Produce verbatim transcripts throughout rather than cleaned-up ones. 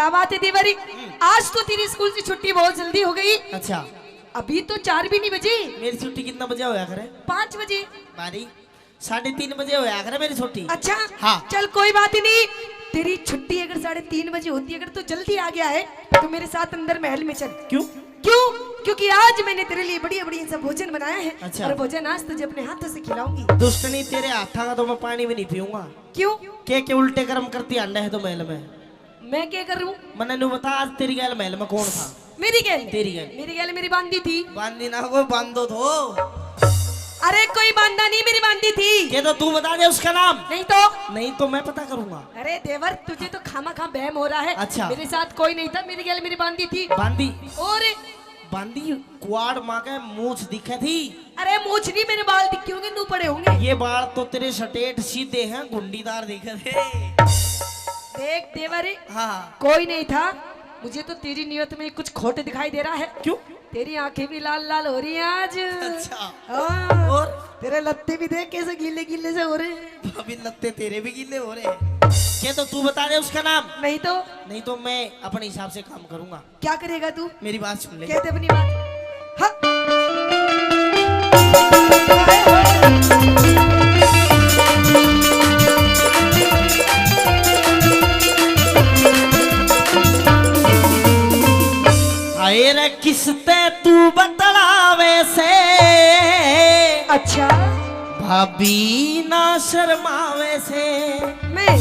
क्या बात है देवर? हम्म। आज तो तेरी स्कूल से छुट्टी बहुत जल्दी हो गई। अच्छा। अभी तो चार भी नहीं बजे। मेरी छुट्टी कितना बजे होया करे? पाँच बजे। बारी साढ़े तीन बजे होया करे मेरी छुट्टी। अच्छा। हाँ। चल कोई बात ही नहीं, तेरी छुट्टी अगर साढ़े तीन बजे होती, अगर तू जल्दी आ गया है तो मेरे साथ अंदर महल में चल। क्यों? क्यों? क्योंकि आज मैंने तेरे लिए बढ़िया बढ़िया सा भोजन बनाया है। अच्छा। और भोजन आज तुझे अपने हाथों से खिलाऊंगी। दुष्टनी, तेरे हाथा का तो मैं पानी भी नहीं पीऊंगा। क्यों? के के उल्टे कर्म करती आंडा है तो महल में। मैं क्या करूं? मन्ने न्यू बता, आज तेरी गैल महल में कौन था? मेरी गैल? तेरी गैल। मेरी गैल मेरी बांदी थी। बांदी ना, वो बांदो थो। अरे कोई बांदा नहीं, मेरी बांदी थी। ये तो तू बता दे उसका नाम। नहीं तो? नहीं तो मैं पता करूंगा। अरे देवर, तुझे तो खामा खा बहम हो रहा है। अच्छा। मेरे साथ कोई नहीं था, मेरी गैल मेरी बांदी थी। बांदी? और? बांदी कुआड़ माँ के मूछ दिखे थी। अरे मूछ नहीं, मेरे बाल दिखे होंगे, नू पड़े होंगे। ये बाल तो तेरे स्ट्रेट सीधे हैं, गुंडीदार दिखे थे। देख देवर, हाँ। कोई नहीं था, मुझे तो तेरी नियत में कुछ खोट दिखाई दे रहा है। क्यों? तेरी आंखें भी लाल लाल हो रही हैं आज। अच्छा। हाँ। और? तेरे लत्ते भी देख कैसे गीले गीले से हो रहे हैं। भाभी, लत्ते तेरे भी गीले हो रहे हैं। क्या तो तू बता दे उसका नाम। नहीं तो? नहीं तो मैं अपने हिसाब से काम करूंगा। क्या करेगा तू? मेरी बात सुन ले। कहते अपनी बात। हाँ। हाय रे किसते तू बतलावे से? अच्छा। भाभी ना शर्मावे से। मैं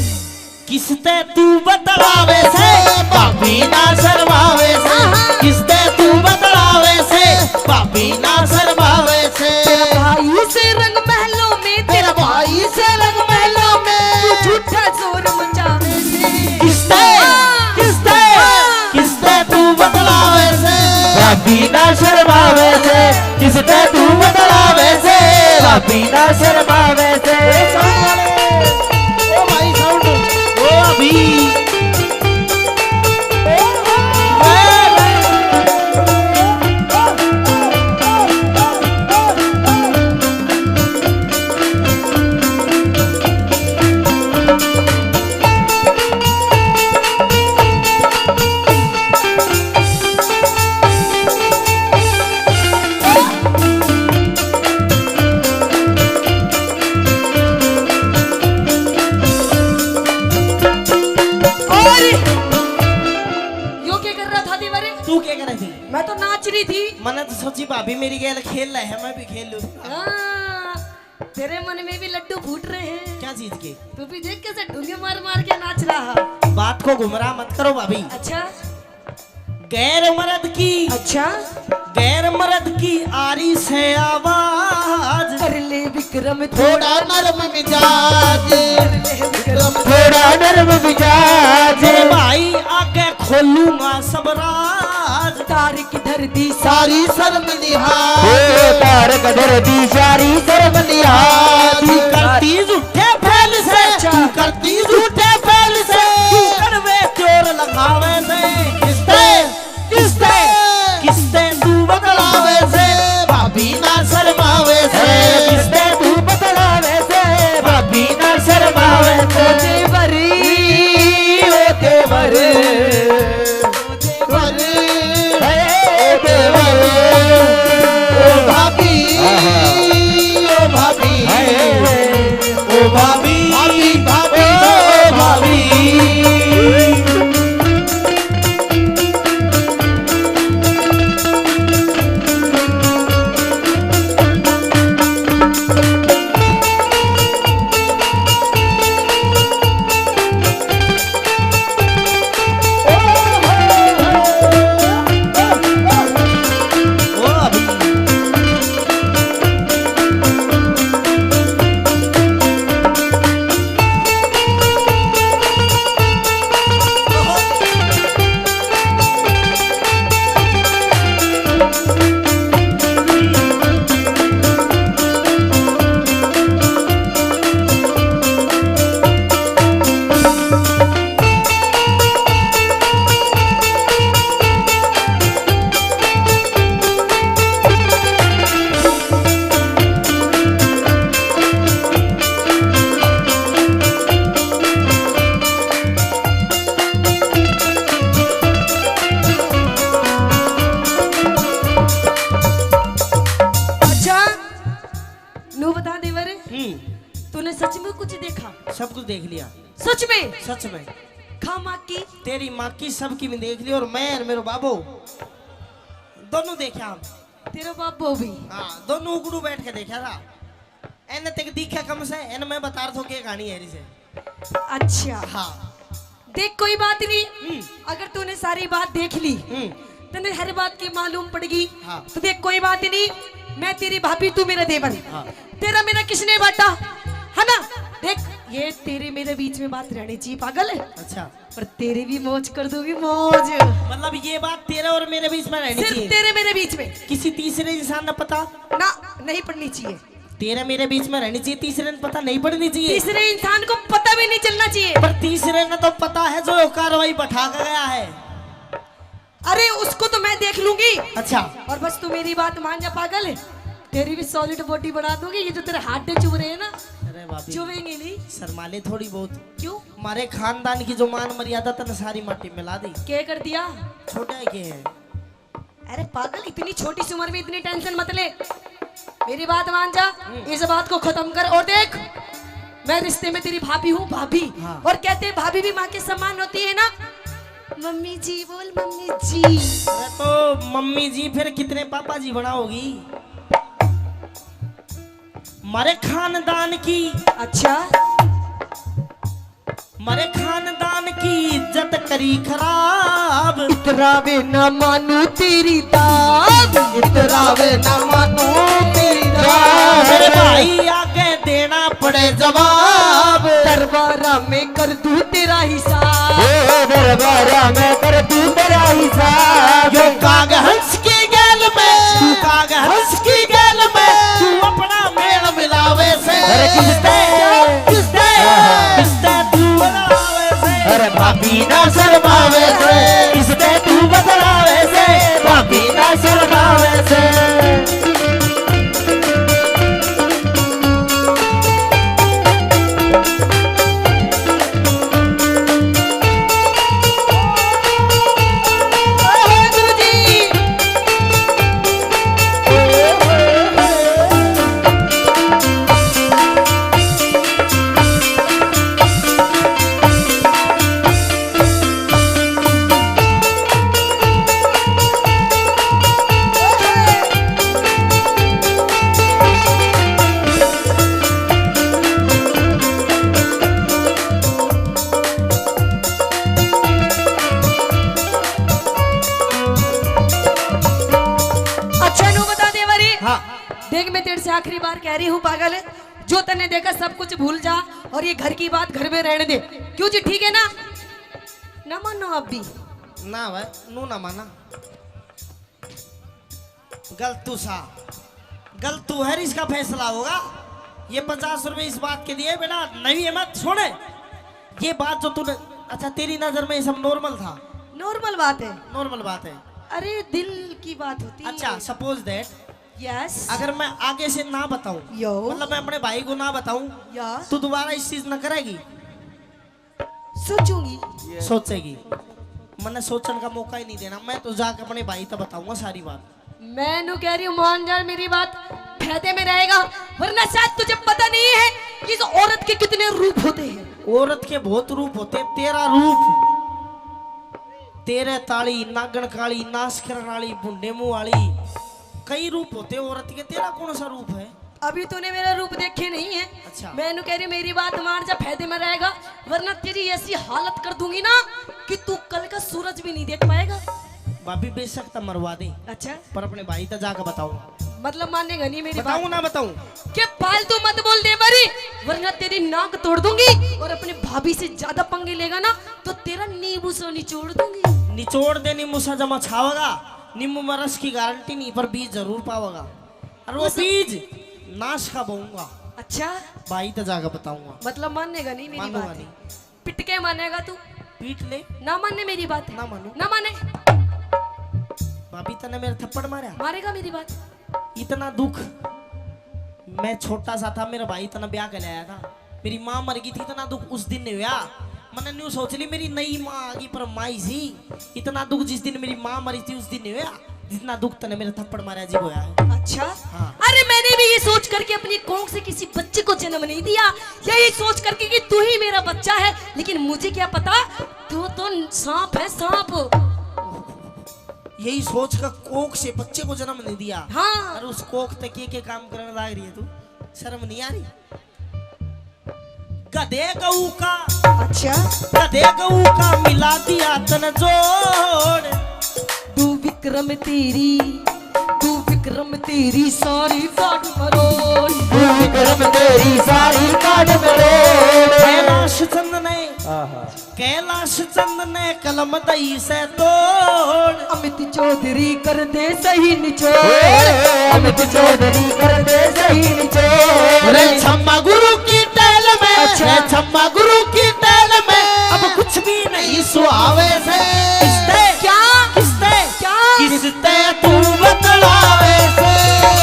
किसते तू बतलावे से, भाभी ना शर्मावे से। हाँ, हाँ। किसते तू बतलावे से, भाभी ना शर्मावे से। तेरा भाई से रंग महलों में, तेरा भाई से रंग महलों में। तू झूठा शोर मचावे से। किसते, हाँ। किसते, हाँ। किसते तू बतलावे से, भाभी ना शर्मावे से। किसते तू बतलावे से, भाभी ना शर्मावे से। ओ भाई साउंड, ओ अभी। और यो क्या कर रहा था देवर? तू क्या कर रही थी? मैं तो नाच रही थी। मैंने तो सोची भाभी मेरी गेल खेल रहे हैं, मैं भी खेल लूँ। हाँ, तेरे मन में भी लड्डू फूट रहे हैं। क्या चीज के? तू भी देख कैसे ढूंगे मार मार के नाच रहा। बात को गुमराह मत करो भाभी। अच्छा। गैर मर्द की, अच्छा। गैर मर्द की आ रही से आवाज। कर ले विक्रम थोड़ा नरम मिजाज। कर ले विक्रम थोड़ा नरम मिजाज। मेरे भाई आगे खोलूंगा सब राज। तार की धर दी सारी शर्म लिहाज। ओ तार की धर दी सारी शर्म लिहाज। तू करती झूठे फैल से, अच्छा। तू करती झूठे फैल से। तू कड़वे जोर लगावे से। किसते, किसते, किसते तू बतलावे से, भाभी ना शर्मावे से। किसते तू बतलावे से, भाभी ना शर्मावे से। ओ देवर, ओ देवर। देवर, हे देवर, ओ भाभी, आहा। ओ भाभी, हाय। ओ भाभी, भाभी, भाभी, ओ भाभी। देख लिया। सच में? सच में। खा माँ की? तेरी माँ की, सबकी मैं देख ली, और मैं और मेरो बाबो दोनों देखा हम। तेरा बाबो भी? हाँ, दोनों उगड़ू बैठ के देखा था। एने तक दिखा कम से, एने मैं बता रहा था के कहानी है इसे। अच्छा। हाँ। देख, कोई बात नहीं। हम्म। अगर तूने सारी बात देख ली, हम्म। तन्ने हर बात की मालूम पड़गी। हाँ। तो देख, कोई बात नहीं, मैं तेरी भाभी, तू मेरा देवर। हाँ। तेरा मेरा किसने बांटा, है ना? देख, ये तेरे मेरे बीच में बात रहनी चाहिए, पागल। अच्छा। पर तेरी भी मौज कर दूंगी, मौज। मतलब, ये बात तेरे और मेरे बीच में रहनी सिर्फ चाहिए? तेरे मेरे बीच में। किसी तीसरे इंसान ने पता? ना, नहीं पड़नी चाहिए। तेरे मेरे बीच में रहनी चाहिए, तीसरे ने पता नहीं पड़नी चाहिए। तीसरे इंसान को पता भी नहीं चलना चाहिए। पर तीसरे ने तो पता है, जो कार्रवाई बैठा के गया है। अरे, उसको तो मैं देख लूंगी। अच्छा। और बस तू मेरी बात मान जा, पागल। तेरी भी सॉलिड बॉडी बना दूंगी। ये जो तेरे हड्डे चुभ रहे हैं ना, अरे भाभी, चुभेंगे नहीं। शर्मा ले थोड़ी बहुत। क्यों? हमारे खानदान की जो मान मर्यादा तने सारी माटी मिला दी। क्या कर दिया? छोटा है, क्या है? अरे पागल, इतनी छोटी सी उम्र में इतनी टेंशन मत ले। मेरी बात मान जा, हम्म। इस बात को खत्म कर। और देख, मैं रिश्ते में तेरी भाभी हूँ, भाभी। हाँ। और कहते हैं, भाभी भी माँ के समान होती है ना। मम्मी जी बोल, मम्मी जी। अरे तो मम्मी जी फिर कितने पापा जी बनाओगी? मारे खानदान की। अच्छा। मारे खानदान की इज्जत करी खराब। इतरावे ना मानू तेरी दाब। इतरावे ना मानू तेरी दाब। मेरे भाई आगे देना पड़े जवाब। दरबारा में कर दूं तेरा हिसाब। ओ दरबारा में कर दूं तेरा हिसाब। यो काग हंस की गैल में, तू काग हंस की गैल में, तू अपना मेल मिलावे से। अरे किसते? किसते? किसते तू बदलावे से? अरे भाभी ना शर्मावे से। किसते तू बदलावे से? भाभी ना शर्मावे से। अच्छा, नू बता दे बारी। हाँ। देख, मैं तेरे से आखिरी बार कह रही हूँ, पागल, जो तन्ने देखा सब कुछ भूल जा और ये घर की बात घर में रहने दे। क्यों जी, ठीक है ना? ना मानो आप भी। ना भाई, नू ना माना। गलतू सा, गलतू है, इसका फैसला होगा। ये पचास रुपए इस बात के दिए, बेटा, नहीं है, मत सुने। ये बात जो तूने, अच्छा, तेरी नजर में ये सब नॉर्मल था? नॉर्मल बात है। नॉर्मल बात है। अरे, दिल की बात होती है। अच्छा, suppose that, यस। अगर मैं आगे से ना बताऊं, यो। मतलब, मैं अपने भाई को ना बताऊं, यस। तो दोबारा इस चीज ना करेगी? सोचूंगी। सोचेगी। मन्ने सोचण का मौका ही नहीं देना। मैं तो जाके अपने भाई तक बताऊंगा सारी बात। मैं नू कह रही हूँ, मान जा मेरी बात, फायदे में रहेगा, वरना शायद तुझे पता नहीं है कि इस औरत के कितने रूप होते हैं। औरत के बहुत रूप होते हैं। तेरा रूप, तेरे ताली, नागण काली, नाश करण वाली, भुंडे मुंह वाली, कई रूप होते हैं औरत के। तेरा कौन सा रूप है? अभी तूने मेरा रूप देखे नहीं है। अच्छा। मैं नू कह रही, मेरी बात मान जा, फायदे में रहेगा, वरना तेरी ऐसी हालत कर दूंगी ना कि तू कल का सूरज भी नहीं देख पाएगा। भाभी, बेशक तो मरवा दे। अच्छा। पर अपने भाई तक जाके बताऊंगा। मतलब मानेगा नहीं मेरी बात? बताऊं ना बताऊं? के फालतू मत बोल दे बारी, वरना तेरी नाक तोड़ दूंगी, और अपने भाभी से ज्यादा पंगे लेगा ना तो तेरा नींबू सो निचोड़ दूंगी। निचोड़ दे नींबू सा, जमा छावेगा। नींबू में रस की गारंटी नहीं, पर बीज जरूर पावेगा। और वो उस बीज नाश का बोऊंगा। अच्छा। भाई तो जाकर बताऊंगा। मतलब मानेगा नहीं मेरी बात? मानूंगा नहीं। पिट के मानेगा तू? पीट ले। ना माने मेरी बात? ना मानू। ना माने। भाभी, तने मेरे थप्पड़ मारा? मारेगा मेरी बात? इतना दुख, मैं छोटा सा था, मेरा भाई इतना ब्याह कर आया था, मेरी माँ मर गई थी, इतना दुख उस दिन नहीं हुआ। मैंने न्यू सोच ली, मेरी नई माँ आ गई, पर माई सी, इतना दुख जिस दिन मेरी माँ मरी थी, उस दिन नहीं हुआ। जितना दुख तने मेरे थप्पड़ मारा जी होया है। अच्छा। हाँ। अरे, मैंने भी ये सोच करके अपनी कोख से किसी बच्चे को जन्म नहीं दिया, यही सोच करके कि तू ही मेरा बच्चा है, लेकिन मुझे क्या पता तू तो सांप है, सांप। यही सोच का कोख से बच्चे को जन्म नहीं दिया। हाँ। और उस कोख तक ये के काम करने लाग रही है तू, शर्म नहीं आ रही? गधे गऊ का, अच्छा। गधे गऊ का मिला दिया तन जोड़। दू विक्रम तेरी, दू विक्रम तेरी सारी काट मरोड़। दू विक्रम तेरी सारी काट मरोड़। कैलाश चंद ने, आहा। कैलाश चंद ने कलम दई से तोड़। अमित चौधरी कर दे सही निचोड़। अमित चौधरी कर दे सही निचोड़। रे छम्मा गुरु की टैल में, अच्छा। रे छम्मा गुरु की टैल में, अब कुछ भी नहीं सुहावे से। किसते? क्या? किसते? क्या? किसते तू बतलावे से?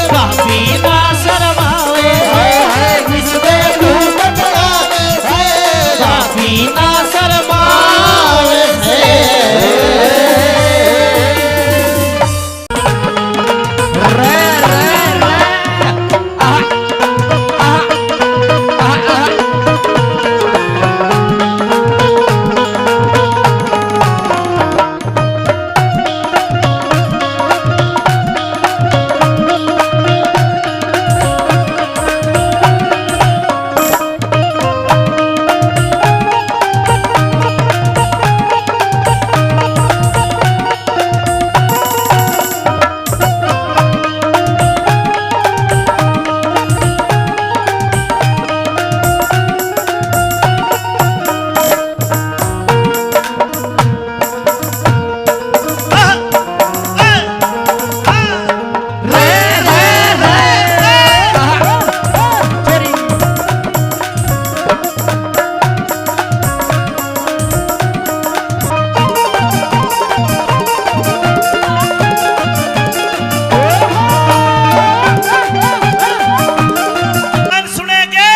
भाभी ना शर्मावे से। किसते तू बतलावे से? भाभी ना शर्मावे से। सुने के?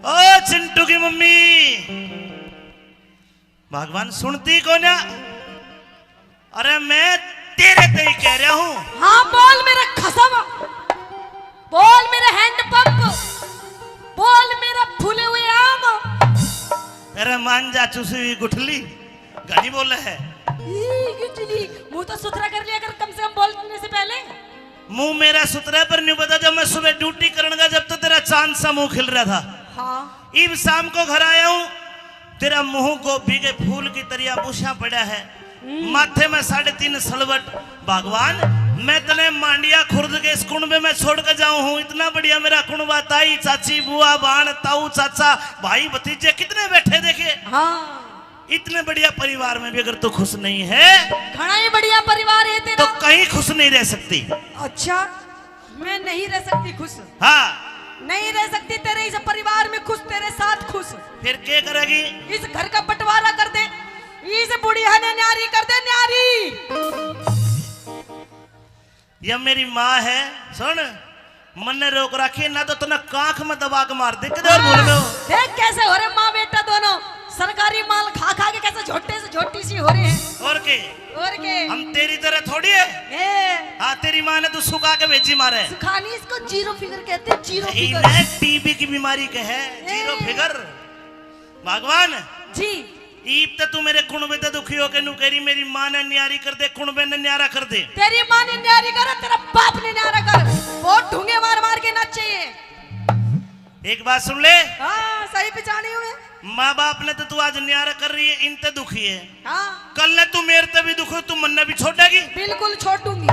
ओ चिंटू की मम्मी, भगवान सुनती को ना? अरे मैं तेरे ते ही कह रहा हूँ। हाँ, बोल मेरा खसम, बोल मेरा हैंडपंप, बोल मेरा फूले हुए आम। तेरे मांझा चुसी हुई गुठली घणी बोले है। ई, गुठली, मुंह तो सुथरा कर लिया कर कम से कम बोलने से पहले। मुंह मेरा सुथरा पर नहीं पता, जब मैं सुबह ड्यूटी करने का, जब तो तेरा चांद सा मुंह खिल रहा था। हाँ। इब शाम को घर आया हूँ, तेरा मुंह गोभी के फूल की तरिया बुशा पड़ा है, हम्म। माथे में साढ़े तीन सलवट। भगवान, मैं तने मांडिया खुर्द के इस कुणबे में छोड़ के जाऊं हूँ। इतना बढ़िया मेरा कुणबा, ताई, चाची, बुआ, बाण, ताऊ, चाचा, भाई, भतीजे कितने बैठे देखे। हाँ। इतने बढ़िया परिवार में भी अगर तू खुश नहीं है, घणा ही बढ़िया परिवार है तेरा। तो कहीं खुश नहीं रह सकती। अच्छा, मैं नहीं रह सकती खुश। हाँ। नहीं रह सकती तेरे इस परिवार में खुश, तेरे साथ खुश। फिर क्या करेगी? इस घर का बंटवारा कर दे, इस बुढ़िया ने न्यारी कर दे, न्यारी। या मेरी माँ है, सुन, मन्ने रोक रखी है, ना तो तन्ने कांख में दबा के मार दे, किधर भूल गयो? देख कैसे हो रहे माँ बेटा दोनों, सरकारी माल खा खा के कैसे झोटे से झोटी सी हो रहे हैं। और के? और के? हम तेरी तरह थोड़ी है। ए। हाँ, तेरी माँ ने तो सुखा के भेजी मारे। सुखानी इसको zero figure कहते हैं, zero figure। इन्हें टीबी की बीमारी के है, zero figure। भगवान। जी। ईब तो तू मेरे कुणबे ते दुखी होके नू कह रही, मेरी माँ ने न्यारी कर दे, कुणबे ने न्यारा कर दे। तेरी माँ ने न्यारी कर, तेरा बाप ने न्यारा कर। बहुत ढूंगे मार मार के नाचे ये। एक बात सुन ले। हाँ, सही पिछाणी हूँ मैं। माँ बाप ने तो तू आज न्यारा कर रही है, इन ते दुखी है। हाँ। कल ने तू मेरे ते भी दुखी हो, तू मन्ने भी छोड़ेगी? बिल्कुल छोड़ूंगी।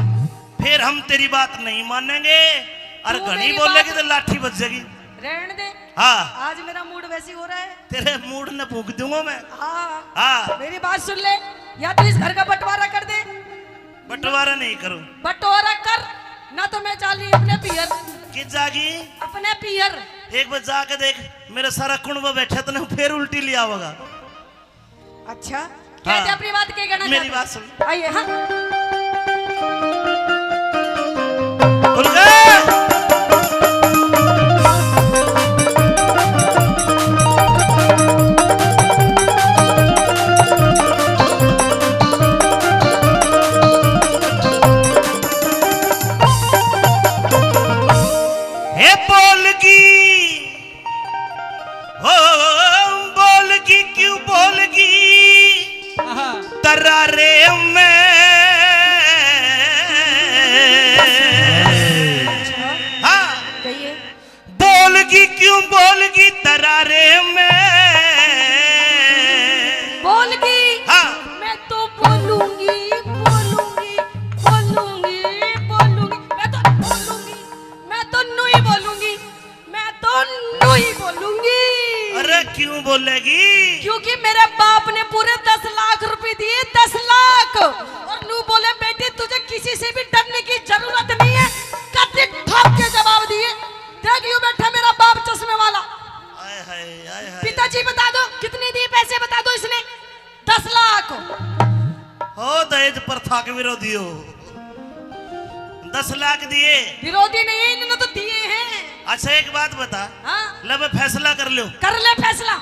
फिर हम तेरी बात नहीं मानेंगे, और तू घणी मेरी बोलेगी बात तो लाठी बज जाएगी। रहने दे। हाँ। आज मेरा मूड वैसी हो रहा है। तेरे मूड ने फूंक दूंगा मैं। हाँ। हाँ। मेरी बात सुन ले, या तो इस घर का बंटवारा कर दे। बंटवारा नहीं करूं। बंटवारा कर, ना तो मैं चाली अपने पियर। कित जागी? अपने पियर। एक बार जाके देख, मेरा सारा कुणबा बैठा, तने फिर उल्टी ले आवेगा। अच्छा, हाँ। कह दे अपनी बात, के कहना मेरी चाहते? बात सुन। आइए, हाँ। खुल गए। लाख विरोधी हो। दस लाख दिए। विरोधी नहीं है, इन्होंने तो दिए हैं। अच्छा, एक बात बता। हाँ। ले बे, फैसला कर लो। कर ले फैसला।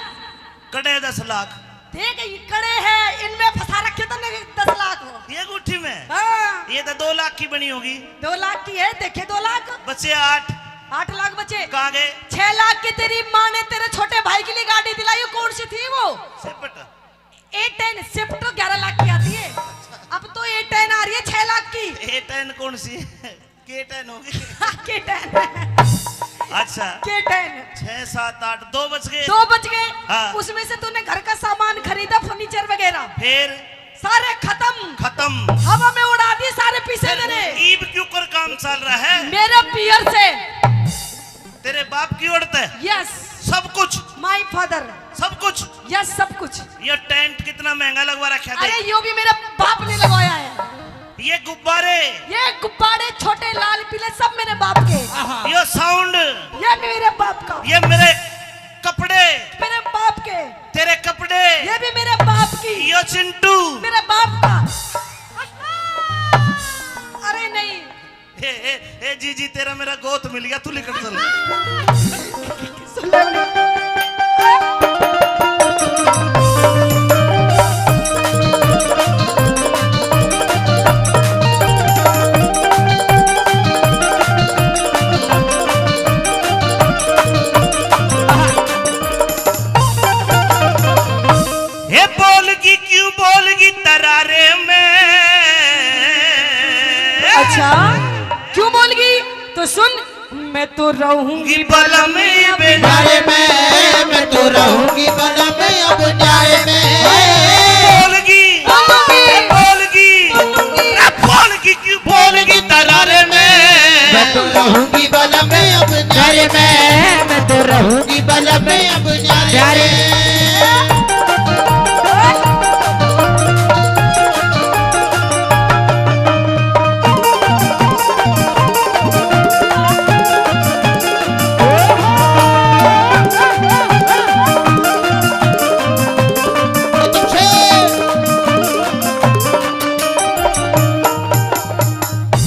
कड़े दस लाख। देख, ये कड़े हैं, इनमें फंसा रखे तो नहीं दस लाख हो। ये गुट्ठी में? हाँ। ये तो दो लाख की बनी होगी। दो लाख की है, देखे दो लाख। बचे आठ। आठ लाख बचे। कहाँ गए? छह लाख की तेरी माँ ने तेरे छोटे भाई के लिए गाड़ी दिलाई, कौन सी थी वो? सेपट। ए टेन, सेपट तो ग्यारह लाख की आती है। अब तो ए टेन आ रही है छह लाख की। ए टेन कौन सी है? के टेन होगी। के टेन। अच्छा। के टेन। छह, सात, आठ, दो बच गए। दो बच गए। हाँ। उसमें से तूने घर का सामान खरीदा, फर्नीचर वगैरह। फिर? सारे खत्म। खत्म। हवा में उड़ा दिए सारे पैसे फिर तेरे। ईब क्यों कर काम चल रहा है? मेरे पियर से। तेरे बाप की ओर तै? यस। सब कुछ? My father. सब कुछ? यस, सब कुछ। ये टेंट कितना महंगा लगवा रखा था? अरे, यो भी मेरे बाप ने लगवाया है। ये गुब्बारे? ये गुब्बारे छोटे लाल पीले सब मेरे बाप के। ये साउंड? ये भी मेरे बाप का। ये मेरे कपड़े? मेरे बाप के। तेरे कपड़े? ये भी मेरे बाप की। ये चिंटू? मेरे बाप का। अरे नहीं, ए, ए, ए, जीजी, तेरा मेरा गोत मिल गया, तू लिकड़ चल। सुन ले, बोले। हे बोलगी, क्यों बोलगी तरारे में? अच्छा, क्यों बोलगी? तो सुन, मैं तो रहूंगी बलम अब न्यारे में, मैं तो रहूंगी बलम अब न्यारे में। बोलगी, बोलगी, बोलगी, बोलगी। ए, बोलगी क्यों बोलगी तरारे में? मैं तो रहूंगी बलम अब न्यारे में, मैं तो रहूंगी बलम अब न्यारे में।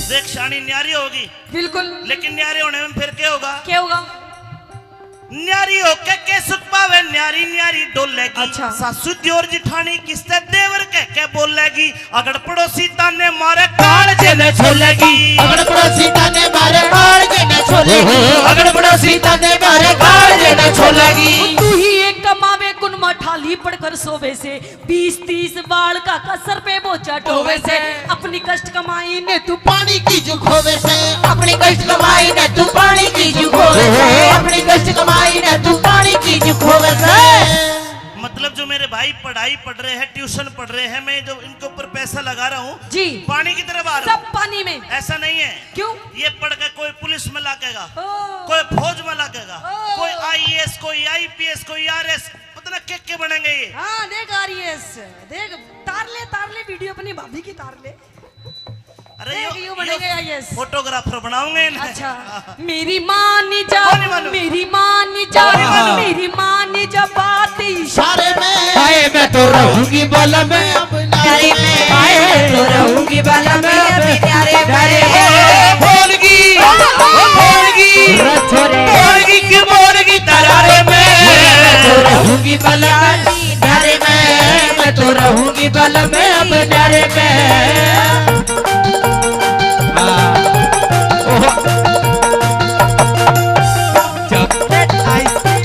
देख, शानी न्यारी होगी। बिल्कुल। लेकिन न्यारे होने में फिर क्या होगा? क्या होगा? न्यारी होके के सुख पावे, न्यारी न्यारी डोलेगी। अच्छा। सासू दियोर जिठानी किसते देवर कह के बोलेगी। अगड़ पड़ोसी ताने मारे कालजे ने छोलेगी। अगड़ पड़ोसी ताने मारे कालजे ने छोलेगी। अगड़ पड़ोसी ताने मारे कालजे ने छोलेगी। तू ही एक कमावे, कुन माठाली पड़कर सोवे से। बीस तीस बालका का सर पे बोझा ढोवे से, अपनी कष्ट कमाई ने तू पानी की जू खोवे से, अपनी कष्ट कमाई ने तू पानी की जू खोवे से, अपनी कष्ट कमाई ने तू पानी की जू खोवे से। मतलब, जो मेरे भाई पढ़ाई पढ़ रहे हैं, ट्यूशन पढ़ रहे हैं, मैं जो इनके ऊपर पैसा लगा रहा हूँ, जी। पानी की तरह बहा रहा हूँ। सब पानी में। ऐसा नहीं है। क्यों? ये पढ़ के कोई पुलिस में लागेगा, ओ। कोई फौज में लागेगा, ओ। कोई आईएएस, कोई आईपीएस, कोई आरएस, पता ना के के बनेंगे ये। हाँ, देख आरएएस, देख, तार ले, तार ले, वीडियो अपनी भाभी की तार ले। अरे देख, यो, यूं यो बनेंगे आईएएस। फोटोग्राफर बनाऊंगे इन्हें। अच्छा। मेरी माँ ने जा, कौन नहीं मानू? मेरी माँ ने जा, कौन नहीं मानू? मेरी माँ ने जा बात इशारे में। हाय, मैं तो रहूंगी बलम अब न्यारे में। हाय, मैं तो रहूंगी बलम अब न्यारे में। ओ, बोलगी, ओ, बोलगी, रे छोरे। बोलगी क्यों बोलगी तरारे में। मैं तो रहूंगी बलम न्यारे में, मैं तो रहूंगी बलम अब न्यारे में। हाँ। ओहो। जब तक आइसक्रीम।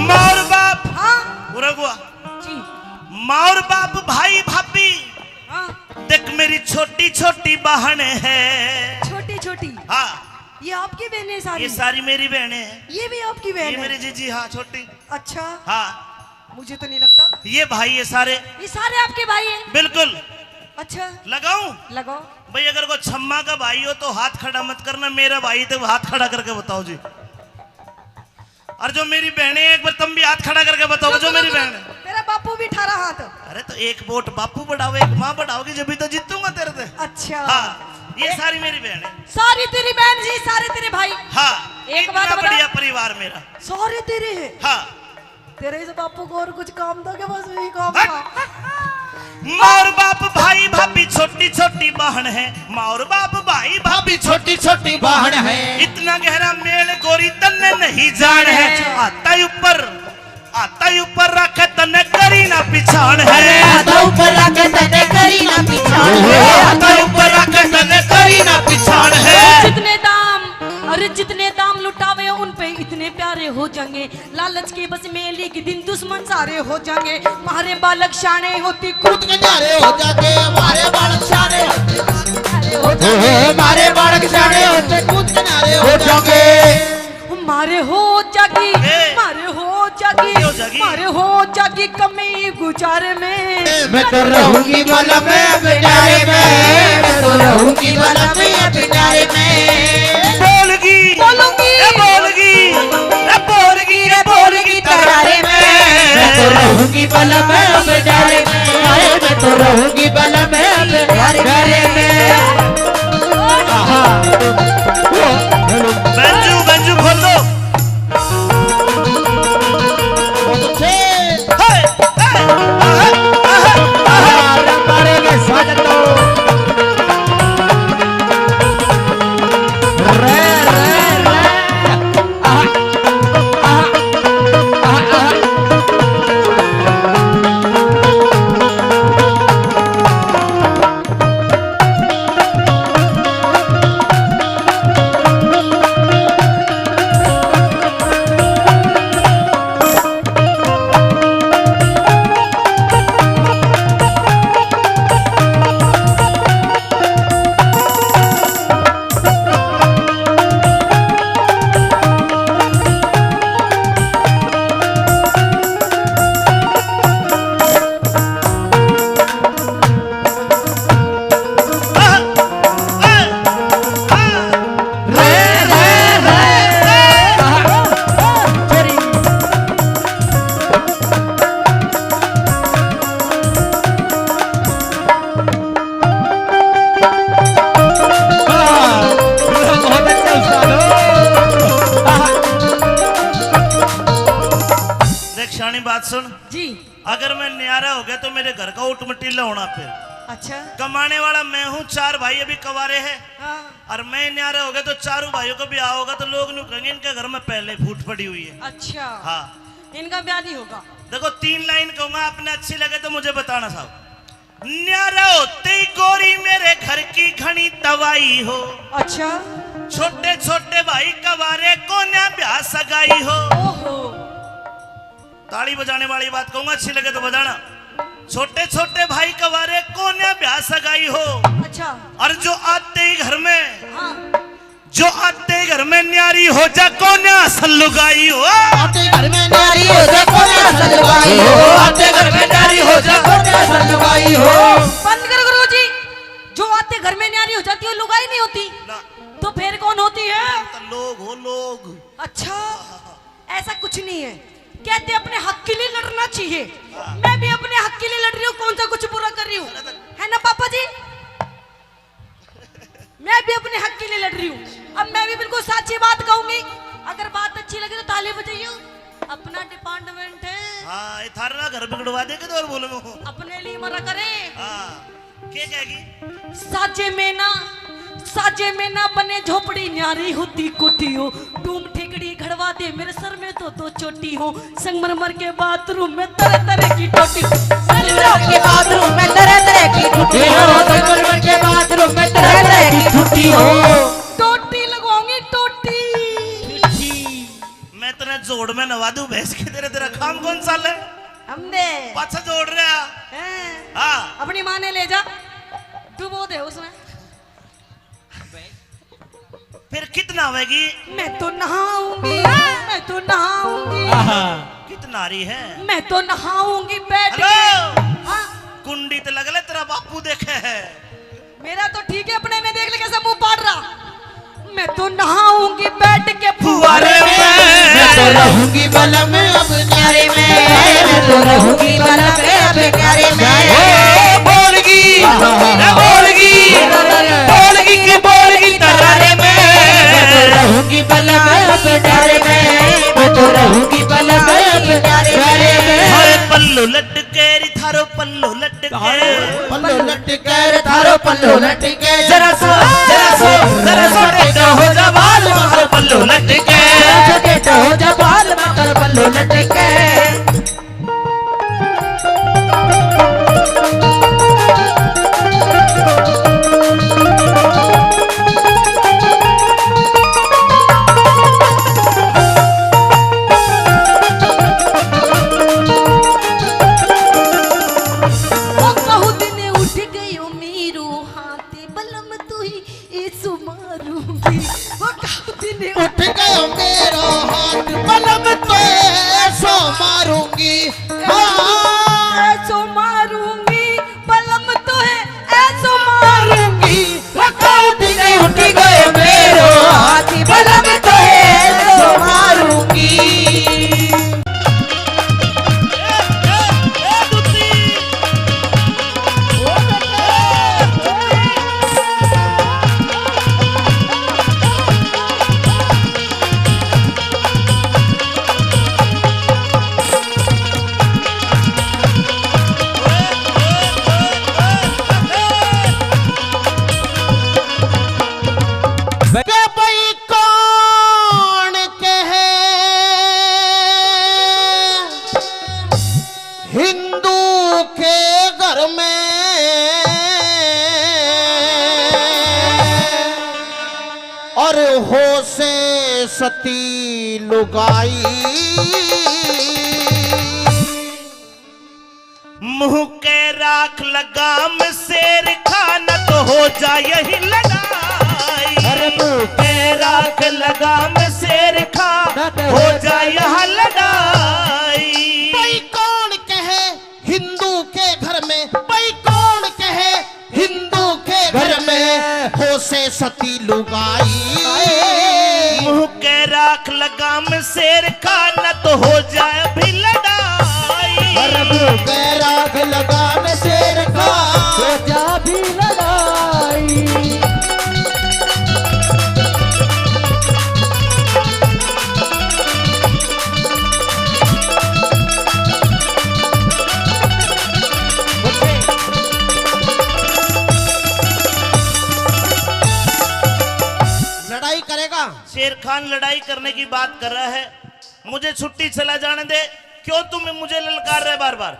माँ और बाप। हाँ। उरा गुआ। जी। माँ और बाप, भाई भाभी। हाँ। देख मेरी छोटी छोटी बहन है। छोटी छोटी। हाँ। ये आपकी बहनें सारी? ये सारी मेरी बहनें हैं। ये भी आपकी बहन ये है? मेरी जीजी, हाँ, छोटी। अच्छा। हाँ। मुझे तो नहीं लगता। ये भाई, ये सारे। ये सारे आपके भाई हैं? बिल्कुल। अच्छा। लगाऊं? लगाओ। भाई, अगर कोई छम्मा का भाई हो तो हाथ खड़ा मत करना, मेरा भाई तो हाथ खड़ा करके बताओ जी। और जो मेरी बहनें, एक बार तुम भी हाथ खड़ा करके बताओ, जो मेरी बहन है। मेरा बापू भी अठारह हाथ। अरे, तो एक वोट बापू बढ़ाओ, एक माँ बढ़ाओगी, जब भी तो जीतूंगा तेरे से। अच्छा। हाँ, ये ए- सारी मेरी बहन है। सारी तेरी बहन जी, सारे तेरे भाई। हाँ, एक बात इतना बता। बढ़िया परिवार मेरा। सारे तेरे हैं। हाँ। तेरे इस बापू को और कुछ काम था क्या? बस यही काम हट। था। मार बाप भाई भाभी छोटी छोटी बहन है, मार बाप भाई भाभी छोटी छोटी बहन है। इतना गहरा मेल गोरी तन्ने नहीं जान है। अच्छा। आता ही ऊपर, आता ही ऊपर रखे तन्ने करी ना पिछाण है। अरे आता ऊपर रखे तन्ने करी ना पिछाण है। आता ऊपर रखे तन्ने करी ना पिछाण है। जितने दाम, अरे जितने दाम लुटावे उन पे इतने प्यारे हो जाएंगे। लालच के बस में एक दिन दुश्मन सारे हो जाएंगे। मारे बालक शाणे होती कूद के न्यारे हो जाएंगे। मारे बालक शाणे होते कूद के न्यारे हो जाएंगे। मारे बालक शाणे होते कूद के न्यारे हो जाएंगे। मारे हो जागी, ए। मारे हो जागी, हो जागी। मारे हो जागी कमी गुजारे में। मैं तो रहूंगी बलम में बिनारे में, मैं तो रहूंगी बलम में बिनारे में। बोलगी, बोलूंगी। ए बोलगी, ए बोलगी, ए बोलगी तरारे में। मैं तो रहूंगी बलम में बिनारे में, अरे मैं तो रहूंगी बलम में बिनारे में। आहा। ओ, हेलो। बंजू, बंजू खोल दो। देख शानी, बात सुन जी। अगर मैं न्यारा हो गया तो मेरे घर का उठ मटीला होना पे। अच्छा। कमाने वाला मैं हूँ, चार भाई अभी कवारे हैं। हाँ। और मैं न्यारा हो गया तो चारों भाइयों का ब्याह होगा तो लोग न्यू कहेंगे, "इनके घर में पहले फूट पड़ी हुई है।" अच्छा। हाँ। इनका ब्याह नहीं होगा। देखो, तीन लाइन कहूंगा, आपने अच्छी लगे तो मुझे बताना साहब। न्यारा होते ही गोरी मेरे घर की घणी तबाही हो। अच्छा। छोटे छोटे भाई कवारे कोन्या ब्याह सगाई हो। ओहो। ताली बजाने वाली बात कहूंगा, अच्छी लगे तो बजाना। छोटे छोटे भाई कवारे कोन्या ब्याह सगाई हो। अच्छा। और जो आते ही घर में, हाँ। जो आते ही घर में न्यारी हो जा कोन्या असल लुगाई हो। आते घर में न्यारी हो जा कोन्या असल लुगाई हो। आते घर में न्यारी हो जा कोन्या असल लुगाई हो। बंद कर गुरु जी, जो आते घर में न्यारी हो जाती हो लुगाई नहीं होती। ना। तो फिर कौन होती है? तो लोग हो, लोग। अच्छा। ऐसा कुछ नहीं है, कहते अपने हक के लिए लड़ना चाहिए। मैं भी अपने हक के लिए लड़ रही हूँ, कौन सा कुछ बुरा कर रही हूँ, है ना पापा जी? मैं भी अपने हक के लिए लड़ रही हूँ। अब मैं भी बिल्कुल साची बात कहूंगी, अगर बात अच्छी लगे तो ताली बजाइयो। अपना डिपार्टमेंट है। हाँ, ये थारा घर बिगड़वा देगी तो और बोलूंगा। अपने लिए मरा करे। हाँ। के कहेगी? साजे में ना, साजे में ना बने झोपड़ी न्यारी होती कोठी हो। डूम ठेकड़ी घड़वा दे मेरे सर में तो दो चोटी हो। संगमरमर के बाथरूम में तरह तरह की टोटी। संगमरमर के बाथरूम में तरह तरह की टोटी हो। संगमरमर के बाथरूम में तरह तरह की टोटी हो। टोटी लगवाऊंगी, टोटी। मैं तेरे जोड़ में नवा दूं भैंस की, तेरे, तेरा काम कौन सा ले? हम दे। पाछा जोड़ रहा। हैं? हाँ। अपनी माँ ने ले जा, डुबो दे उसमें। फिर कितना आवेगी? मैं तो नहाऊंगी, मैं तो नहाऊंगी। आहा। कितना रही है? मैं तो नहाऊंगी बैठ के। हेलो। हाँ। कुंडी तो लग ले, तेरा बापू देखे है। मेरा तो ठीक है, अपने में देख ले कैसे मुंह पाड़ रहा। मैं तो नहाऊंगी बैठ के फुहारे में। मैं तो रहूंगी बलम अब न्यारे में। मैं तो रहूंगी बलम अब न्यारे में। ए, बोलगी, ए, बोलगी, बोलगी की बोलगी तरारे में। मैं तो रहूंगी बलम अब न्यारे में। मैं तो रहूंगी बलम अब न्यारे में। हाय पल्लू लटके री थारो पल्लू लटके। पल्लो लटके रे थारो पल्लो लटके। जरा सो, जरा सो, जरा सो टेढ़ा हो जा बाल, मारो पल्लो लटके। जरा सो टेढ़ा हो जा बाल, मारो पल्लो लटके। वो कहू दिन उठ गयो मेरो हाथ, बलम तू ही ऐसो मारूंगी। वो कहू दिन उठ गयो मेरो हाथ, बलम तो ऐसो मारूंगी। हाँ। ऐसो मारूंगी, बलम तो है ऐसो मारूंगी। वो कहू दिन उठ गयो मेरो हाथ, बलम तो है ऐसो मारूंगी। के भाई कौन कहे हिंदू के घर में और हो से सती लुगाई। मुंह के राख लगाम शेर खान तो हो जा यही लड़ाई। अरे मुंह के राख लगाम शेर खान हो जा यह लड़ाई। भाई कौन कहे हिंदू के घर में, भाई कौन कहे हिंदू के घर में हो से सती लुगाई। मुंह के राख लगाम शेर खान तो हो जाए भी लड़ाई। अरे मुंह के राख लगाम शेर खान हो जा भी लड़ाई। लड़ाई करेगा। शेर खान लड़ाई करने की बात कर रहा है। मुझे छुट्टी चला जाने दे। क्यों तुम मुझे ललकार रहे बार बार?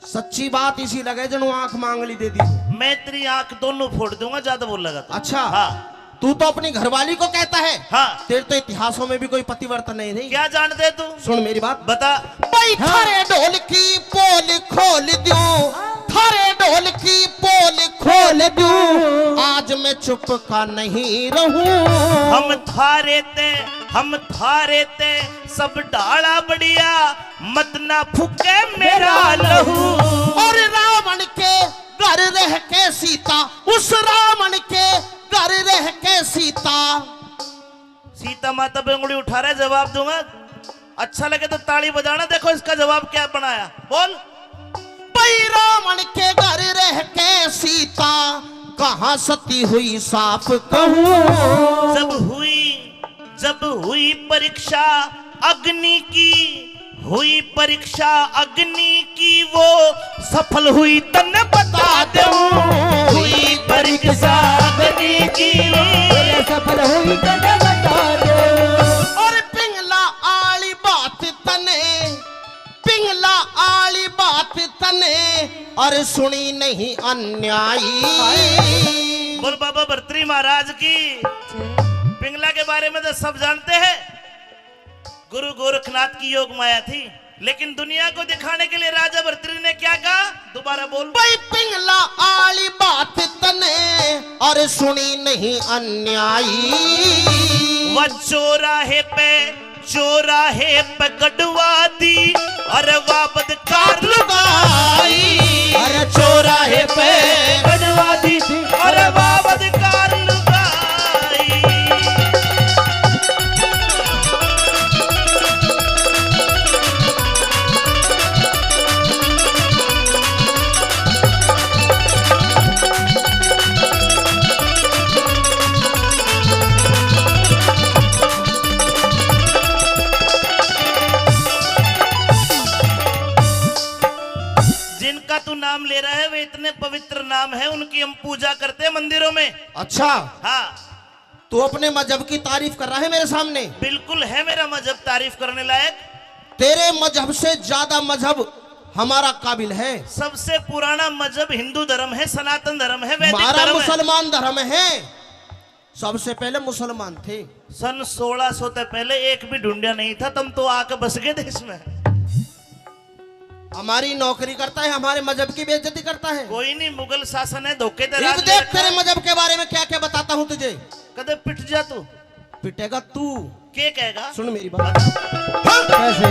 सच्ची बात इसी लगे जणु आंख मांगली दे दी। मैं तेरी आंख दोनों फोड़ दूंगा, ज्यादा बोलेगा तो। अच्छा। हाँ। तू तो अपनी घरवाली को कहता है। हाँ। तेरे तो इतिहासों में भी कोई पतिव्रता नहीं रही। क्या जानते तू? सुन मेरी बात। बता। भाई हाँ। थारे ढोल की पोल खोल दूं, थारे ढोल की पोल खोल दूं, आज मैं चुप का नहीं रहूं। हम थारे ते, हम थारे ते सब ढाला बढ़िया, मत ना फूके मेरा लहू। और रावण के घर रह के सीता, उस रावण के घर रह के सीता। सीता माता पे उंगली उठा रहा है, जवाब दूंगा। अच्छा लगे तो ताली बजाना, देखो इसका जवाब क्या बनाया। बोल। भाई रावण के घर रह के सीता कहाँ सती हुई साफ कहूँ। जब हुई, जब हुई परीक्षा अग्नि की, हुई परीक्षा अग्नि की, वो सफल हुई तन्ने बता दूं। हुई परीक्षा अग्नि की, वो सफल हुई तन्ने बता दूं। और पिंगला आली बात तने, पिंगला आली बात तने, और सुनी नहीं अन्यायी। बोल बाबा भरतरी महाराज की। पिंगला के बारे में तो सब जानते हैं, गुरु गोरखनाथ की योग माया थी, लेकिन दुनिया को दिखाने के लिए राजा भरतरी ने क्या कहा? दोबारा बोल। भाई पिंगला आली बात तने, और सुनी नहीं अन्यायी। वह चौराहे पे, चौराहे पे गड़वा दी, अरे वाह बदकार लुगाई। अरे चौराहे पे बनवा दी थी, अरे बाबत कार लुगाई। जिनका तू नाम ले रहा है, वे इतने पवित्र नाम है, उनकी हम पूजा करते हैं मंदिरों में। अच्छा। हाँ। तू अपने मजहब की तारीफ कर रहा है मेरे सामने? बिल्कुल है मेरा मजहब तारीफ करने लायक। तेरे मजहब से ज्यादा मजहब हमारा काबिल है। सबसे पुराना मजहब हिंदू धर्म है, सनातन धर्म है, वैदिक हमारा धर्म है। मुसलमान धर्म है। सबसे पहले मुसलमान थे। सन सोलह सौ ते पहले एक भी ढूंढा नहीं था, तुम तो आके बस गए देश में। हमारी नौकरी करता है, हमारे मजहब की बेइज्जती करता है। कोई नहीं, मुगल शासन है, धोखे ते इब राज ले देख रखा तेरे है। मजहब के बारे में क्या क्या बताता हूँ तुझे। कदे पिट जा तू। पिटेगा तू। के कहेगा? सुन मेरी बात। हाँ। कैसे?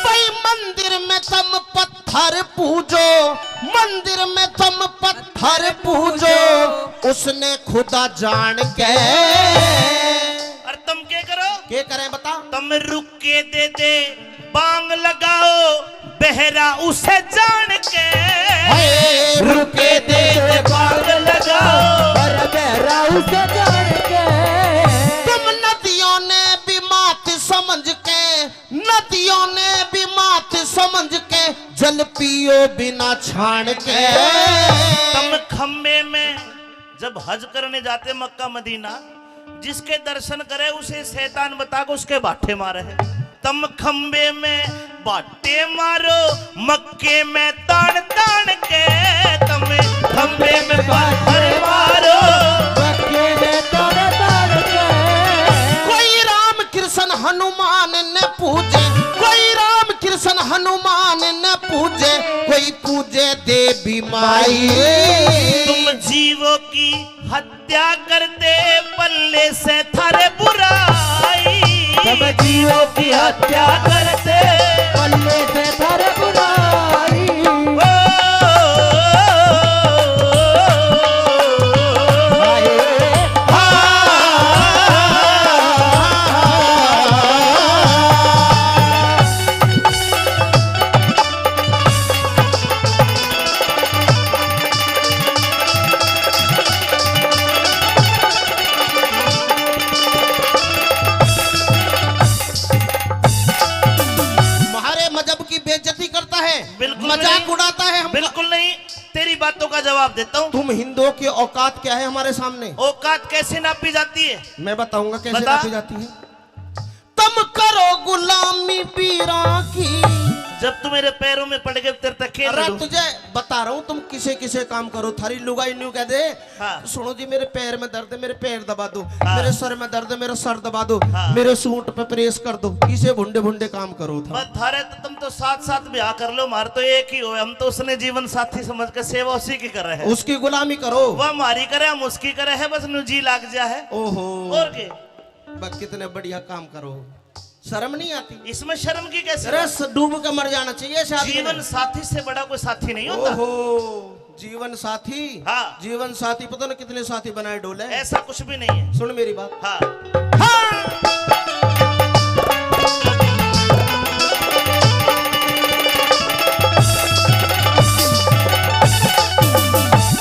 भाई मंदिर में तुम पत्थर पूजो, मंदिर में तुम पत्थर पूजो, उसने खुदा जान के। और तुम के करो? के करें बता? तुम रुक के दे दे बांग लगाओ, बहरा उसे जान के। हाय, रुके दे दे बांग लगाओ। अरे बहरा उसे जान के। तुम नदियों ने भी मात समझ के, नदियों ने भी मात समझ के, जल पियो बिना छान के। तुम खम्बे में जब हज करने जाते मक्का मदीना, जिसके दर्शन करे उसे शैतान बता के उसके बाटे मारे है। तुम खम्बे में बाटे मारो, मक्के में तान तान के। तुम खम्बे में पत्थर मारो, मक्के में तान तान के। कोई राम कृष्ण हनुमान ने पूजे, कोई राम कृष्ण हनुमान ने पूजे, कोई पूजे देवी माई। तुम जीवों की हत्या करते पल्ले से थारे बुराई। तुम जीवों की हत्या करते पल्ले से थारे बुराई। ओ, हाय। हमारे मजहब की बेइज्जती करता है, बिल्कुल मजाक नहीं। उड़ाता है हमको। बिल्कुल नहीं, तेरी बातों का जवाब देता हूँ। तुम हिंदुओं की औकात क्या है हमारे सामने? औकात कैसे नापी जाती है? मैं बताऊंगा कैसे बता। नापी जाती है। तुम करो गुलामी पीरा की। जब तू मेरे पैरों में पड़ गए, तेरे तक खेल अरे लूं। तुझे बता रहा हूँ, तुम किसे किसे काम करो। थारी लुगाई न्यू कह दे, हाँ। सुनो जी, मेरे पैर में दर्द है, मेरे पैर दबा दो। हाँ। मेरे सर में दर्द है, मेरा सर दबा दो। हाँ। मेरे सूट पे प्रेस कर दो। इसे भुंडे भुंडे काम करो था। बस थारे तो, तुम तो साथ साथ ब्याह कर लो, मार तो एक ही हो। हम तो उसने जीवन साथी समझ के सेवा उसी की कर रहे हैं। उसकी गुलामी करो। वह हमारी करे, हम उसकी करे है, बस न्यू जी लाग जा है। ओहो। और के? बस कितने बढ़िया काम करो, शर्म नहीं आती? इसमें शर्म की कैसी अरे बात? स-, डूब के मर जाना चाहिए ऐसे आदमी जीवन ने। साथी से बड़ा कोई साथी नहीं होता। ओहो, जीवन साथी? हाँ। जीवन साथी पता ना कितने साथी बनाए डोले। ऐसा कुछ भी नहीं है। सुन मेरी बात। हाँ। हाँ।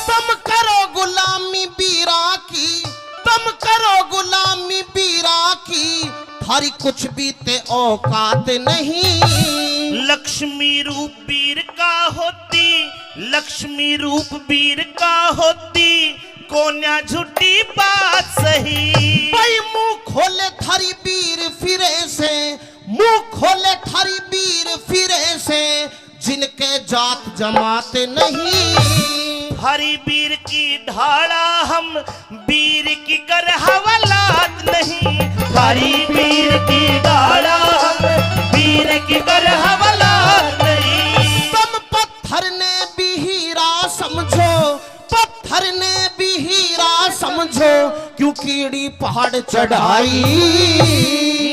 तुम करो गुलामी बीरा की, तुम करो गुलामी बीरा की, थारी कुछ भी ते औकात नहीं। लक्ष्मी रूप बीर का होती, लक्ष्मी रूप बीर का होती, कोन्या झूठी बात सही। भाई मुंह खोले थारी बीर फिरे से, मुंह खोले थारी बीर फिरे से, जिनके जात जमात नहीं। थारी बीर की ढाला हम बीर की कर हवालात नहीं। थारी बीर की ढाला हम बीर की कर हवालात नहीं। तुम पत्थर ने भी हीरा समझो, पत्थर ने भी हीरा समझो। जो क्यों कीड़ी पहाड़ चढ़ाई।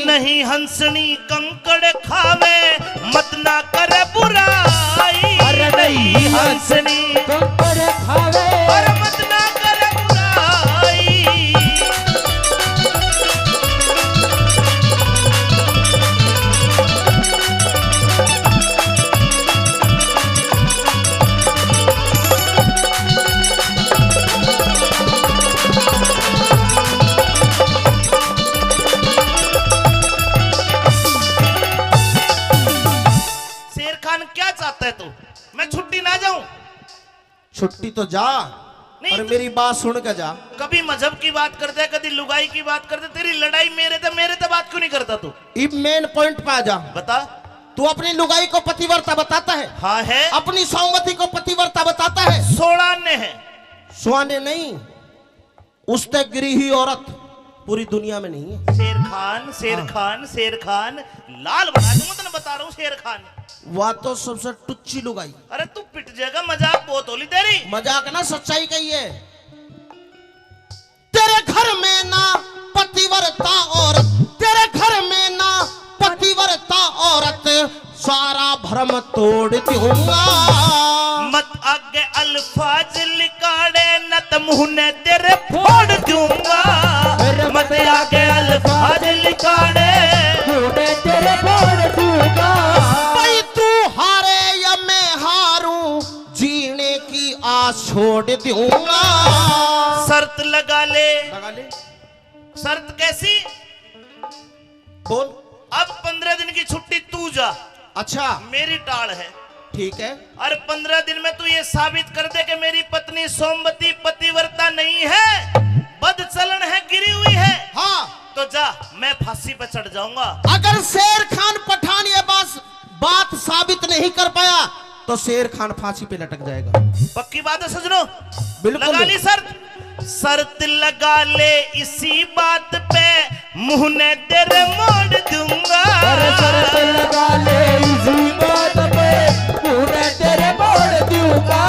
नहीं हंसनी कंकड़ खावे, मत ना करे बुराई। अरे नहीं हंसनी कंकड़ खावे। अरे मत ना करे बुराई। शेर खान, क्या चाहता है तू? मैं छुट्टी ना जाऊं? छुट्टी तो जा, नहीं पर तो मेरी बात सुन के जा। कभी मजहब की बात करते, कभी लुगाई की बात करते, तेरी लड़ाई मेरे ते, मेरे ते बात क्यों नहीं करता तू? इब मेन पॉइंट पे आ जा। बता। तू अपनी लुगाई को पतिव्रता बताता है, हाँ है। अपनी सौमती को पतिव्रता बताता है। सोलह आने हैं। सौ आने नहीं, उससे गरीही औरत पूरी दुनिया में नहीं है। शेर खान, शेर हाँ। खान, शेर खान, लाल बना दूंगा, तने बता रहा हूँ शेर खान। वह तो सबसे टुच्ची लुगाई। अरे तू पिट जाएगा, मजाक बहुत होली तेरी। मजाक ना, सच्चाई कही है। तेरे घर में ना पतिव्रता औरत, तेरे घर में ना पतिव्रता औरत, सारा भरम तोड़ दूंगा। मत आगे अल्फाज लिकाड़े, न त मुंह ने तेरे फोड़ दूंगा। मत आगे अल्फाज लिकाड़े, मुंह ने तेरे फोड़ दूंगा। भाई तू हारे या मैं हारूं, जीने की आस छोड़ दूंगा। शर्त लगा ले। लगा ले। शर्त कैसी? बोल। अब पन्द्रह दिन की छुट्टी तू जा। अच्छा। मेरी टाल है। ठीक है। और पन्द्रह दिन में तू ये साबित कर दे कि मेरी पत्नी सोमवती पतिव्रता नहीं है, बदचलन है, गिरी हुई है। हाँ। तो जा, मैं फांसी पे चढ़ जाऊंगा। अगर शेर खान पठान ये बात, बात साबित नहीं कर पाया तो शेर खान फांसी पे लटक जाएगा। पक्की बात है सजनों? बिल्कुल। लगा ली शर्त? शर्त लगा ले इसी बात पे, मुंह ने तेरे मोड़ दूंगा। अरे शर्त लगा ले इसी बात पे, मुंह ने तेरे मोड़ दूंगा।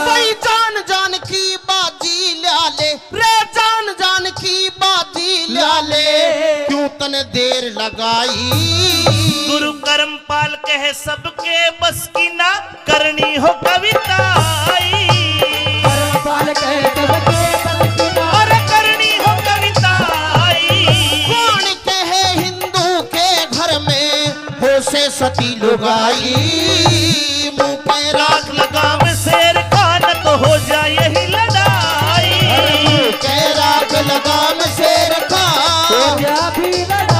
भाई जान जान की बाजी ला ले, रे जान जान की बाजी ला ले, क्यों तने देर लगाई? गुरु कर्मपाल कहे सबके बस की ना करनी हो कविताई। कर्मपाल कहे सबके बस की ना। अरे करनी हो कविताई। कौन कहे हिंदू के घर में हो से सती लुगाई, मुंह पे राख लगाम शेर खान तो हो जाए यही लड़ाई। मुंह पे राख लगाम शेर खान हो जाए भी लड़ाई।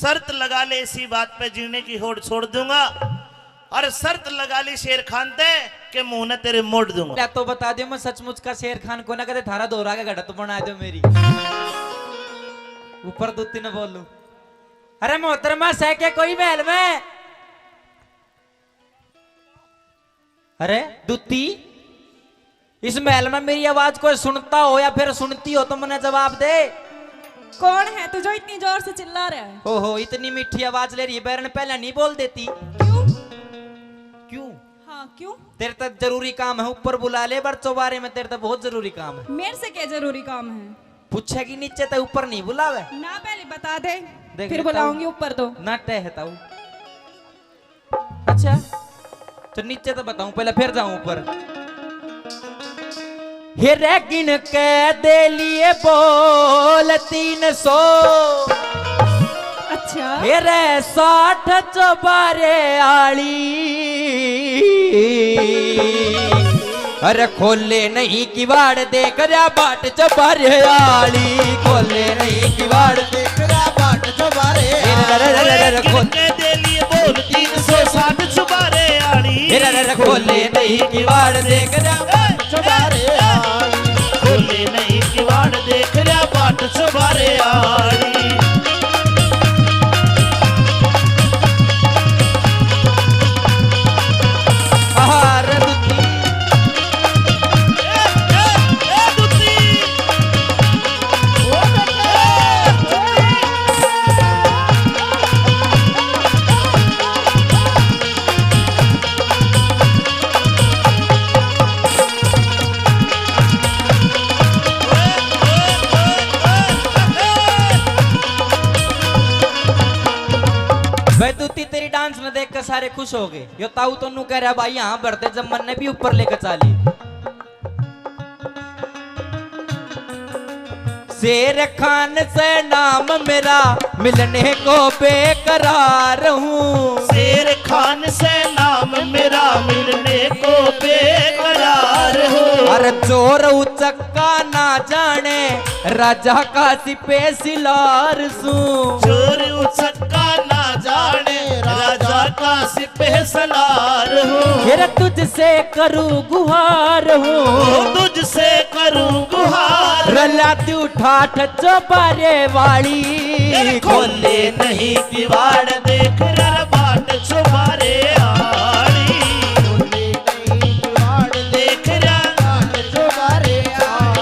शर्त लगा ले इसी बात पे, जीने की होड़ छोड़ दूंगा। और शर्त लगा ली शेर खान ते के मुंह ने तेरे मोड़ दूंगा। ले तो बता दे, मैं सचमुच का शेर खान को ना, कदे थारा दोहरा के घड़त बना दो मेरी। ऊपर दो तीन बोलू। अरे मोहतरमा, सह के कोई महल में? अरे दुत्ती, इस महल में मेरी आवाज कोई सुनता हो या फिर सुनती हो तो मने जवाब दे। कौन है तू जो इतनी जोर से चिल्ला रहा है? ओहो, इतनी मीठी आवाज ले रही है, बैरन पहले नहीं बोल देती? क्यों? क्यों? हाँ, क्यों? तेरे तक जरूरी काम है, ऊपर बुला ले, पर चौबारे में तेरे तक बहुत जरूरी काम है। मेरे से क्या जरूरी काम है? पूछेगी नीचे तो ऊपर नहीं बुलावे। ना, पहले बता दे, देख फिर लेता हूँ। बुलाऊंगी ऊपर तो। ना टहता हूँ। अच्छा, तो नीचे तो बताऊं, पहले फिर जाऊं ऊपर। हे रे गिन के दे लिए बोल तीन सौ। अच्छा। हे रे साठ चौबारे आली। अरे खोले नहीं किवाड़ देख रहा बाट चौबारे आली, खोले नहीं किवाड़ देख रहा बाट चौबारे आली। अरे, अरे, अरे, अरे, अरे, खोल। के दे लिए बोल तीन सौ साठ चौबारे आली। अरे, अरे, अरे, खोले नहीं किवाड़ देख रहा बाट चौबारे आली, खोले नहीं किवाड़ देख रहा बाट चौबारे आली। आहा, रे दुखी। सारे खुश हो गए। यो ताऊ तो नू कह रहा, भाई यहाँ भर दे, जब मन ने भी ऊपर लेकर चाली। शेर खान से नाम मेरा, मिलने को बेकरार हूँ। शेर खान से नाम मेरा, मिलने को बेकरार हूँ। अरे चोर उचक्का ना जाने, राजा का सिपह सिलार सूं। चोर उचक्का ना जाने, राजा का सिपह सलार हूँ। फिर तुझसे करूँ गुहार हूँ। ओ, तुझसे करूँ गुहार। रला तू ठाठ चौबारे वाली। तेरे खोले नहीं किवाड़, देख रहा बाट चौबारे आली। खोले नहीं किवाड़, देख रहा बाट चौबारे आली।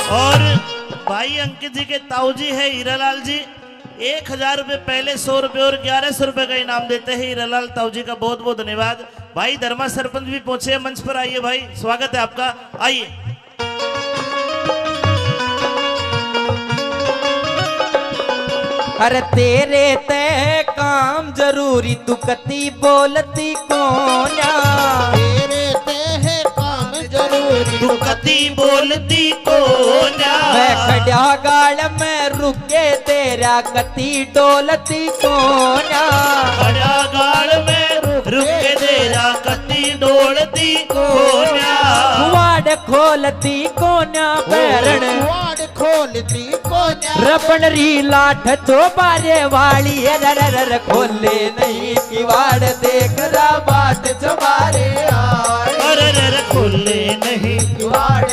और भाई अंकित जी के ताऊ जी है हीरालाल जी, एक हजार रुपये पहले, सौ रुपये और ग्यारह सौ रुपये का इनाम देते हैं हीरालाल ताऊ जी का। बहुत बहुत धन्यवाद। भाई धर्मा सरपंच भी पहुंचे हैं मंच पर, आइए भाई, स्वागत है आपका, आइए। अरे तेरे ते काम जरूरी, तू कती बोलती कोन्या। तेरे ते है काम जरूरी, तू कती बोलती कोन्या। मैं खड्या गाल में रुक के तेरा कती डोलती कोन्या। खड्या गाल में रुक के तेरा कती डोलती कोन्या। कुवाड़ खोलती कोन्या बैरण। कुवाड़ खोलती कोन्या। रबण री लाठ चौबारे वाली है, रर, रर, खोले नहीं किवाड़, देख रहा बाट चौबारे आली। अरे, अरे, अरे, खोले नहीं किवाड़,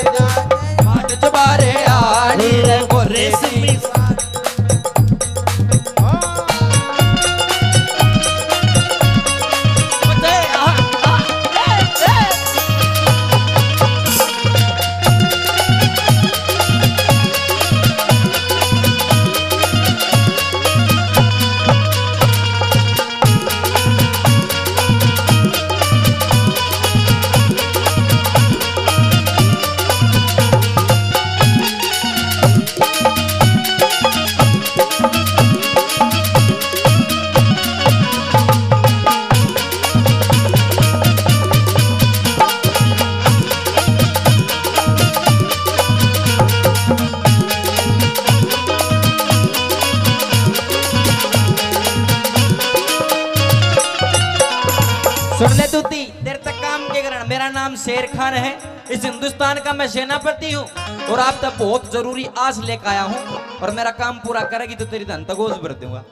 बाट चौबारे आली रे, खोले रेशमी नहीं। सुन ले तूती, तेरे तक काम के करण। मेरा नाम शेर खान है, इस हिंदुस्तान का मैं सेनापति हूँ और आप तक बहुत जरूरी आस लेकर आया हूँ और मेरा काम पूरा करेगी तो तेरी धन तक गोज भर दूंगा।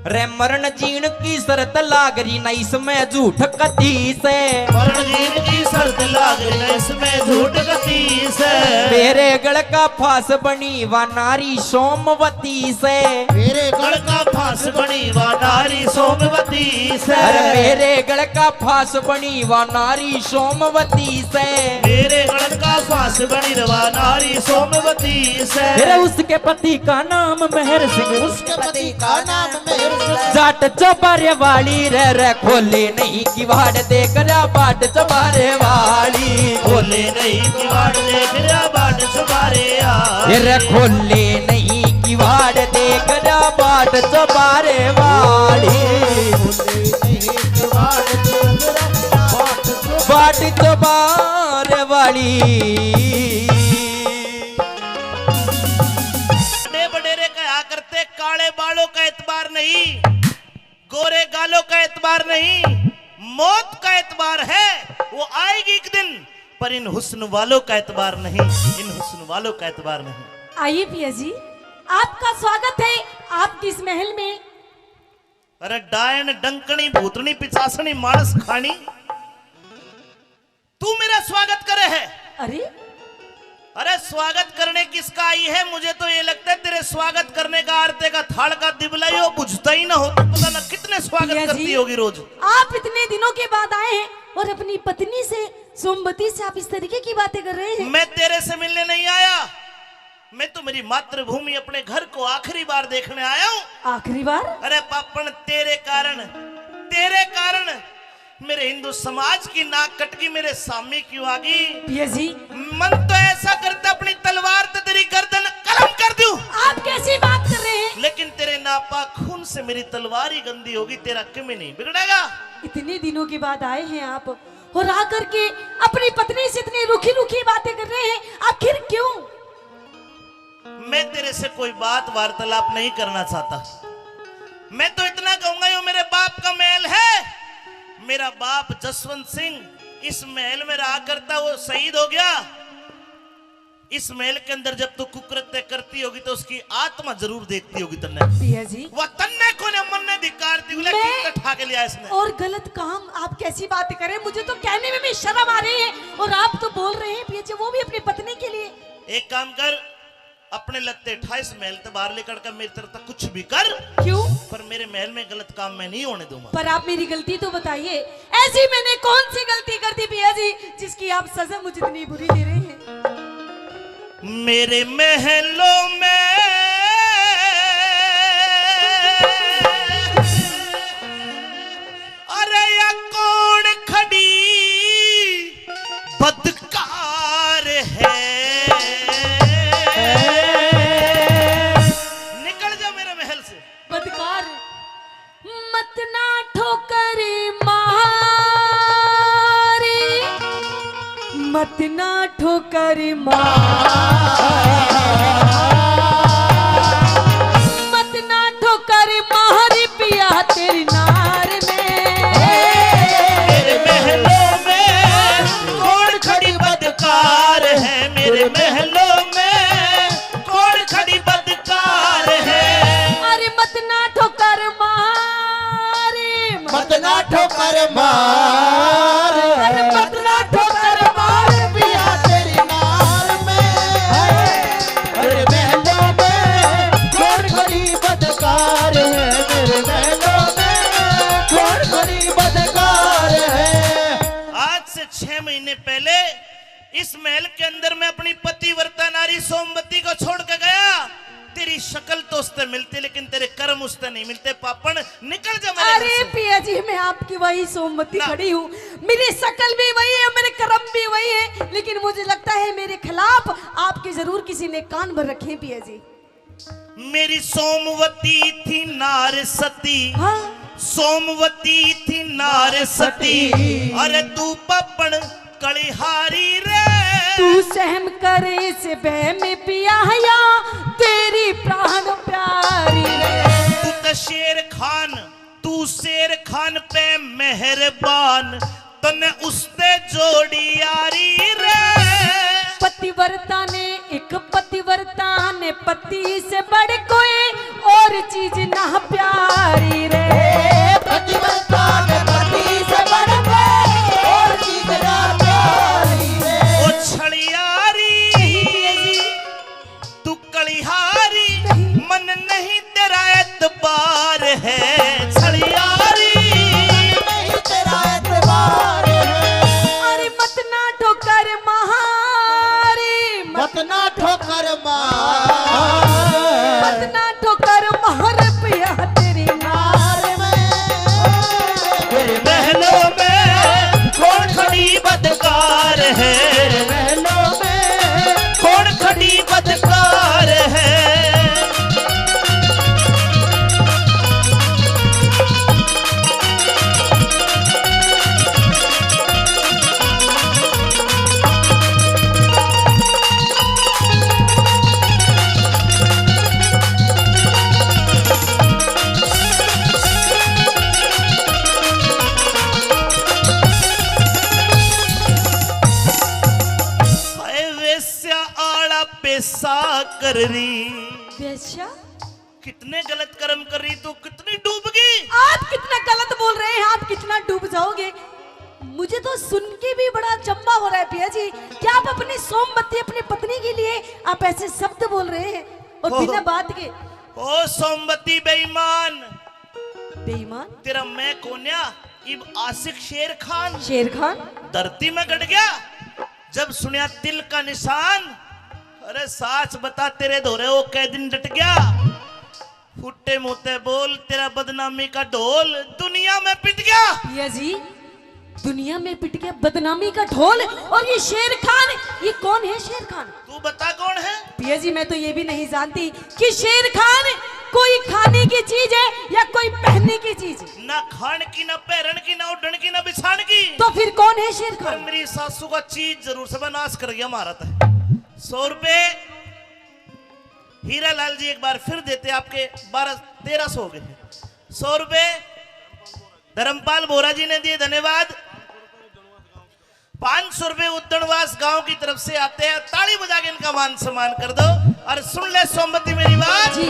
रे मरण जीण की शर्त लाग रही ना इसमें झूठ कती से। मरण जीण की शर्त लाग रही ना इसमें झूठ कती से। मेरे गल का फांस बनी वा नारी सोमवती से। मेरे गल का फांस बनी वा नारी सोमवती से। अरे मेरे गल का फांस बनी वा नारी सोमवती से। मेरे गल का फांस बनी वा नारी सोमवती से। अरे उसके पति का नाम मेहर सिंह। उसके पति का नाम मेहर सिंह। जाट चौबारे वाली रे, रे खोले नहीं किवाड़, देख रहा बाट चौबारे वाली। खोले नहीं किवाड़, देख रहा बाट चौबारे आली। रे खोले नहीं किवाड़, देख रहा बाट चौबारे वाली। खोले नहीं किवाड़, देख रहा बाट चौबारे, बाट चौबारे वाली। बड़े बडेरे कहा करते, काले बालों का एतबार नहीं, गोरे गालों का एतबार नहीं, मौत का एतबार है, वो आएगी एक दिन, पर इन हुस्न वालों का एतबार नहीं, इन हुस्न वालों का एतबार नहीं। आइए पिया जी, आपका स्वागत है आपकी इस महल में। अरे डायन, डंकनी, भूतनी, पिचासनी, मानस खानी, तू मेरा स्वागत करे है। अरे, अरे, स्वागत करने किसका आई है? मुझे तो ये लगता है तेरे स्वागत करने का आरते का थाल का दिबला ही हो, बुझता ही ना हो, तो पता ना कितने स्वागत भैया जी, करती होगी रोज। आप इतने दिनों के बाद आए हैं और अपनी पत्नी से, सोमवती से आप इस तरीके की बातें कर रहे हैं। मैं तेरे से मिलने नहीं आया, मैं तो मेरी मातृभूमि, अपने घर को आखिरी बार देखने आया हूँ। आखिरी बार? अरे पापण, तेरे कारण, तेरे कारण मेरे हिंदू समाज की नाक कटगी, मेरे सामी क्यों आ गई? भैया जी। मन तो ऐसा करता अपनी तलवार ते तेरी गर्दन कलम कर दूं। आप कैसी बात कर रहे हैं? लेकिन तेरे नापाक खून से मेरी तलवार ही गंदी होगी, तेरा किमे नहीं बिगड़ेगा। इतने दिनों के बाद आए हैं आप और आकर के अपनी पत्नी से इतनी रूखी रूखी बातें कर रहे हैं, आखिर क्यों? मैं तेरे से कोई बात वार्तालाप नहीं करना चाहता। मैं तो इतना कहूंगा, यो मेरे बाप का महल है। मेरा बाप जसवंत सिंह इस महल में रहा करता, वो शहीद हो गया। इस महल के अंदर जब तू कुकृत्य करती होगी तो उसकी आत्मा जरूर देखती होगी तन्ने। भैया जी। वह तन्ने को ने मन्ने धिक्कार दी, बोले मैं कितना ठा के लिया इसने। और गलत काम, आप कैसी बात करें, मुझे तो कहने में भी शर्म आ रही है और आप तो बोल रहे हैं भैया जी, वो भी अपनी पत्नी के लिए। एक काम कर, अपने लत्ते ठा, इस महल ते बाहर निकल कर मेरी तरफ तक कुछ भी कर। क्यों? पर मेरे महल में गलत काम मैं नहीं होने दूंगा। पर आप मेरी गलती तो बताइए, ऐसी मैंने कौन सी गलती कर दी भैया जी, जिसकी आप सजा मुझे इतनी बुरी दे रहे हैं? मेरे महलों में, अरे या कौन खड़ी बदकार है। निकल जा मेरे महल से। बदकार। मत ना ठोकर मारी, मत ना ठोकर मारी, मत ना ठोकर मारी पिया तेरी नार में। मेरे महलों में कौन खड़ी बदकार है, मेरे महलों में कौन खड़ी बदकार है। अरे मत ना ठोकर मार, मत ना ठोकर मार, अरे मत ना ठोकर मार पिया तेरी नार में। मेरे महलों में कौन खड़ी बदकार है, मेरे महलों में कौन खड़ी बदकार है। आज से छह महीने पहले इस महल के अंदर मैं अपनी पतिव्रता नारी सोमवती को छोड़ के गया। तेरी शक्ल तो उससे मिलती, लेकिन तेरे कर्म उससे नहीं मिलते। पापण, निकल जा मेरे घर से। अरे पिया जी, मैं आपकी वही सोमवती खड़ी हूँ। मेरी शक्ल भी वही है, मेरे कर्म भी वही है, लेकिन मुझे लगता है मेरे खिलाफ आपके जरूर किसी ने कान भर रखे हैं पिया जी। मेरी सोमवती थी नार सती। हाँ। सोमवती थी नार सती। अरे तू पापण कलिहारी रे। तू सहम कर इस बह में पिया या तेरी प्राण प्यारी रे। तू तो शेर खान, तू शेर खान पे मेहरबान, तन्ने उसते जोड़ी यारी रे। पतिव्रता ने, एक पतिव्रता ने पति से बढ़ कोई और चीज ना प्यारी रे। पतिव्रता ने पति से बढ़ कोई और चीज ना प्यारी रे। ओ छलियारी, तू कलिहारी, मन नहीं तेरा एतबार है, छलियारी। नहीं तेरा एतबार है। अरे मत ना ठोकर मारी, मत ना ठोकर मार। मत ना ठोकर मार पिया तेरी नार में। तेरे महलों में कौन खड़ी बदकार है, तेरे महलों में कौन खड़ी बदकार है। हाय वेश्या आला पेशा कर रही। वेश्या? कितने गलत कर्म कर रही तू, कितनी डूबगी। आप कितना गलत बोल रहे हैं, आप कितना डूब जाओगे। मुझे तो सुन के भी बड़ा अचंभा हो रहा है पिया जी, क्या आप अपनी सोमवती, अपनी पत्नी के लिए आप ऐसे शब्द बोल रहे हैं और ओहो। बिना बात के? ओ सोमवती बेईमान, बेईमान? तेरा मैं कोन्या, इब आशिक शेर खान। शेर खान? धरती में गड़ गया, जब सुनया तिल का निशान। अरे साच बता, तेरे धोरे वो कै दिन डट गया? फुट्टे मुंह ते बोल, तेरा बदनामी का ढोल दुनिया में पिट गया। पिया जी, दुनिया में पिट गया बदनामी का ढोल। और ये शेर खान, ये कौन है शेर खान? तू बता कौन है? पिया जी, मैं तो ये भी नहीं जानती कि शेर खान कोई खाने की चीज है या कोई पहनने की चीज। ना खान की, ना पहरन की, ना उड़न की, ना बिछान की। तो फिर कौन है शेर खान? पर मेरी सासू का चीज जरूर से नाश कर गया महाराज। सौ रुपए हीरा लाल जी एक बार फिर देते, आपके बारह, तेरह सौ हो गए हैं। सौ रुपए धर्मपाल बोरा जी ने दिए, धन्यवाद। पाँच सौ रुपए उद्दणवास गांव की तरफ से आते हैं, ताली बजा के इनका मान सम्मान कर दो। और सुन ले सोमवती मेरी बात। जी।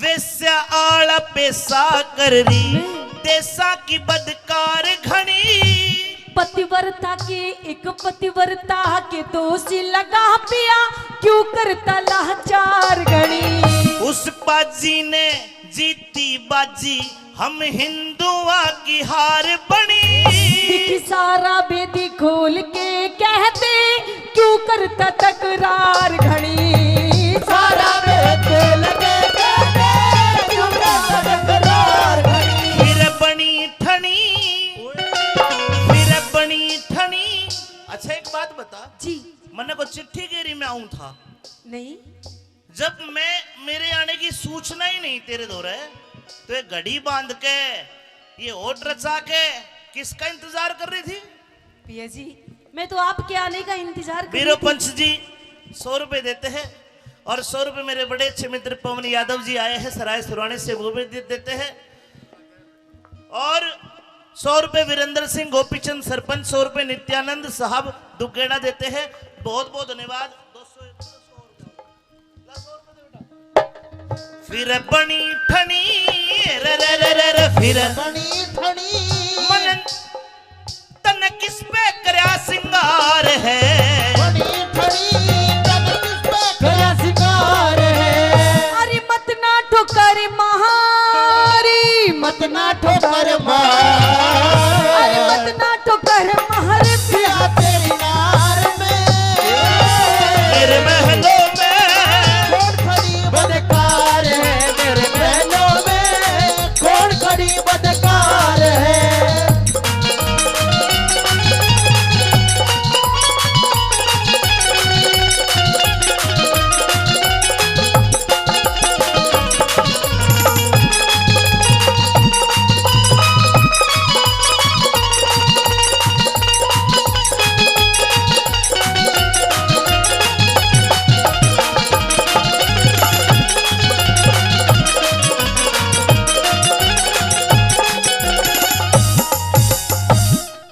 वेश्या आला पेशा कर री, देशा की बदकार घणी। पतिव्रता के एक पतिव्रता के दोषी लगा पिया, क्यों करता लाचार घणी। उस पाजी ने जीती बाजी, हम हिंदुआ की हार बणी। दिख सारा भेदी खोल के कहते, क्यों करता तकरार घणी। सारा भेद लगे कहते, क्यों करता तकरार घणी। फिर बणी ठणी, फिर बणी ठणी। अच्छा, एक बात बता। जी। मन्ने को चिट्ठी गेरी में आऊं था। नहीं। जब मैं, मेरे आने की सूचना ही नहीं तेरे धोरे, तो ये घड़ी बांध के, ये ओट रचा के किसका इंतजार कर रही थी? पिया जी, मैं तो आपके आने का इंतजार कर रही थी। पंच जी सौ रुपए देते हैं और सौ रुपए मेरे बड़े अच्छे मित्र पवन यादव जी आए हैं सराय सुराने से, वो भी दे देते हैं। और सौ रुपए वीरेंद्र सिंह गोपीचंद सरपंच, सौ रुपए नित्यानंद साहब दुगेड़ा देते हैं। बहुत बहुत धन्यवाद। फिर बणी ठणी, रे रे रे रे रे, फिर बणी ठणी। मन तन किस पे करया सिंगार है? बणी ठणी, तन किस पे करया सिंगार है? अरे मत ना ठोकर मारी, मत ना ठोकर मारी। अरे मत ना ठोकर मार पिया तेरी नार में। मेरे महलों में कौन खड़ी बदकार है? मेरे महलों में कौन खड़ी बदकार है?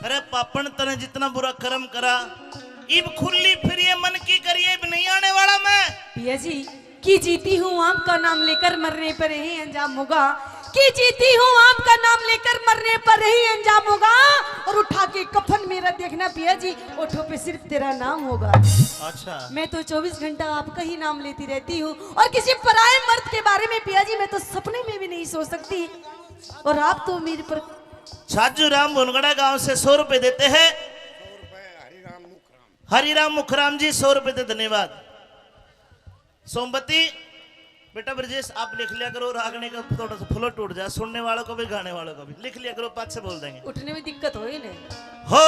अरे पापण, तने जितना बुरा कर्म करा, इब खुली फिरिए मन की करिए, इब नहीं आने वाला मैं। पिया जी, की जीती हूँ आपका नाम लेकर मरने पर यही अंजाम होगा, की जीती हूँ आपका नाम लेकर मरने पर यही अंजाम होगा। और उठा के कफन मेरा देखना पिया जी, ओठों पे सिर्फ तेरा नाम होगा। अच्छा। मैं तो चौबीस घंटा आपका ही नाम लेती रहती हूँ और किसी पराए मर्द के बारे में पिया जी मैं तो सपने में भी नहीं सोच सकती। और आप तो मेरे पर छाजू राम भुनगड़ा गांव से सौ रुपए देते हैं। हरिराम मुखराम जी सौ रुपए दे, धन्यवाद। सोमवती, बेटा ब्रजेश, आप लिख लिया करो, रागनी का थोड़ा सा flow टूट जाए, सुनने वालों को भी, गाने वालों को भी। लिख लिया करो, पाछे बोल देंगे। उठने में दिक्कत हो ही नहीं। हो।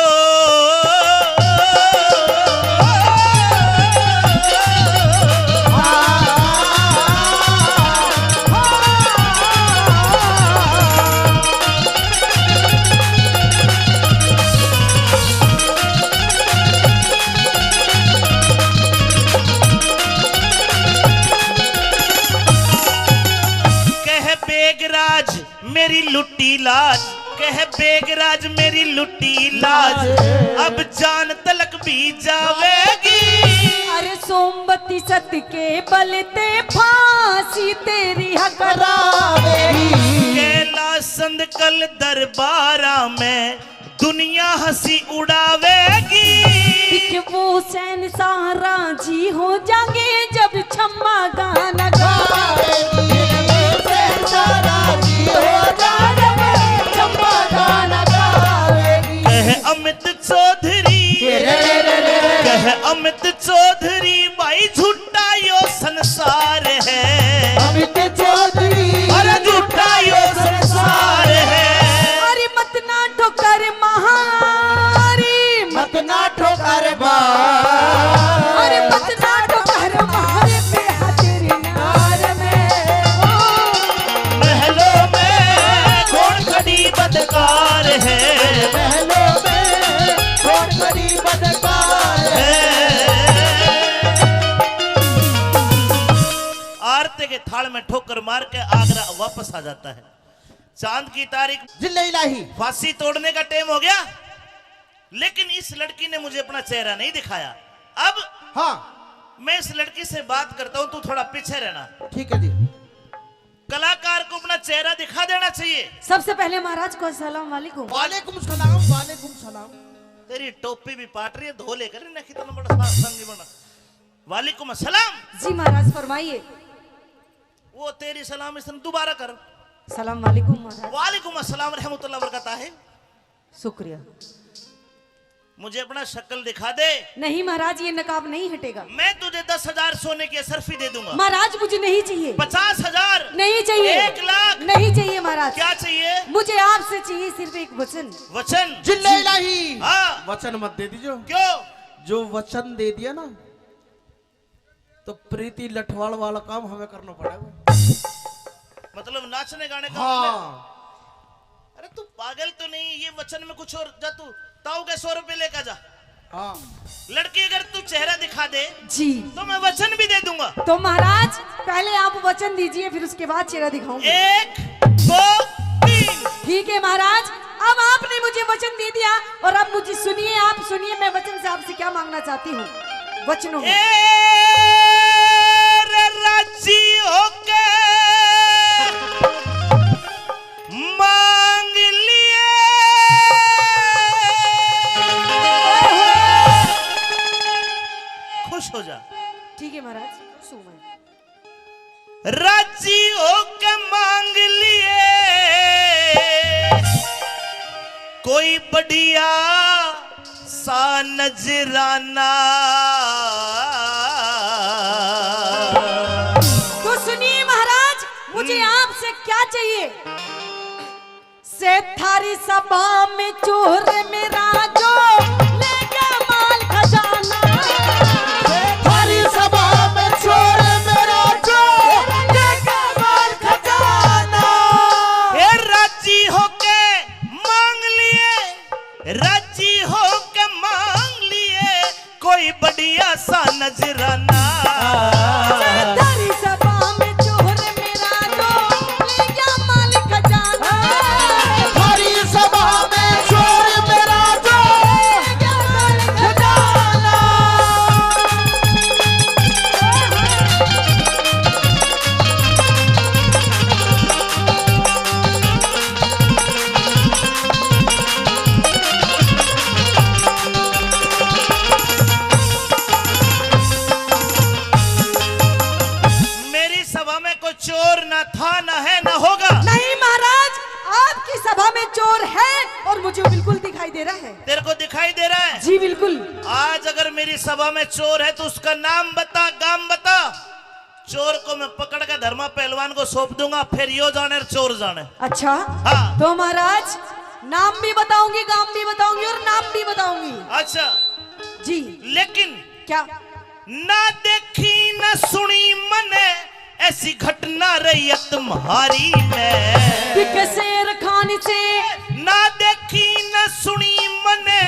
लुटी लाज, कह बेगराज मेरी लुटी लाज, अब जान तलक भी जावेगी। अरे सोमवती सत के बल ते फांसी तेरी हकरावेगी। कैलाश संद कल दरबारा में दुनिया हंसी उड़ावेगी। कि वो शहंशाह राजी हो जाएंगे जब छम्मा गाना गावेगी। शहंशाह राजी हो जाएंगे जब छम्मा गाना गावेगी। कह अमित चौधरी, कह अमित चौधरी, भाई झूठा यो संसार है। अमित चौधरी, अरे झूठा यो संसार है। अरे मत ना ठोकर मारी, मत ना ठोकर मारी। अरे मत ना ठोकर मारी, बेहा तेरी नार में। ओ। महलों में कौन खड़ी बदकार है, महलों में कौन खड़ी बदकार है। आरती के थाल में ठोकर मार के आगरा वापस आ जाता है। चांद की तारीख, जिल्ले इलाही। फांसी तोड़ने का टाइम हो गया, लेकिन इस लड़की ने मुझे अपना चेहरा नहीं दिखाया। अब हाँ। मैं इस लड़की से बात करता हूँ, तू थोड़ा पीछे रहना। ठीक है जी। कलाकार को अपना चेहरा दिखा देना चाहिए। सबसे पहले महाराज को अस्सलाम वालेकुम। वालेकुम सलाम, वालेकुम सलाम। तेरी टोपी भी पाट रही है, धो लेकर ना, कितना बड़ा सा संगी बना। वालेकुम अस्सलाम। जी महाराज, फरमाइए। वो तेरी सलाम, इसने दोबारा कर। सलाम वालेकुम महाराज। वालेकुम अस्सलाम रहमतुल्लाह बरकत है। शुक्रिया। मुझे अपना शक्ल दिखा दे। नहीं महाराज, ये नकाब नहीं हटेगा। मैं तुझे दस हजार सोने की अशरफी दे दूंगा। महाराज, मुझे नहीं चाहिए। पचास हजार? नहीं चाहिए। एक लाख? नहीं चाहिए महाराज। क्या चाहिए? मुझे आपसे चाहिए सिर्फ एक वचन। वचन? जिल्ले इलाही। हाँ। वचन मत दे दीजिए। क्यों? जो वचन दे दिया ना, तो प्रीति लठवाल वाला काम हमें करना पड़ेगा। मतलब नाचने गाने का हाँ। हमने? अरे तू पागल तो नहीं, ये वचन में कुछ और, जा तू ताऊ के सौ रुपए लेकर जा। हाँ। लड़की अगर तू चेहरा दिखा दे जी। तो मैं वचन भी दे दूंगा। तो महाराज पहले आप वचन दीजिए, फिर उसके बाद चेहरा दिखाऊंगी। एक, दो, तीन। ठीक है महाराज, अब आपने मुझे वचन दे दिया और अब मुझे सुनिए, आप सुनिए, मैं वचन से आपसे क्या मांगना चाहती हूँ। वचनों में। ए रे राजी होके मांग लिए। खुश हो जा। ठीक है महाराज, खुश हूँ मैं। राजी होके मांग लिए कोई बढ़िया सा नजराना। तो सुनिए महाराज, मुझे हम्म। आपसे क्या चाहिए? से थारी सभा में चोर मेरा जो ले गया माल खजाना। से थारी सभा में चोर मेरा जो ले गया माल खजाना। ए राजी होके मांग लिए, राजी होके मांग लिए कोई बढ़िया सा नजराना। थारी सभा में चोर मेरा जो ले गया माल खजाना। थारी सभा में चोर मेरा जो ले गया माल खजाना। मेरी सभा में कोई चोर ना था, ना है, ना होगा। नहीं महाराज, आपकी सभा में चोर है और मुझे बिल्कुल दिखाई दे रहा है। तेरे को दिखाई दे रहा है? जी बिल्कुल। आज अगर मेरी सभा में चोर है तो उसका नाम बता, गाम बता। चोर को मैं पकड़ के धर्मा पहलवान को सौंप दूंगा, फिर यो जाने और चोर जाने। अच्छा, हाँ। तो महाराज, नाम भी बताऊंगी, गाम भी बताऊंगी और नाम भी बताऊंगी। अच्छा। जी। लेकिन क्या? ना देखी ना सुनी मने ऐसी घटना रैयत म्हारी में। दिख शेर खान से। ना देखी ना सुनी मने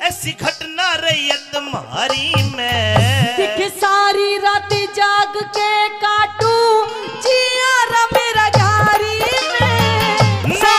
ऐसी घटना रैयत म्हारी में। दिख सारी रात जाग के काटू जिया रा मेरा घारी में। ना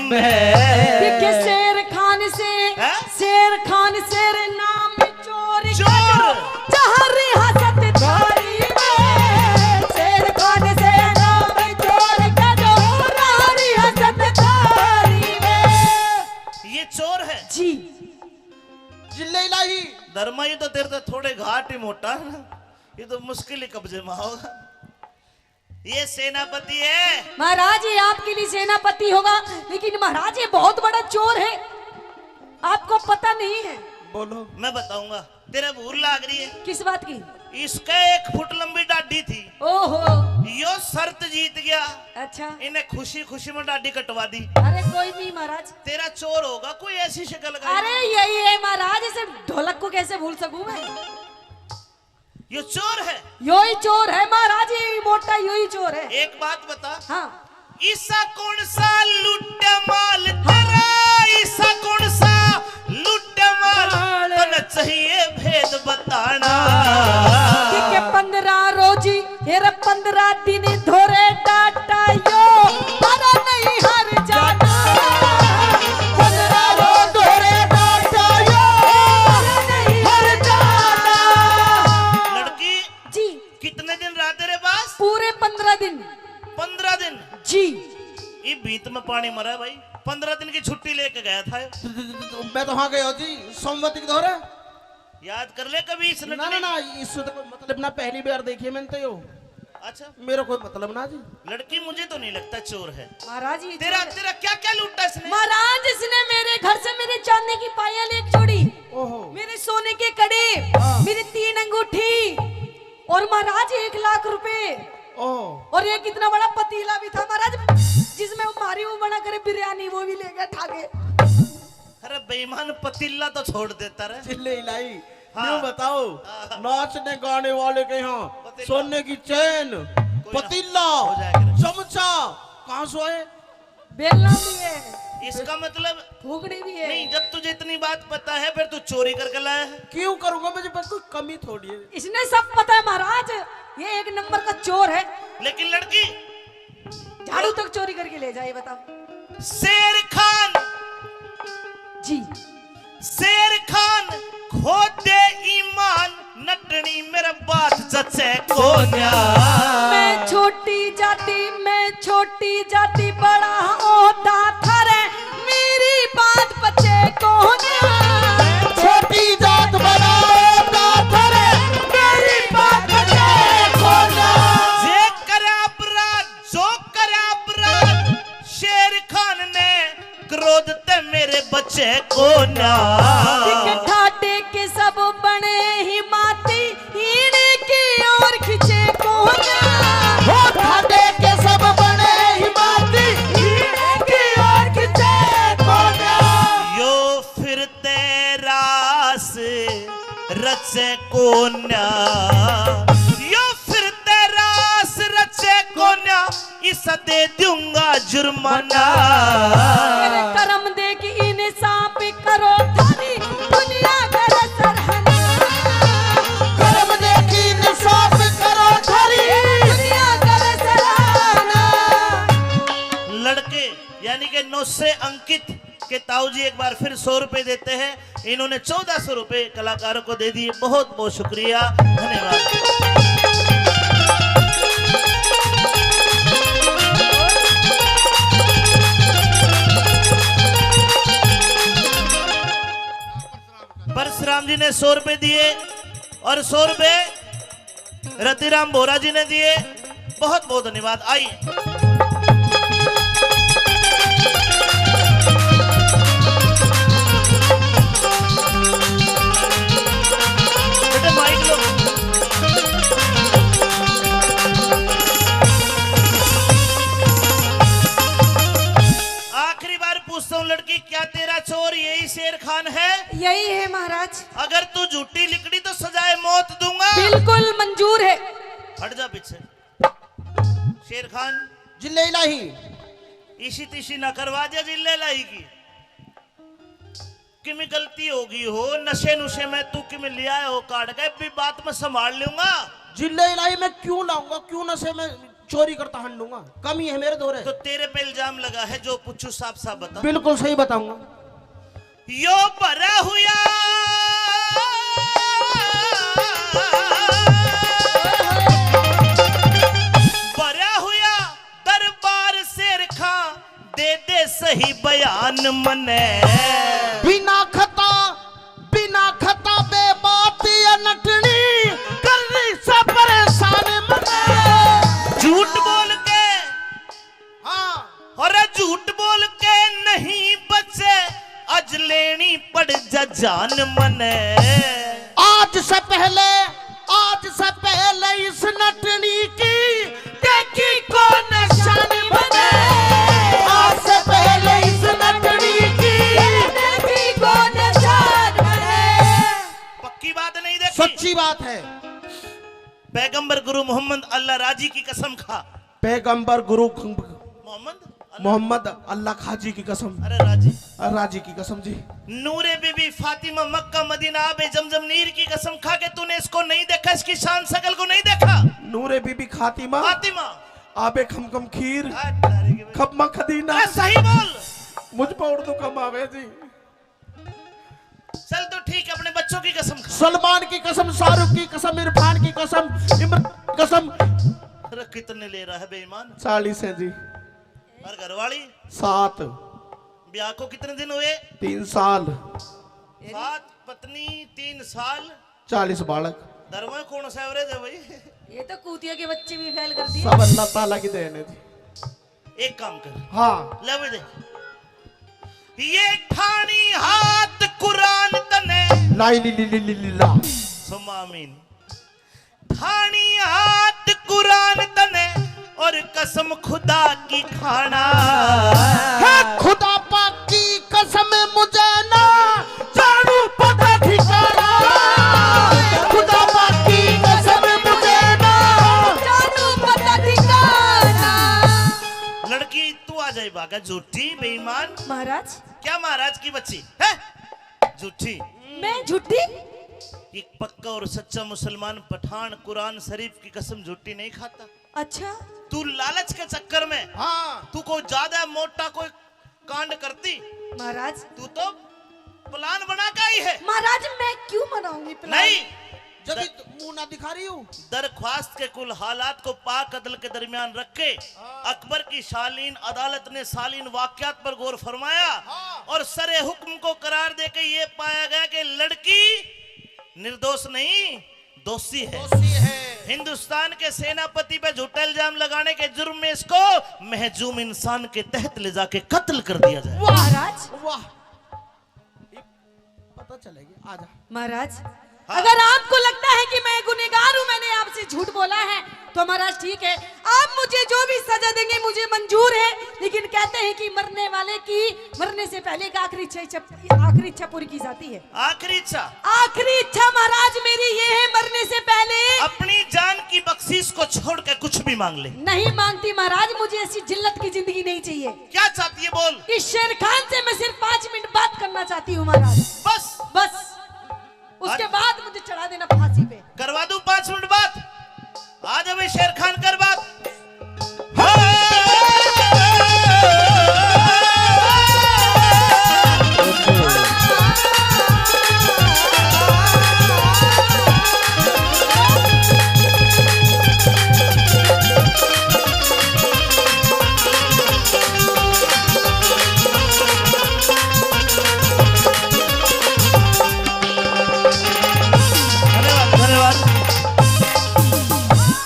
में। दिखे शेर खान से, हैं? शेर खान शेर नाम चोर चोर। करो, जहाँ रियासत थारी में। शेर खान से नाम चोर करो, जहाँ रियासत थारी में। ये चोर है। जी। जिल्ले इलाही। धर्मा, ये तो तेरे से थोड़े घाट ही मोटा है ना, ये तो मुश्किल ही कब्जे में होगा। ये सेनापति है। महाराज, ये आपके लिए सेनापति होगा, लेकिन महाराज, ये बहुत बड़ा चोर है, आपको पता नहीं है। बोलो। मैं बताऊंगा, तेरे भूल लाग रही है। किस बात की? इसके एक फुट लंबी डाडी थी। ओहो। यो शर्त जीत गया। अच्छा। इन्हें खुशी खुशी में डाडी कटवा दी। अरे कोई नहीं महाराज। तेरा चोर होगा कोई ऐसी शक्ल का। अरे यही है महाराज, इसे ढोलक को कैसे भूल सकूं मैं? यो चोर है। यो ही चोर है महाराज, ये मोटा यो ही चोर है। एक बात बता। हाँ। इसा कौन सा लुट माल तेरा, इसा कौन सा लुट माल, माल। तन चाहिए भेद बताना। ठीक है, पंद्रह रोजी, ये रे पंद्रह दिन धोरे डाटा यो, अरे नहीं हर जाना। पंद्रह रोज धोरे डाटा यो, अरे नहीं हर जाना। लड़की, जी। कितने दिन रहा तेरे पास? पूरे पंद्रह दिन। पंद्रह दिन? जी। ये भीत में पानी मरा है भाई, पंद्रह दिन की छुट्टी लेके गया था। मैं तो वहां गया जी, सोमवती के धोरे। याद कर ले कभी इस ना, ना, लड़की ना, इससे तो कोई मतलब ना, पहली बार देखी है मैंने तो यो। अच्छा। मेरा कोई मतलब ना जी। लड़की, मुझे तो नहीं लगता चोर है। महाराज, ये तेरा, चोर है। तेरा क्या क्या लूटा इसने? महाराज, इसने मेरे घर से मेरे चांदी की पायल एक जोड़ी, ओहो। मेरे सोने के कड़े, हाँ। मेरी तीन अंगूठी और महाराज एक लाख रुपए। ओहो। और एक इतना बड़ा पतीला भी था महाराज, जिसमें वो मारी वो बना करे बिरयानी, वो भी ले गए ठाके। अरे बेईमान, पतीला तो छोड़ देता रे। जिल्ले इलाही, हाँ। यूं बताओ, हाँ। नाचने गाने वाले के यहाँ पतीला। सोने की चेन, कोई ना। पतीला, हो जाएगा। चमचा, कहाँ से आए? बेलना भी है। इसका मतलब फूकनी भी है। नहीं, जब तुझे इतनी बात पता है, फिर तू चोरी करके लाया है। क्यों करूंगा, मुझे बस कोई कमी थोड़ी है। इसने सब पता है महाराज, ये एक नंबर का चोर है। लेकिन लड़की झाड़ू तक चोरी करके ले जाए, बताओ। शेर खान। जी। शेर खान खो दे ईमान, नटनी मेरा बात जचे कोन्या। मैं छोटी जाति, मैं छोटी जाति, बड़ा ओहदा थारे, मेरी बात पचे कोन्या। छोटी जात बड़ा ओहदा थारे, मेरी बात पचे कोन्या। जे करे अपराध, जो करे अपराध, शेर खान ने क्रोध ते मेरे बचे कोन्या। ठीक ठाटे के सब बने ही माती, इनकी ओर खिंचे कोन्या। हो ठाटे के सब बने ही माती, इनकी ओर खिंचे कोन्या। यो फिरते रास रचे कोन्या, यो फिरते रास रचे कोन्या, इसा दे दूंगा जुर्माना। तेरे करम देख इंसाफ करो थारी दुनिया करे सराहना। करम देख इंसाफ करो थारी दुनिया करे सराहना। लड़के यानी कि नौ से अंकित के ताऊ जी एक बार फिर सौ रुपए देते हैं। इन्होंने चौदह सौ रुपए कलाकारों को दे दिए। बहुत बहुत शुक्रिया, धन्यवाद। परशुराम जी ने सौ रुपए दिए और सौ रुपए रतिराम बोरा जी ने दिए। बहुत बहुत धन्यवाद। आइए बेटे, माइक लो। आखिरी बार पूछता हूँ लड़की, क्या तेरा चोर यही शेर खान है? यही है महाराज। अगर तू झूठी लिकड़ी तो सजाए मौत दूंगा। बिल्कुल मंजूर है। हट जा पीछे। शेर खान। जिल्ले इलाही। इसी तिसी ना करवा दिया जिल्ले इलाही की। किमी गलती होगी हो, नशे नुशे में तू किमी ले आया हो काट के, भी बात में संभाल लूंगा। जिल्ले इलाही मैं क्यों लाऊंगा, क्यों नशे में चोरी करता हंडूंगा, कमी है मेरे धोरे। तो तेरे पे इल्जाम लगा है, जो पूछू साफ साफ बता। बिल्कुल सही बताऊंगा। यो भरा हुआ, भरा हुआ दरबार शेर खां, दे दे सही बयान मने। बिना खता, बिना खता बे बात ये नटनी, कर रही से परेशान मने। झूठ बोल के, हाँ। अरे झूठ बोल के नहीं बचे, आज लेनी पड़ जा जान मने। आज से पहले, आज से पहले इस नटनी की देखी कौन शान मने। आज से पहले इस नटनी की देखी कौन शान मने। पक्की बात नहीं देखी? सच्ची बात है। पैगंबर गुरु मोहम्मद अल्लाह राजी की कसम खा। पैगंबर गुरु मोहम्मद अल्लाह, मोहम्मद अल्लाह खाजी की कसम। अरे राजी। अरे राजी की कसम जी। नूरे बीबी फातिमा मक्का मदीना आबे जमजम नीर की कसम खा के तूने इसको नहीं देखा, इसकी शान शकल को नहीं देखा। नूरे बीबी खातिमा। फातिमा। आबे खमखम खीर। आ, तारे के खपमा खदीना। आ, सही बोल। मुझ पर उर्दू कम आवे जी। चल तो ठीक है, अपने बच्चों की कसम खा। सलमान की कसम, शाहरुख की कसम, इरफान की कसम, इमरान की कसम। अरे कितने ले रहा है बेईमान? चालीस है जी। और घरवाली? सात। ब्याह को कितने दिन हुए? तीन साल। सात पत्नी, तीन साल। चालीस बालक। धर्म में कौन सा एवरेज है भाई? ये तो कूतिया के बच्चे भी फेल कर दिए। सब अल्लाह ताला की देन है जी। एक काम कर। हाँ। ले भी दे। ये ठानी हाथ कुरान तने। लाई ली ली ली ली ली ला। सुम्मा आमीन। ठानी हाथ कुरान तने और कसम खुदा की खाना। है खुदा पाक की कसम मुझे ना जानू पता ठिकाना। खुदा पाक की कसम मुझे ना जानू पता ठिकाना। लड़की तू आ जाए भागा, झूठी बेईमान। महाराज। क्या महाराज की बच्ची है? झूठी। मैं झूठी? एक पक्का और सच्चा मुसलमान पठान कुरान शरीफ की कसम झूठी नहीं खाता। अच्छा। तू लालच के चक्कर में, हाँ। तू कोई ज्यादा मोटा कोई कांड करती। महाराज। तू तो प्लान बना के आई है। महाराज, मैं क्यों बनाऊंगी प्लान? नहीं। जब द-, मुंह ना दिखा रही हूँ। दरख्वास्त के कुल हालात को पाक अदल के दरमियान रख के हाँ। अकबर की शालीन अदालत ने शालीन वाकयात पर गौर फरमाया हाँ। और सरे हुक्म को करार देके ये पाया गया कि लड़की निर्दोष नहीं, दोषी है। दोषी है। हिंदुस्तान के सेनापति पे झूठा इल्जाम लगाने के जुर्म में इसको महजूम इंसान के तहत ले जाके कत्ल कर दिया जाए। वाह, महाराज। वाह। ये पता चलेगी। आजा। महाराज, हाँ। अगर आपको लगता है कि मैं गुनहगार हूँ, मैंने आपसे झूठ बोला है, तो महाराज ठीक है, आप मुझे जो भी सजा देंगे मुझे मंजूर है, लेकिन कहते हैं कि मरने वाले की, मरने से पहले एक आखिरी इच्छा, इच्छा, आखिरी इच्छा पूरी की जाती है। आखिरी इच्छा? आखिरी इच्छा महाराज मेरी ये है, मरने से पहले अपनी जान की बख्शीश को छोड़ के कुछ भी मांग ले। नहीं मांगती महाराज, मुझे ऐसी जिल्लत की जिंदगी नहीं चाहिए। क्या चाहती है बोल। इस शेर खान से मैं सिर्फ पाँच मिनट बात करना चाहती हूँ महाराज। बस। बस। उसके आज बाद मुझे चढ़ा देना फांसी पे। करवा दूं पाँच मिनट बात? आ जा भाई शेर खान, कर बात। धन्यवाद, धन्यवाद।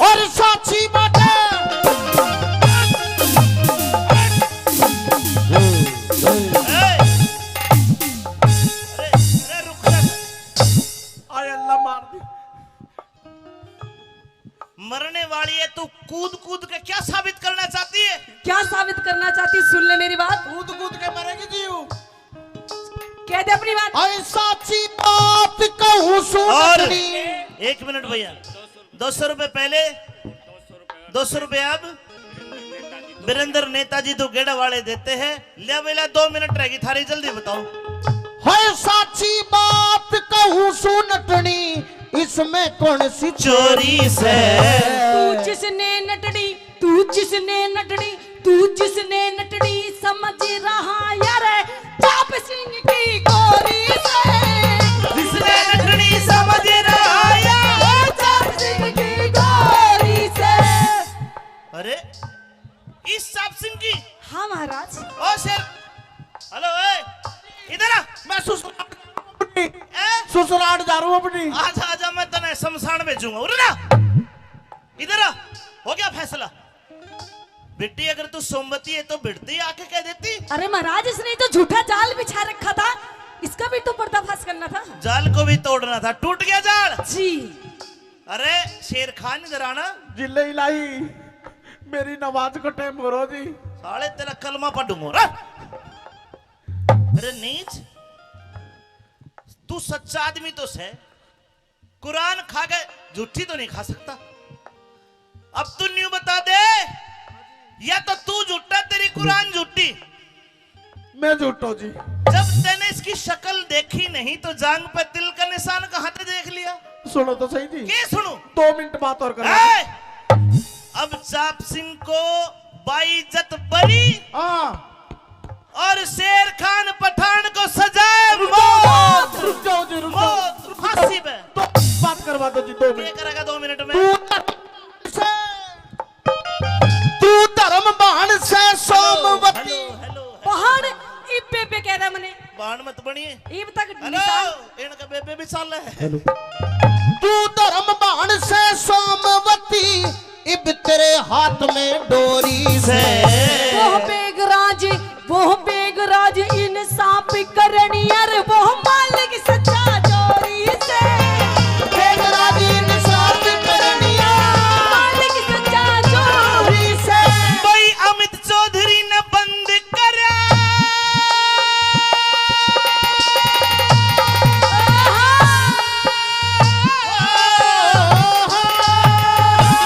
और साक्षी बाटे। ए, अरे, अरे, रुक जा। आय अल्लाह, मार दी। मरने वाली है, तू कूद कूद के क्या साबित करना चाहती है? क्या साबित करना चाहती, सुन ले मेरी बात। कूद कूद के मरेगी जीव। कह दे अपनी बात। ऐ साची बात कहूं और सुननी। एक मिनट भैया, दो सौ रुपए पहले, दो सौ रुपए अब। वीरेंद्र नेताजी तो गेड़ा वाले देते हैं। ले बेला, दो मिनट रहेगी थारी, जल्दी बताओ। है साची बात कहूं सू नटनी, इसमें कौन सी चोरी से? तू जिसने नटनी, तू जिसने नटनी, तू जिसने नटनी समझ रहा यार, चाप सिंह की गोरी से। जिसने नटनी समझ रहा यार, चाप सिंह की गोरी से। अरे, इस चाप सिंह की? हाँ महाराज। ओ शेर, हेलो, ए, इधर आ। मैं ससुराल, ए? ससुराल जा रहा हूँ अपनी। आजा, आजा, मैं तने शमशान भेजूंगा। उरे ना, इधर आ। हो गया फैसला। बेटी, अगर तू सोमवती है तो भिड़ती आके कह देती। अरे महाराज, इसने तो झूठा जाल बिछा रखा था, इसका भी तो पर्दाफाश करना था। जाल को भी तोड़ना था, टूट गया जाल। जी। अरे शेर खान, इधर आना। जिले इलाही, मेरी नमाज को टाइम करो जी। साले तेरा कलमा पढ़ूंगा रे। अरे नीच, तू सच्चा आदमी तो सै, कुरान खा के झूठी तो नहीं खा सकता। अब तू न्यू बता दे, या तो तू झूठा, तेरी कुरान झूठी। मैं झूठो जी। जब तैने इसकी शक्ल देखी नहीं तो जांग पे तिल का निशान कहाँ से देख लिया? सुनो तो सही जी। के सुनू? दो मिनट बात और कर लो। ए! अब चाप सिंह को बाइज्जत बरी। हाँ। और शेर खान पठान को सजाए मौत। रुक जाओ जी, रुक जाओ। मौत, फांसी पे। तो बात करवा दो जी, दो मिनट। क्या करेगा दो मिनट में? तू से, तू धर्म भान से सोमवती। Hello, hello, hello. भान इब्बे पे कह रहा मने। भान मत बनिए। इब तक हेलो, निशान। इनका बेबे भी चाल है। हेलो। तू धर्म भान से सोमवती, इब तेरे हाथ में डोरी से। वो बेगराज, वो बेगराज इंसाफ करनी, अरे वो मालिक सच्चा जोरी से। बेगराज इंसाफ करनी, मालिक सच्चा जोरी से। भाई अमित चौधरी ने बंद करया।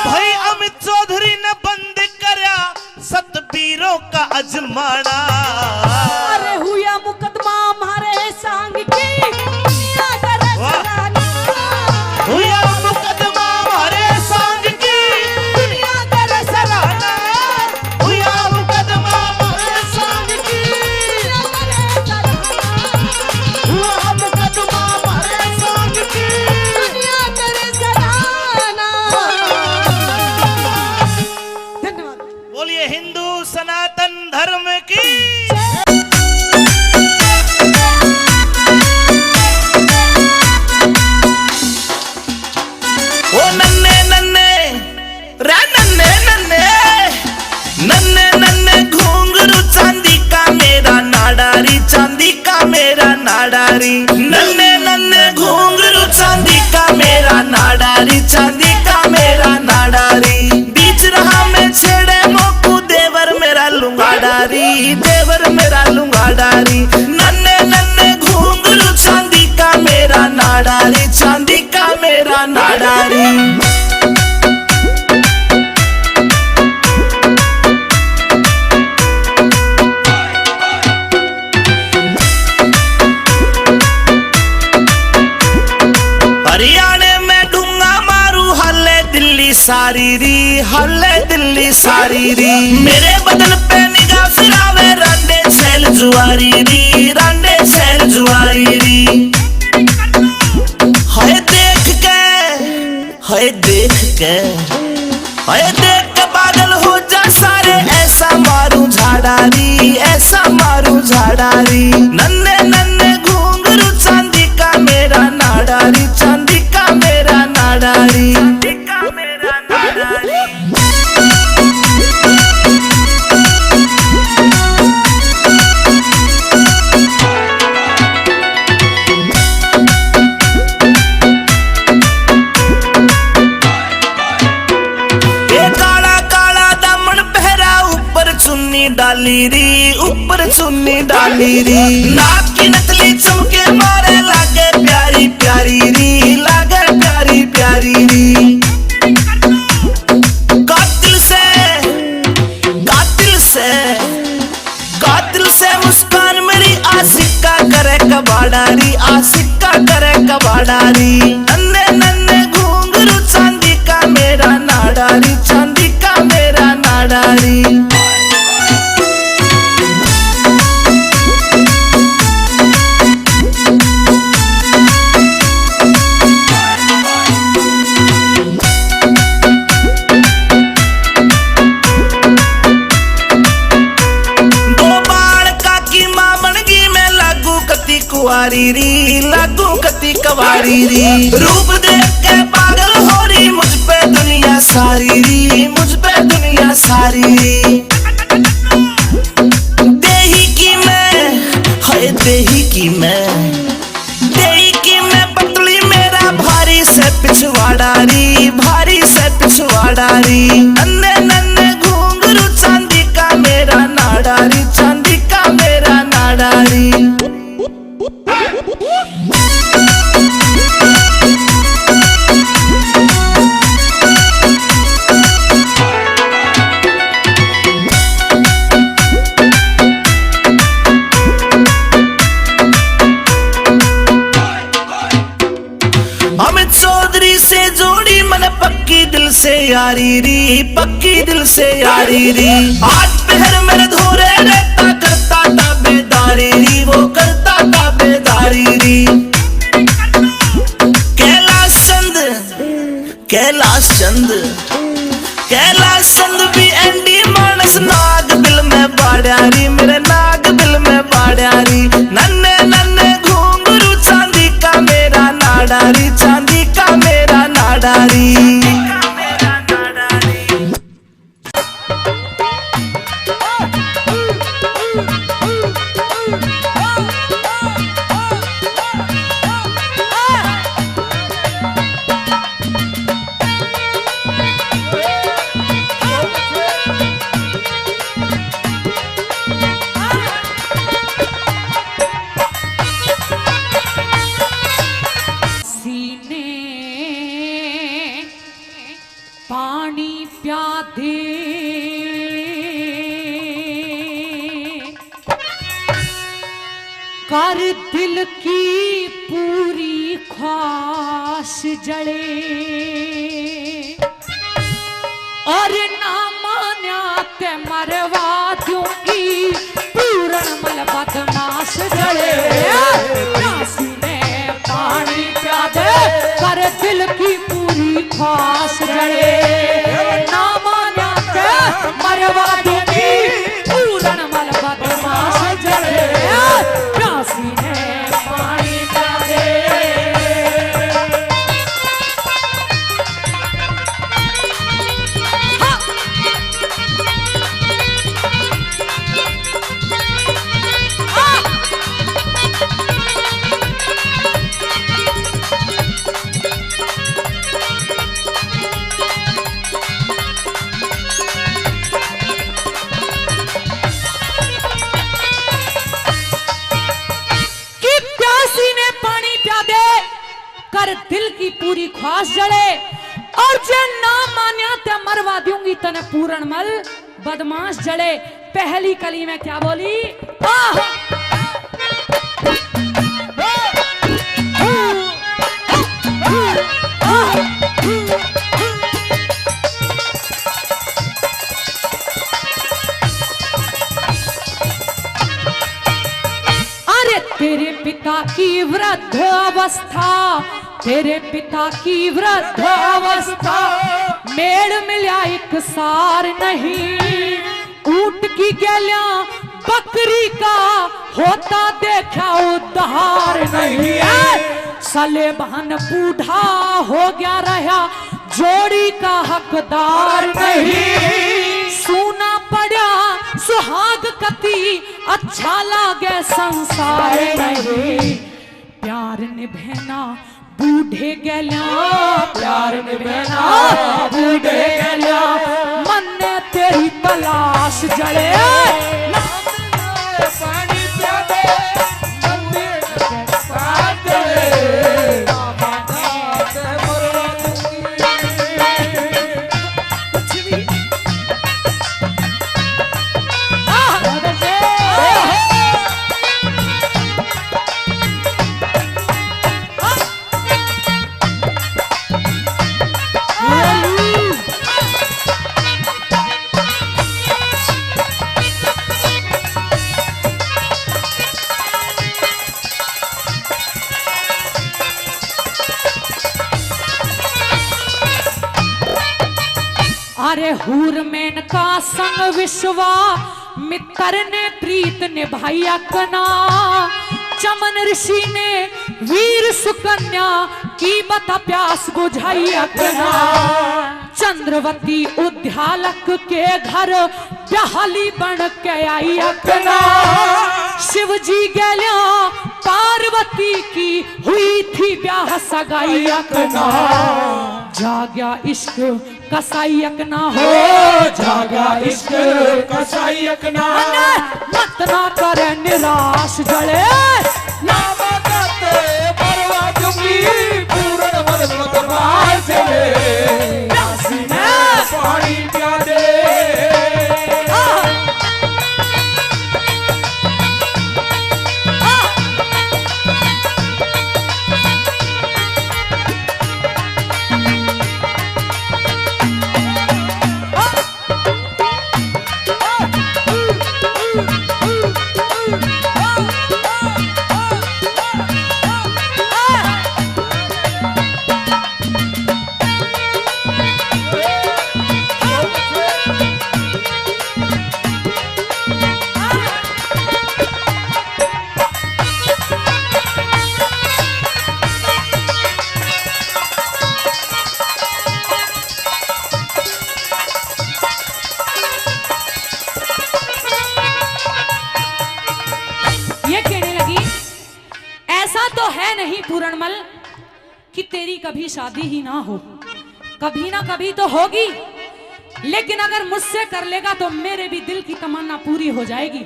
भाई अमित चौधरी ने बंद करया सतबीरों का अजमाना। अरे हुया मुकदमा म्हारे सांग की, दुनिया करे वाह। सराहना। हुया मुकदमा म्हारे सांग की, दुनिया करे सराहना। हुआ मुकदमा म्हारे सांग की। हुआ मुकदमा म्हारे सांग की। धन्यवाद। बोलिए हिंदू सनातन धर्म की। ओ नन्ने नन्ने रे नन्ने नन्ने, नन्ने नन्ने घुंघरू चांदी का मेरा नाड़ा री, चांदी का मेरा नाड़ा री। नन्ने नन्ने घुंघरू चांदी का मेरा नाड़ा री, चांदी का मेरा नाड़ा री। बीच रहा में छेड़े मोकू देवर मेरा लुंगाड़ा री, देवर मेरा लुंगाड़ा री। नन्ने नन्ने घुंघरू चांदी का मेरा नाड़ा री, चांदी का मेरा नाड़ा री। हरियाणे में ढूंगा मारू, हल्ले दिल्ली सारी री, हल्ले दिल्ली सारी री। मेरे बदन पे निगाह फिरावे, रांडे छैल जुआरी री, रांडे छैल जुआरी री। हाय देख के, हाय देख के, हाय देख के पागल हो जा सारे, ऐसा मारू झाड़ा री, ऐसा मारू झाड़ा री। नन्ने नन्ने घुंघरू चांदी का मेरा नाड़ा री, चांदी का मेरा नाड़ा री। ए काला काला दामन पहरा, ऊपर चुन्नी डाली री, ऊपर चुन्नी डाली री। नाक की नथली चमके मारे, लागे प्यारी प्यारी री, लागे प्यारी प्यारी री। कातिल से, कातिल से, कातिल से मुस्कान मेरी, आशिक का करे कबाड़ा री, आशिक का करे कबाड़ा री। नन्ने नन्ने घुंघरू चांदी का मेरा नाड़ा री, चांदी का मेरा तारी। दो बालका की माँ बन गई मैं, लागू कती कुआरी री, लागू कती कवारी री। रूप देख के पागल हो रही मुझ पे दुनिया सारी री, मुझ पे दुनिया सारी री। देही की मैं, हाय देही की मैं, देही की मैं पतली, मेरा भारी से पिछवाड़ा री, भारी से पिछवाड़ा री। नन्ने नन्ने घुंघरू चांदी का मेरा नाड़ा री, चांदी का मेरा नाड़ा री। अमित चौधरी से जोड़ी मन पक्की दिल से यारी री, पक्की दिल से यारी री। आज पहर मेरे धोरे रहता करता ताबेदारी री, वो करता ताबेदारी री। कैलाश चंद, कैलाश चंद, कैलाश चंद भी एंडी मानस नाग बिल में बाड़िया री, मेरे नाग बिल में बाड़िया री। नन्ने नन्ने घुंघरू चांदी का मेरा नाड़ा री, चांदी का मेरा नाड़ा री। सीने पानी प्यादे कर दिल की पूरी ख्वास जले, और ना मान्या ते मरवा दूंगी पूरण मल बदमाश जले। प्यासी ने पानी प्यादे कर दिल की पूरी ख्वास जले, ना मान्या ते मरवा दूंगी पूरण मल बदमाश जले। प्यासी ने पानी प्यादे। कि प्यासी ने पानी प्यादे कर दिल की पूरी ख्वास जले, और जे ना मान्या ते मरवा दूंगी तने पूरण मल बदमाश जले। पहली कली में क्या बोली? आह! अरे तेरे पिता की वृद्ध अवस्था, तेरे पिता की वृद्ध अवस्था, मेल मिल्या एक सार नहीं। ऊंट की गैल्या बकरी का होता देखा उद्धार नहीं है। सलेमान बूढ़ा हो गया रहा, जोड़ी का हकदार नहीं। सूना पड़ा सुहाग कती अच्छा लागे संसार नहीं। प्यार निभेना बूढ़े गैल्या, प्यार निभेना बूढ़े गैल्या, मन्ने तेरी तलाश जले। पानी प्यादे, मन्ने तेरी तलाश जले। हूर मेनका संग विश्वा मित्र ने प्रीत निभाई अकना। चमन ऋषि ने वीर सुकन्या की बता प्यास बुझाई अकना। चंद्रवती उद्यालक के घर प्याली बन के आई अकना। शिव जी गैल्या पार्वती की हुई थी ब्याह सगाई अकना। जाग्या इश्क कसाई अकना हो। हो जागा इश्क कसाई अकना। मत ना करे निराश जले। ना मदद परवा चुकी पूर्ण मदद मत मार जले। प्यासी ने पानी प्या दे। आह। आह। ये कहने लगी, ऐसा तो है नहीं पूरणमल कि तेरी कभी शादी ही ना हो, कभी ना कभी तो होगी, लेकिन अगर मुझसे कर लेगा तो मेरे भी दिल की तमन्ना पूरी हो जाएगी।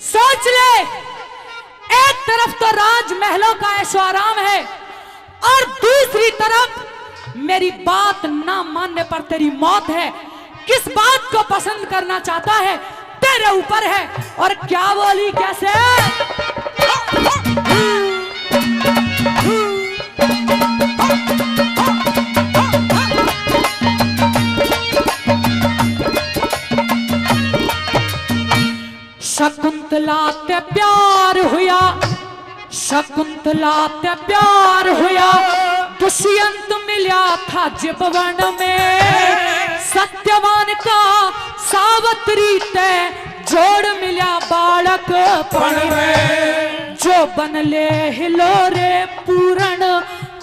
सोच ले, एक तरफ तो राजमहलों का ऐशो आराम है और दूसरी तरफ मेरी बात ना मानने पर तेरी मौत है। किस बात को पसंद करना चाहता है, तेरे ऊपर है। और क्या बोली, कैसे? शकुंतला ते प्यार हुआ, शकुंतला ते प्यार हुआ, दुष्यंत मिल्या था जिब वन में। सत्यवान का सावत्री ते जोड़ मिल्या बालकपण में। जो बन ले हिलोरे पूरण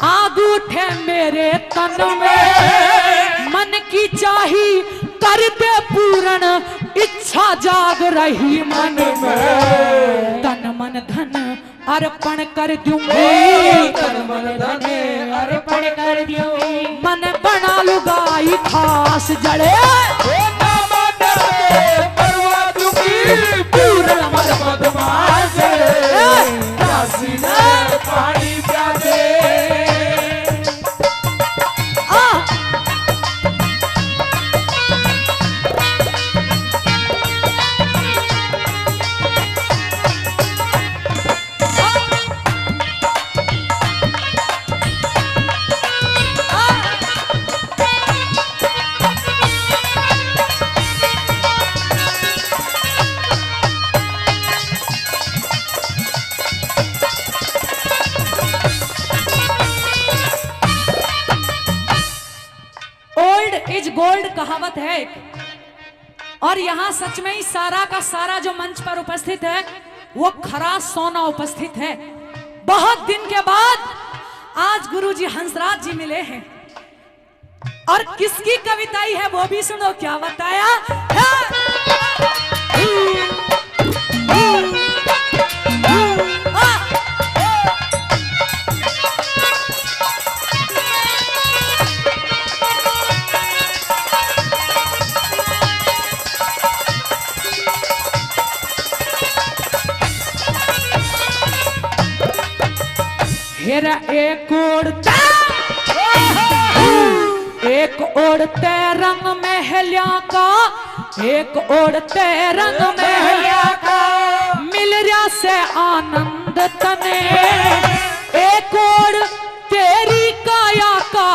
आग उठे मेरे तन में। मन की चाही कर दे पूरण, इच्छा जाग रही मन में। तन मन धन अर्पण कर दूंगी। ओ, तन मन धन अर्पण कर दूंगी। मन बना लुगाई खास जले। ओ, ना मानते परवा दूंगी, पूर्ण मन बदमाश जले। ए! काशी में पानी प्या दे। आ! Old is gold कहावत है एक। और यहाँ सच में ही सारा का सारा जो मंच पर उपस्थित है, वो खरा सोना उपस्थित है। बहुत दिन के बाद आज गुरुजी हंसराज जी मिले हैं। और किसकी कविताई है, वो भी सुनो, क्या बताया है? हेरा एक ओड़ ते, एक ओड़ ते रंग महल्या का, एक ओड़ ते रंग महल्या का, मिल रहा से आनंद तने। एक ओड़ तेरी काया का,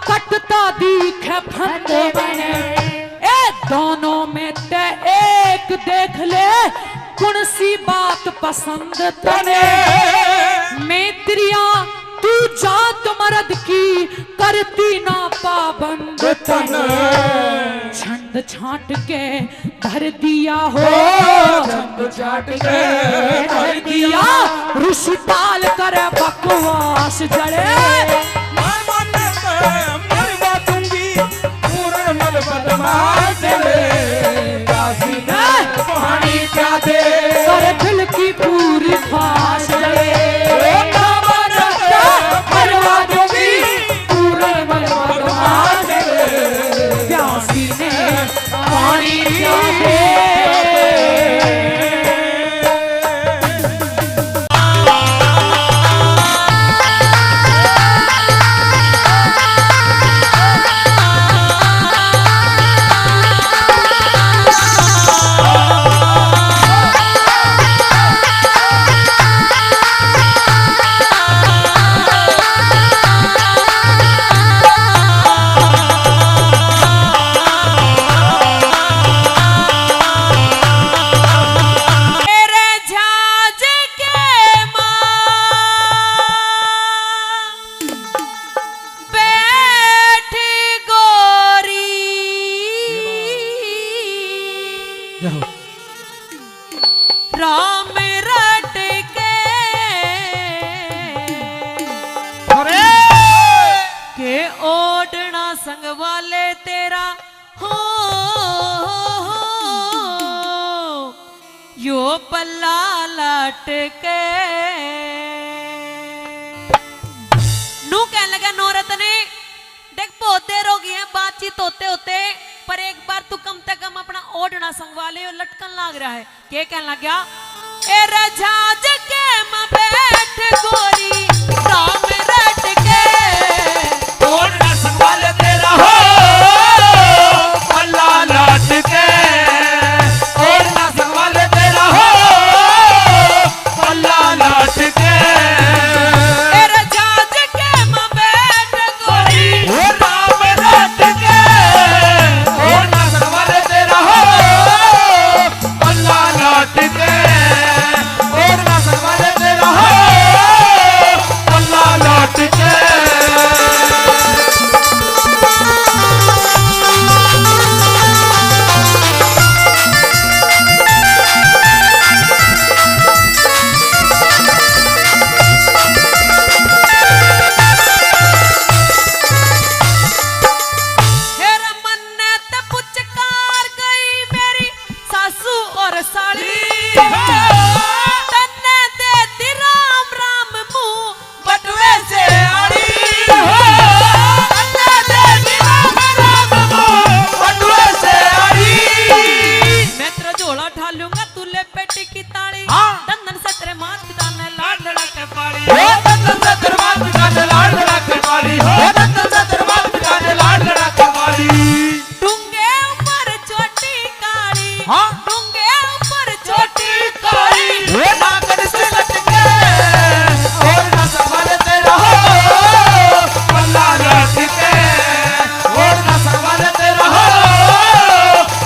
कटता दीखे फंद बने। ए दोनों में ते एक देख ले, कौन सी बात पसंद तने। मैत्रिया तू जात मर्द की करती ना पाबंद तन। छंद छांट के धर दिया हो, छंद छांट के धर दिया। ऋषि ताल करे बकवास जड़े। मैं मन पे मरवा दूंगी, पूर्ण मल बदमाश रे। काशी में पानी प्यादे। कर दिल की पूरी ख्वाहिश रे। ओ कामना का मरवा दूंगी, पूर्ण मल बदमाश रे। प्यासी ने पानी प्यादे। तेरे झाज के माँ बैठ गोरी। जय हो। राम रट के, अरे! के ओढ़ना संग वाले तेरा हो, यो पल्ला लटके। नू कहने लगा नौरत ने, देख, बहुत देर हो गई है बातचीत होते होते, पर एक बार तू कम से कम अपना ओढ़ना संगवा ले, यो लटकन लाग रहा है। के कहने लग गया? ए रजाज के में बैठ गोरी, राम रट के। ओढ़ना संगवा ले तेरा हो, पल्ला लटके। ओढ़ना संगवा ले तेरा हो, पल्ला लटके। ए रजाज के में बैठ गोरी, ओ राम रट के। ओढ़ना संगवा ले तेरा हो, पल्ला लटके। ओढ़ना संगवा ले तेरा हो, पल्ला लटके। हे रे मन्नत पुचकार गई मेरी सासू और साली। तन्ने दे दी राम राम मुंह बटुए से आड़ी। तन्ने दे दी राम राम मुंह बटुए से आड़ी। मैं तेरा झोला ठा लूंगा, तू ले पेटी की ताली। हाँ। धन धन से तेरे मात पिता ने लाड लड़ा के पाली। ओ धन धन से तेरे मात पिता ने लाड लड़ा के पाली। ओ धन धन से तेरे मात पिता ने लाड लड़ा के पाली। डूंगे ऊपर चोटी काली। हाँ। डूंगे ऊपर चोटी काली। ओ नागन से लटके, और ना संभाले तेरा हो, पल्ला लटके, और ना संभाले तेरा हो,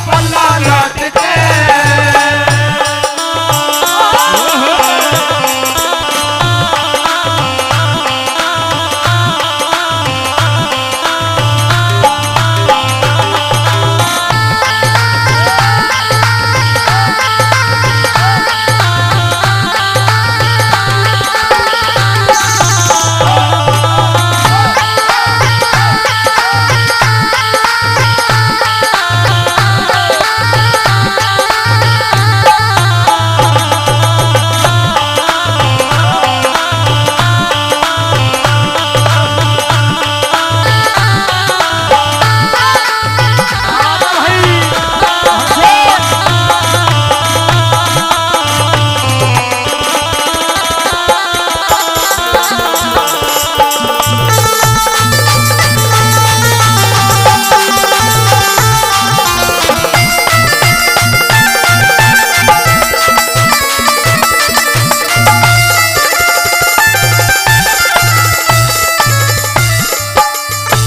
पल्ला लटके।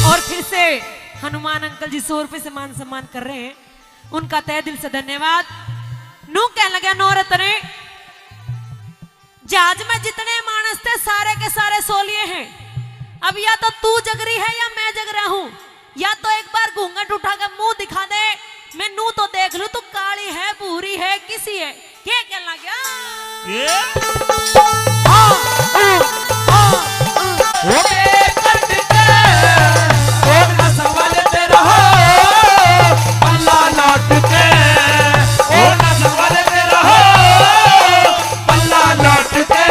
और फिर से हनुमान अंकल जी सौ रुपए से मान सम्मान कर रहे हैं, उनका तहे दिल से धन्यवाद। नू कहने लगा नौरत ने, जहाज में जितने मानस थे, सारे के सारे सो लिए हैं। अब या तो तू जग रही है या मैं जग रहा हूँ, या तो एक बार घूंघट उठा के मुंह दिखा दे, मैं नू तो देख लूं तू काली है, भूरी है, किसी है। के कहना गया? ये? हाँ, हाँ, हाँ, हाँ। ओ, ओ नसवाले तेरा हो, पल्ला नाटके। ओ नसवाले तेरा हो, पल्ला नाटके।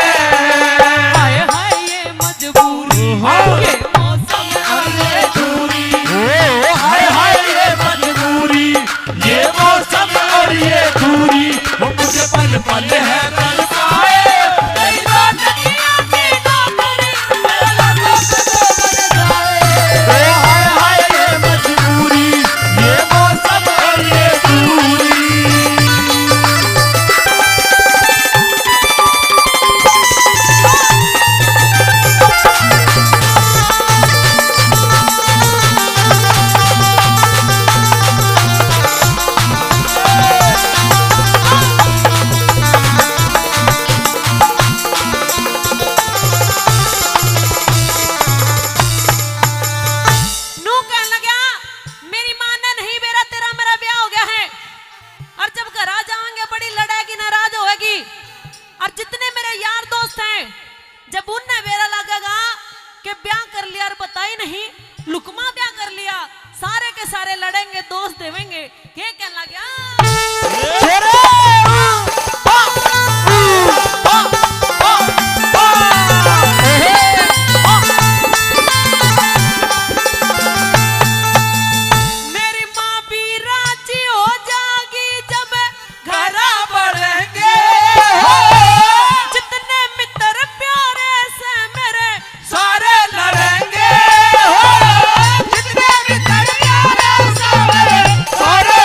हाय हाय ये मजबूरी, हाँ। ये मौसम और ये दूरी। ओ, हाय हाय ये मजबूरी, ये मौसम और ये दूरी, वो मुझे पल पल है तरसाए। तेरी बात की आंखें ना करी, मेरा लगा तो बन जाए। ओ हाय हाय ये मजबूरी, ये मौसम और ये दूरी। नू कहने लगा, मेरी माँ ने नहीं बेरा, तेरा मेरा ब्याह हो गया है। और जब घर आ जाएंगे, बड़ी लड़ेगी, नाराज होएगी। और जितने मेरे यार दोस्त हैं, जब उनने बेरा लगेगा कि ब्याह कर लिया और बताई नहीं, लुकमा ब्याह कर लिया, सारे के सारे लड़ेंगे, दोष देवेंगे। के कहने लग गया? छोरे! मेरी माँ भी राजी हो जाएगी जब घरा बढ़ेंगे। जितने मित्र प्यारे से मेरे सारे लड़ेंगे। जितने मित्र प्यारे से मेरे सारे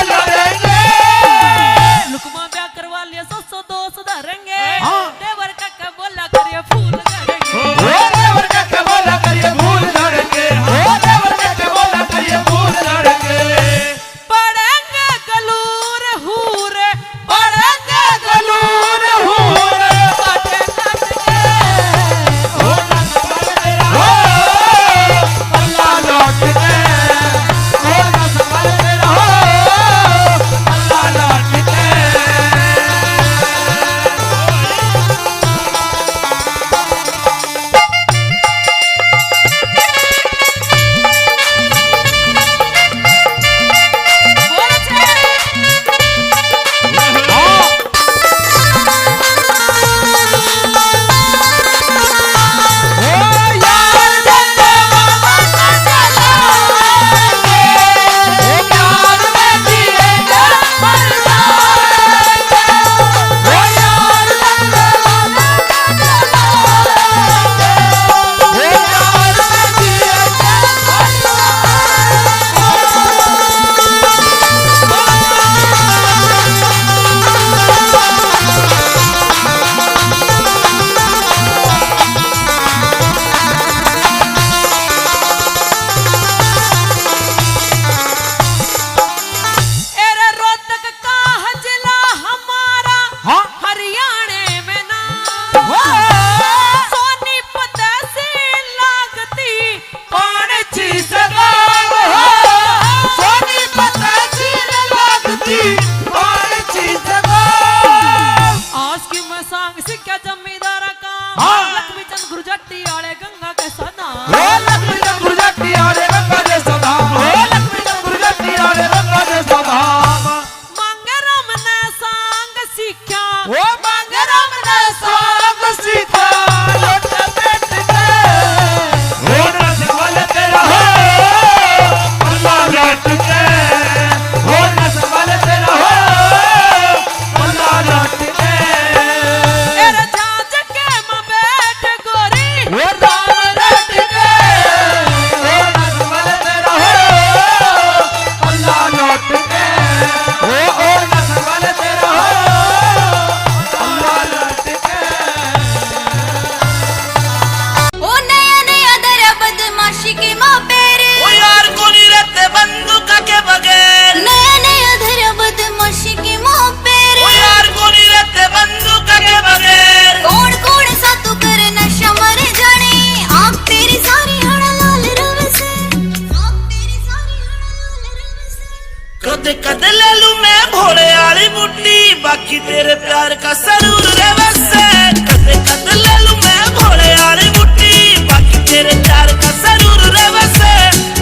बाकी तेरे प्यार का सरूर रहवे से। कदे कदे ले लूं मैं भोले आली बुड्ढी, बाकी तेरे प्यार का सरूर रहवे से।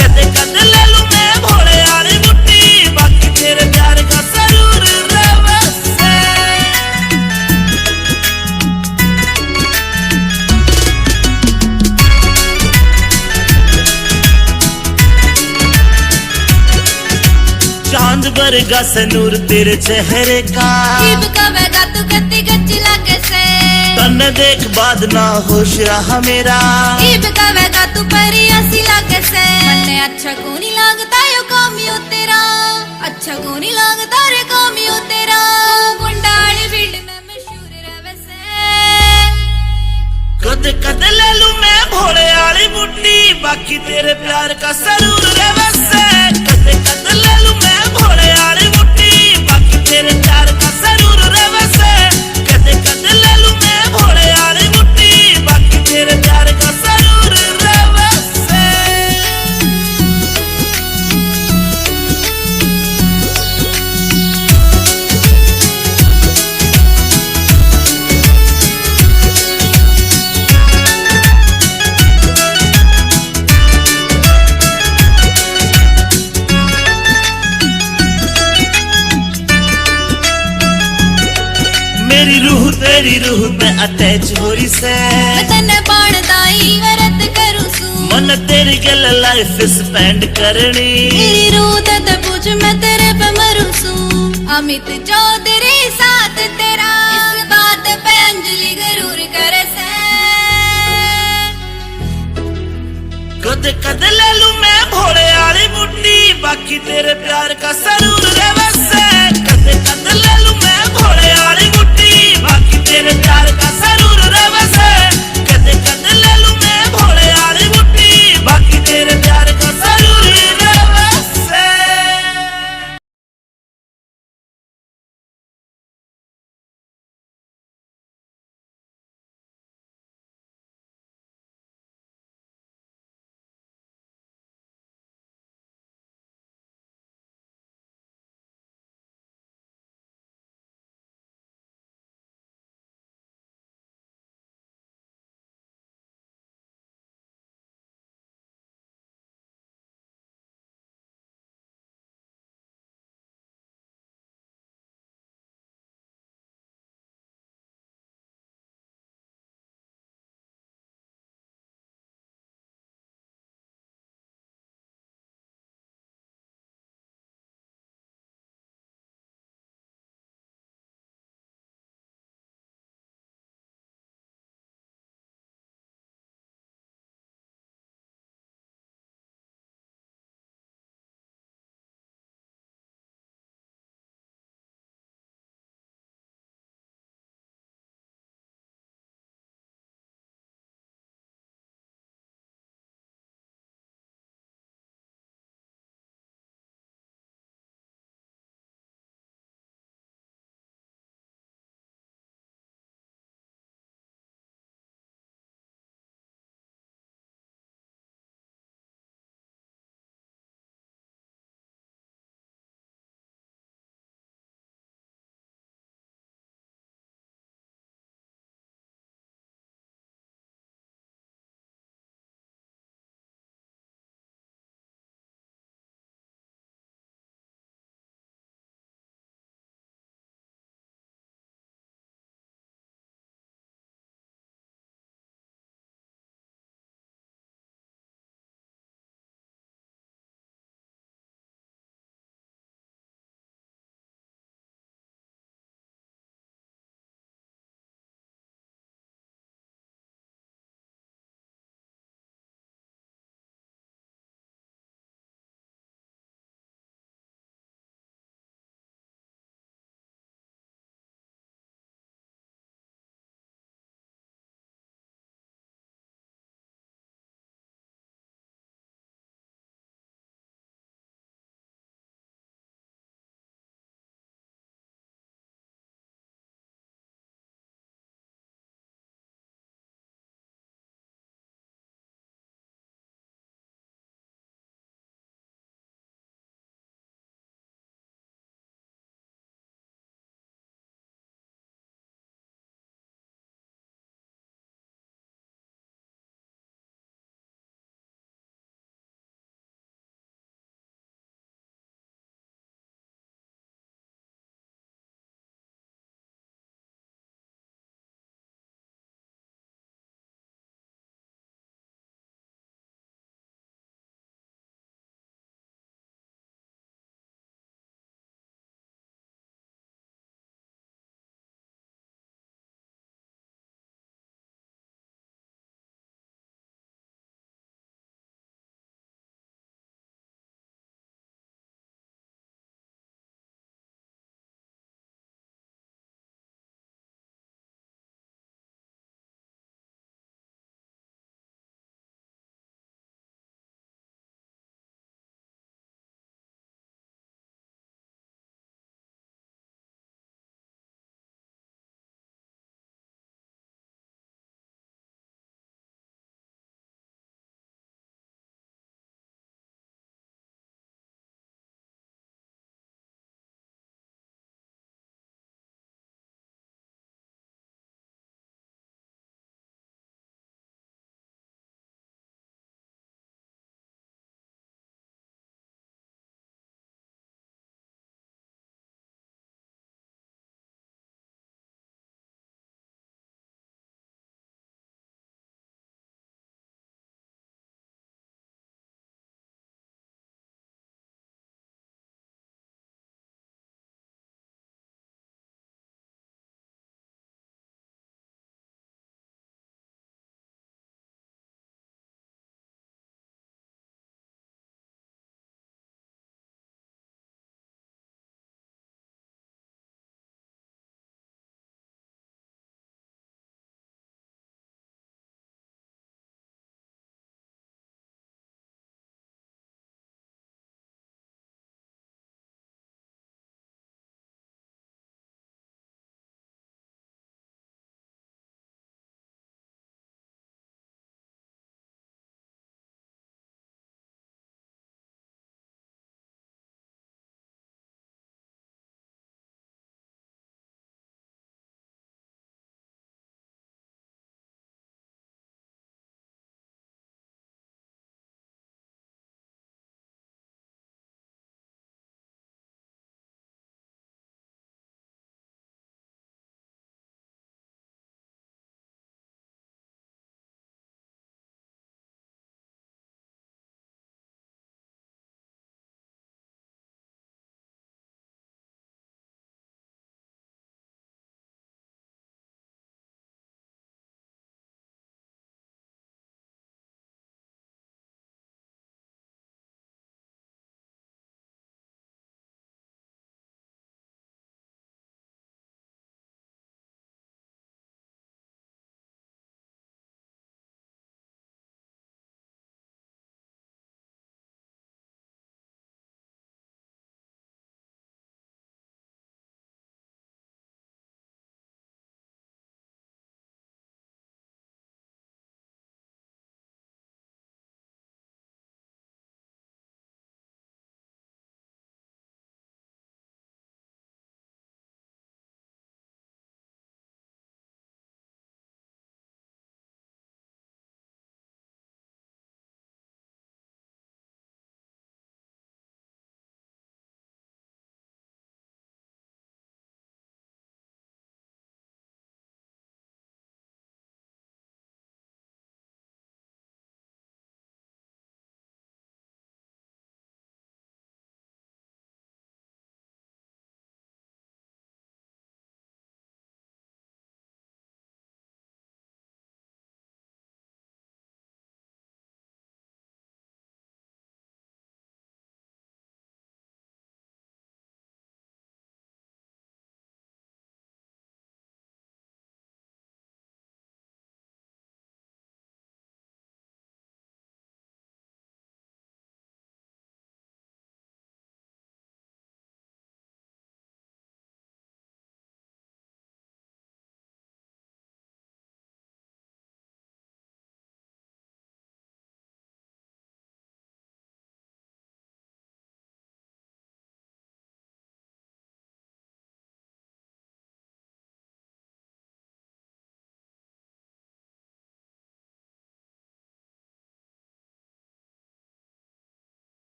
कदे कदे ले लूं मैं भोले आली बुड्ढी, बाकी तेरे प्यार का सरूर रहवे से। चांद बरगा से नूर तेरे चेहरे का। इब कवेगा तू कत्ती गच्ची लागे से। तन्ने देख बाद ना होश रहा मेरा। इब कवेगा तू परी ऐसी लागे से। मन्ने अच्छा कोनी लागता यो काम यो तेरा। अच्छा कोनी लागता रे काम यो तेरा। गुंडाली फील्ड में मशहूर रहवे से। कद कद ले लूं मैं भोले आली बुड्ढी, बाकी तेरे प्यार का सरूर रहवे से। कद कद ले लूं मैं भोले आली बुड्ढी, बाकी तेरे प्यार का सरूर रहवे से। कद कद ले लूं मैं भोले आली बुड्ढी, बाकी तेरे प्यार का सरूर रहवे से। मेरी रूह तेरी रूह पे अटैच हो रही से। मैं तन्ने बाण दाई व्रत करूं सू। मन तेरी गल लाइफ स्पेंड करनी। मेरी रूह ते पूछ मैं तेरे पे मरूं सू। अमित चौधरी साथ तेरा। इस बात पे अंजलि गरूर करे से। कद कद ले लूं मैं भोले आली बुड्ढी, बाकी तेरे प्यार का सरूर रहवे से। कद कद ले लूं मैं भोले आली बुड्ढी, बाकी तेरे प्यार का सरूर रहवे से। कद कद ले लूं मैं भोले आली बुड्ढी, बाकी तेरे प्यार का सरूर रहवे से।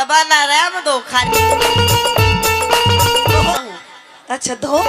बना रहा हम दो खाली। अच्छा, दो।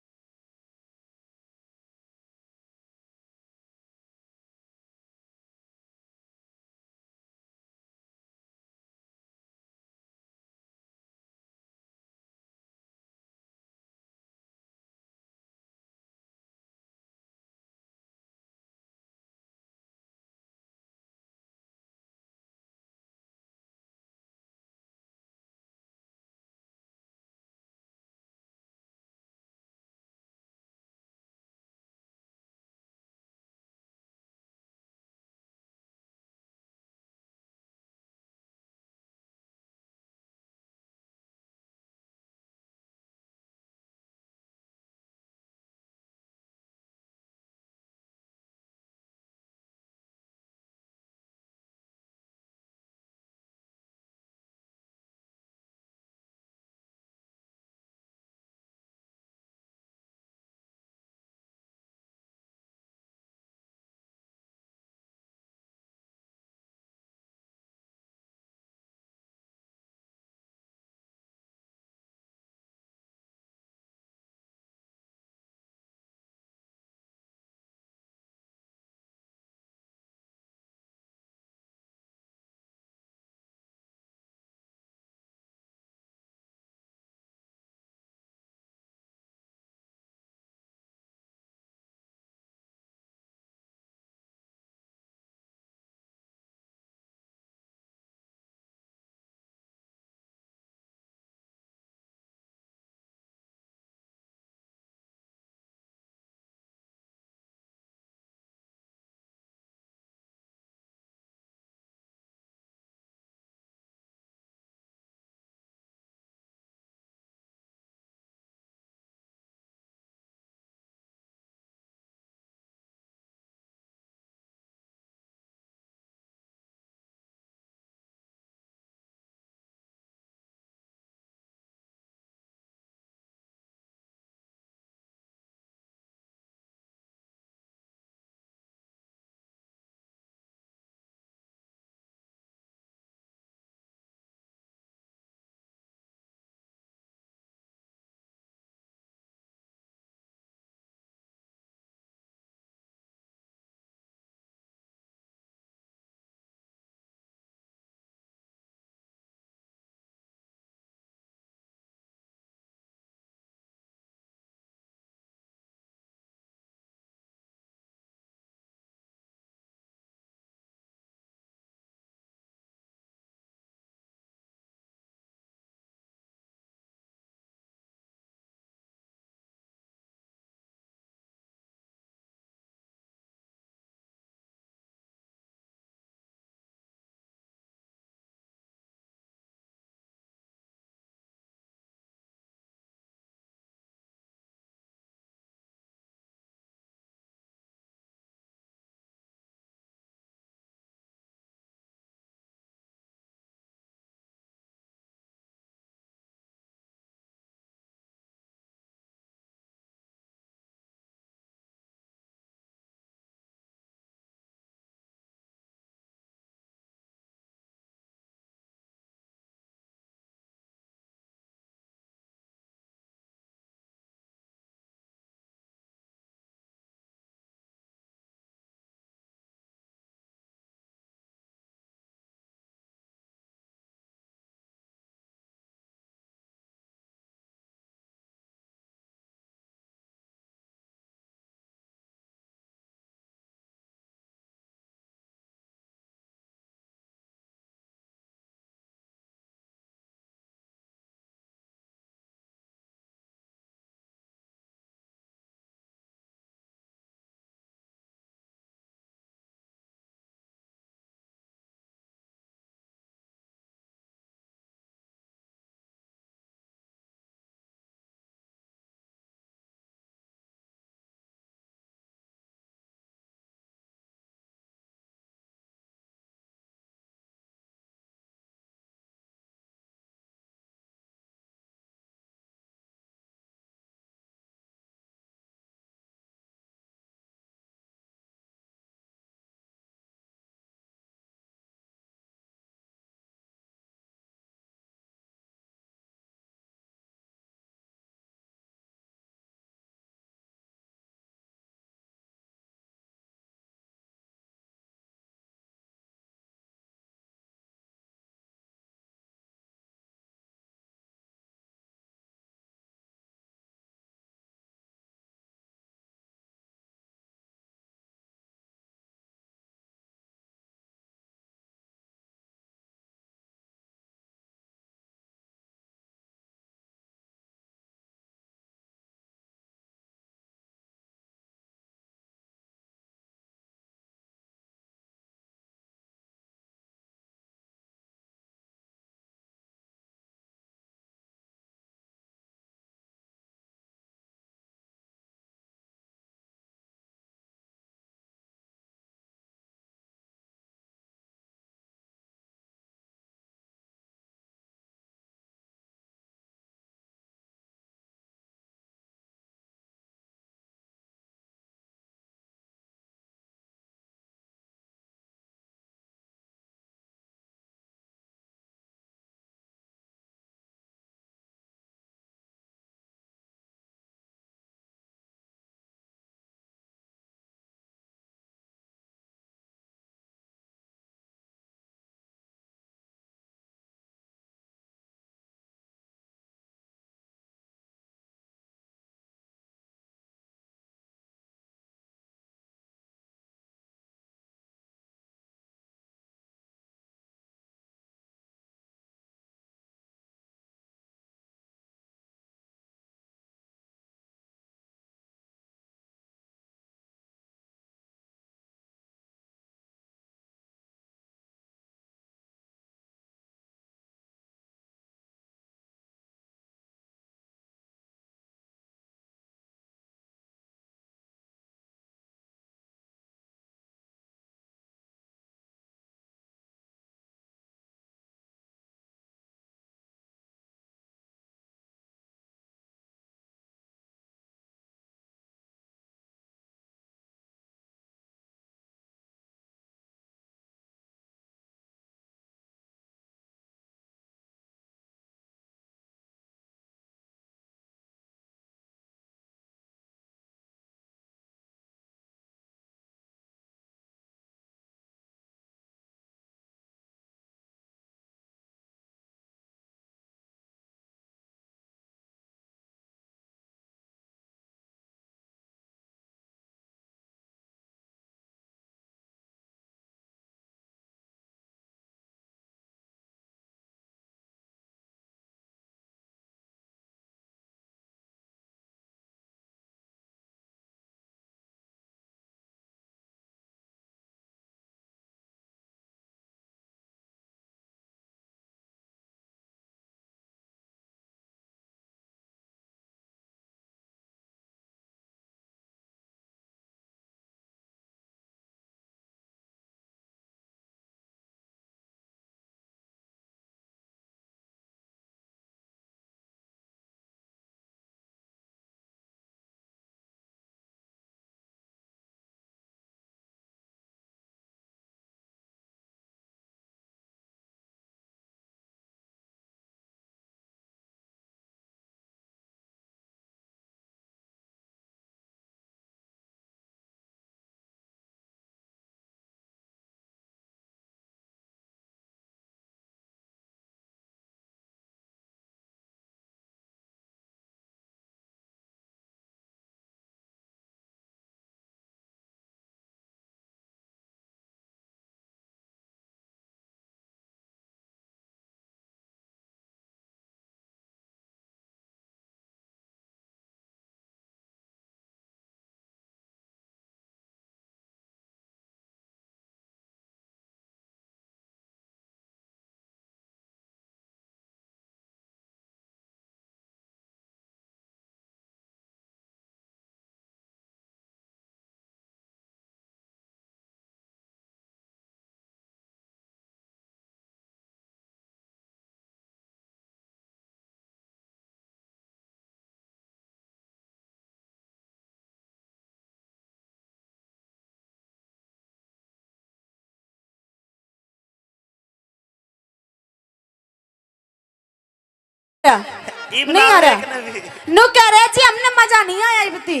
इब नहीं ना आ रहा। देख ना भी। नु कह रहे जी, हमने मजा नहीं आया इबती।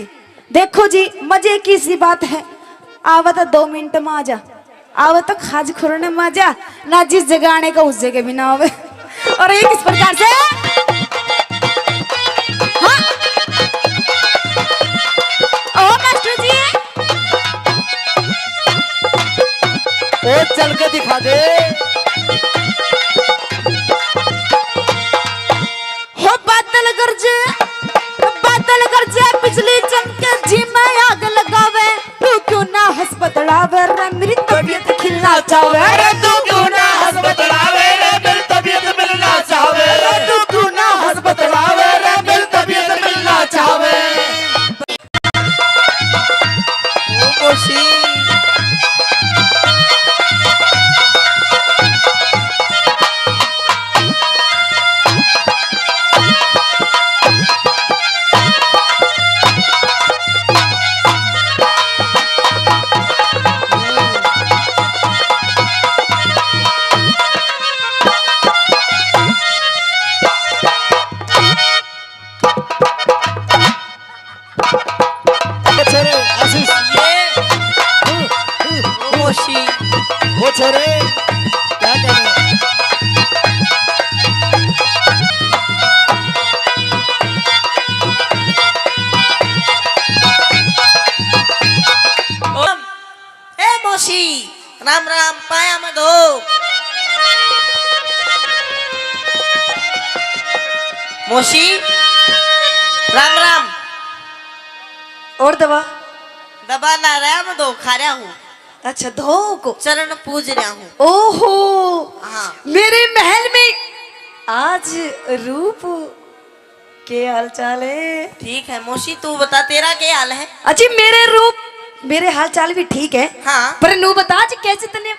देखो जी, मजे की सी बात है, आवे तो दो मिनट में आ जा, आवे तो खाज खुरने में आ जा, ना जिस जगह आने का उस जगह भी ना आवे। और ये किस प्रकार से? हाँ। ओ मास्टर जी। ओ चल के दिखा दे। हो बादल गरजे, बादल गरजे, बिजली चमके, जी में आग लगावे। तू क्यों ना हंस बतलावे रे, मेरी तबीयत खिलना चाहवे रे। तू क्यों ना हंस बतलावे रे, मेरी तबीयत मिलना चाहवे रे। तू क्यों ना हंस बतलावे रे, मेरी तबीयत मिलना चाहवे। ओ कोशी। वो छोरे, आशीष। ये। हम्म, हम्म, वो हम्म। मोशी। वो छोरे, क्या कहने? ओम, ए मोशी, राम राम, पाया में धो। मोशी, राम राम। और दबा? दबा ना रहा, मैं धो खा रहा हूँ। अच्छा, धो को? चरण पूज रहा हूँ। ओहो, हाँ। मेरे महल में आज रूप के हाल चाल है? ठीक है मौसी, तू बता, तेरा क्या हाल है? अजी, मेरे रूप, मेरे हाल चाल भी ठीक है। हाँ। पर नू बता, आज कैसे तने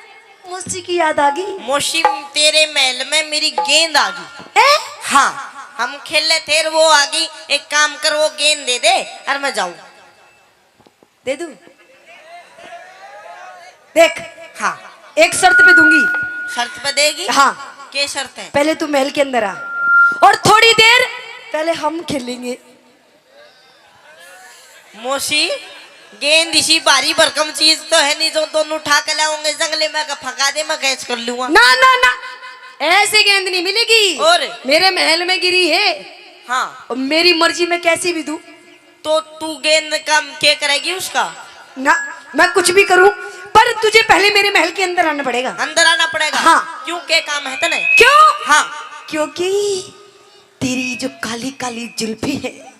मौसी की याद आ गई? मौसी, तेरे महल में मेरी गेंद आ गई। ए? हाँ, हम खेले थे, वो आ गई। एक काम कर, वो गेंद दे दे और मैं जाऊँ। दे दूँ? देख, हाँ। एक शर्त पे दूंगी। शर्त पे देगी? हाँ। के शर्त है? पहले तू महल के अंदर आ और थोड़ी देर पहले हम खेलेंगे। मौसी, गेंद इसी भारी भरकम चीज तो है नहीं जो दोनों उठा के लाओगे, जंगले में के फंका दे, मैं कैच कर लूंगा। ना, ना, ना, ऐसी गेंद नहीं मिलेगी। और? मेरे महल में गिरी है। हाँ। और मेरी मर्जी, मैं कैसी भी दूं। तो तू गेंद का के करेगी उसका? ना, मैं कुछ भी करूं, पर तुझे पहले मेरे महल के अंदर आना पड़ेगा। अंदर आना पड़ेगा? हाँ। क्यों, के काम है तने? क्यों? हाँ। क्योंकि तेरी जो काली काली जुल्फी है,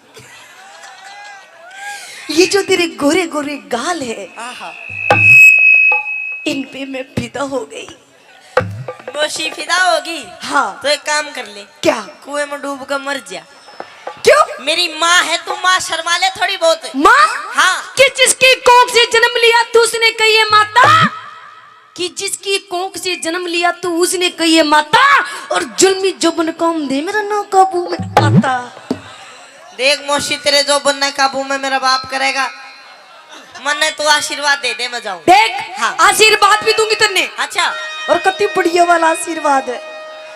ये जो तेरे गोरे गोरे गाल है, आहा। इन पे मैं फिदा हो गई। मौसी फिदा होगी? हाँ। तो एक काम कर ले। क्या? कुएं में डूब कर मर जा। क्यों? मेरी माँ है तू, माँ शर्मा ले थोड़ी बहुत। माँ? हाँ। कि जिसकी कोख से जन्म लिया तू, उसने कही है माता, कि जिसकी कोख से जन्म लिया तू, उसने कही है माता, और जुल्मी जोबन काम दे मेरा ना काबू में आता। देख मौसी, तेरे जोबन ने काबू में मेरा बाप करेगा। मन्ने तू आशीर्वाद दे दे, मैं जाऊं। देख, हाँ। आशीर्वाद भी दूंगी तन्ने। अच्छा। और कति बढ़िया वाला आशीर्वाद है।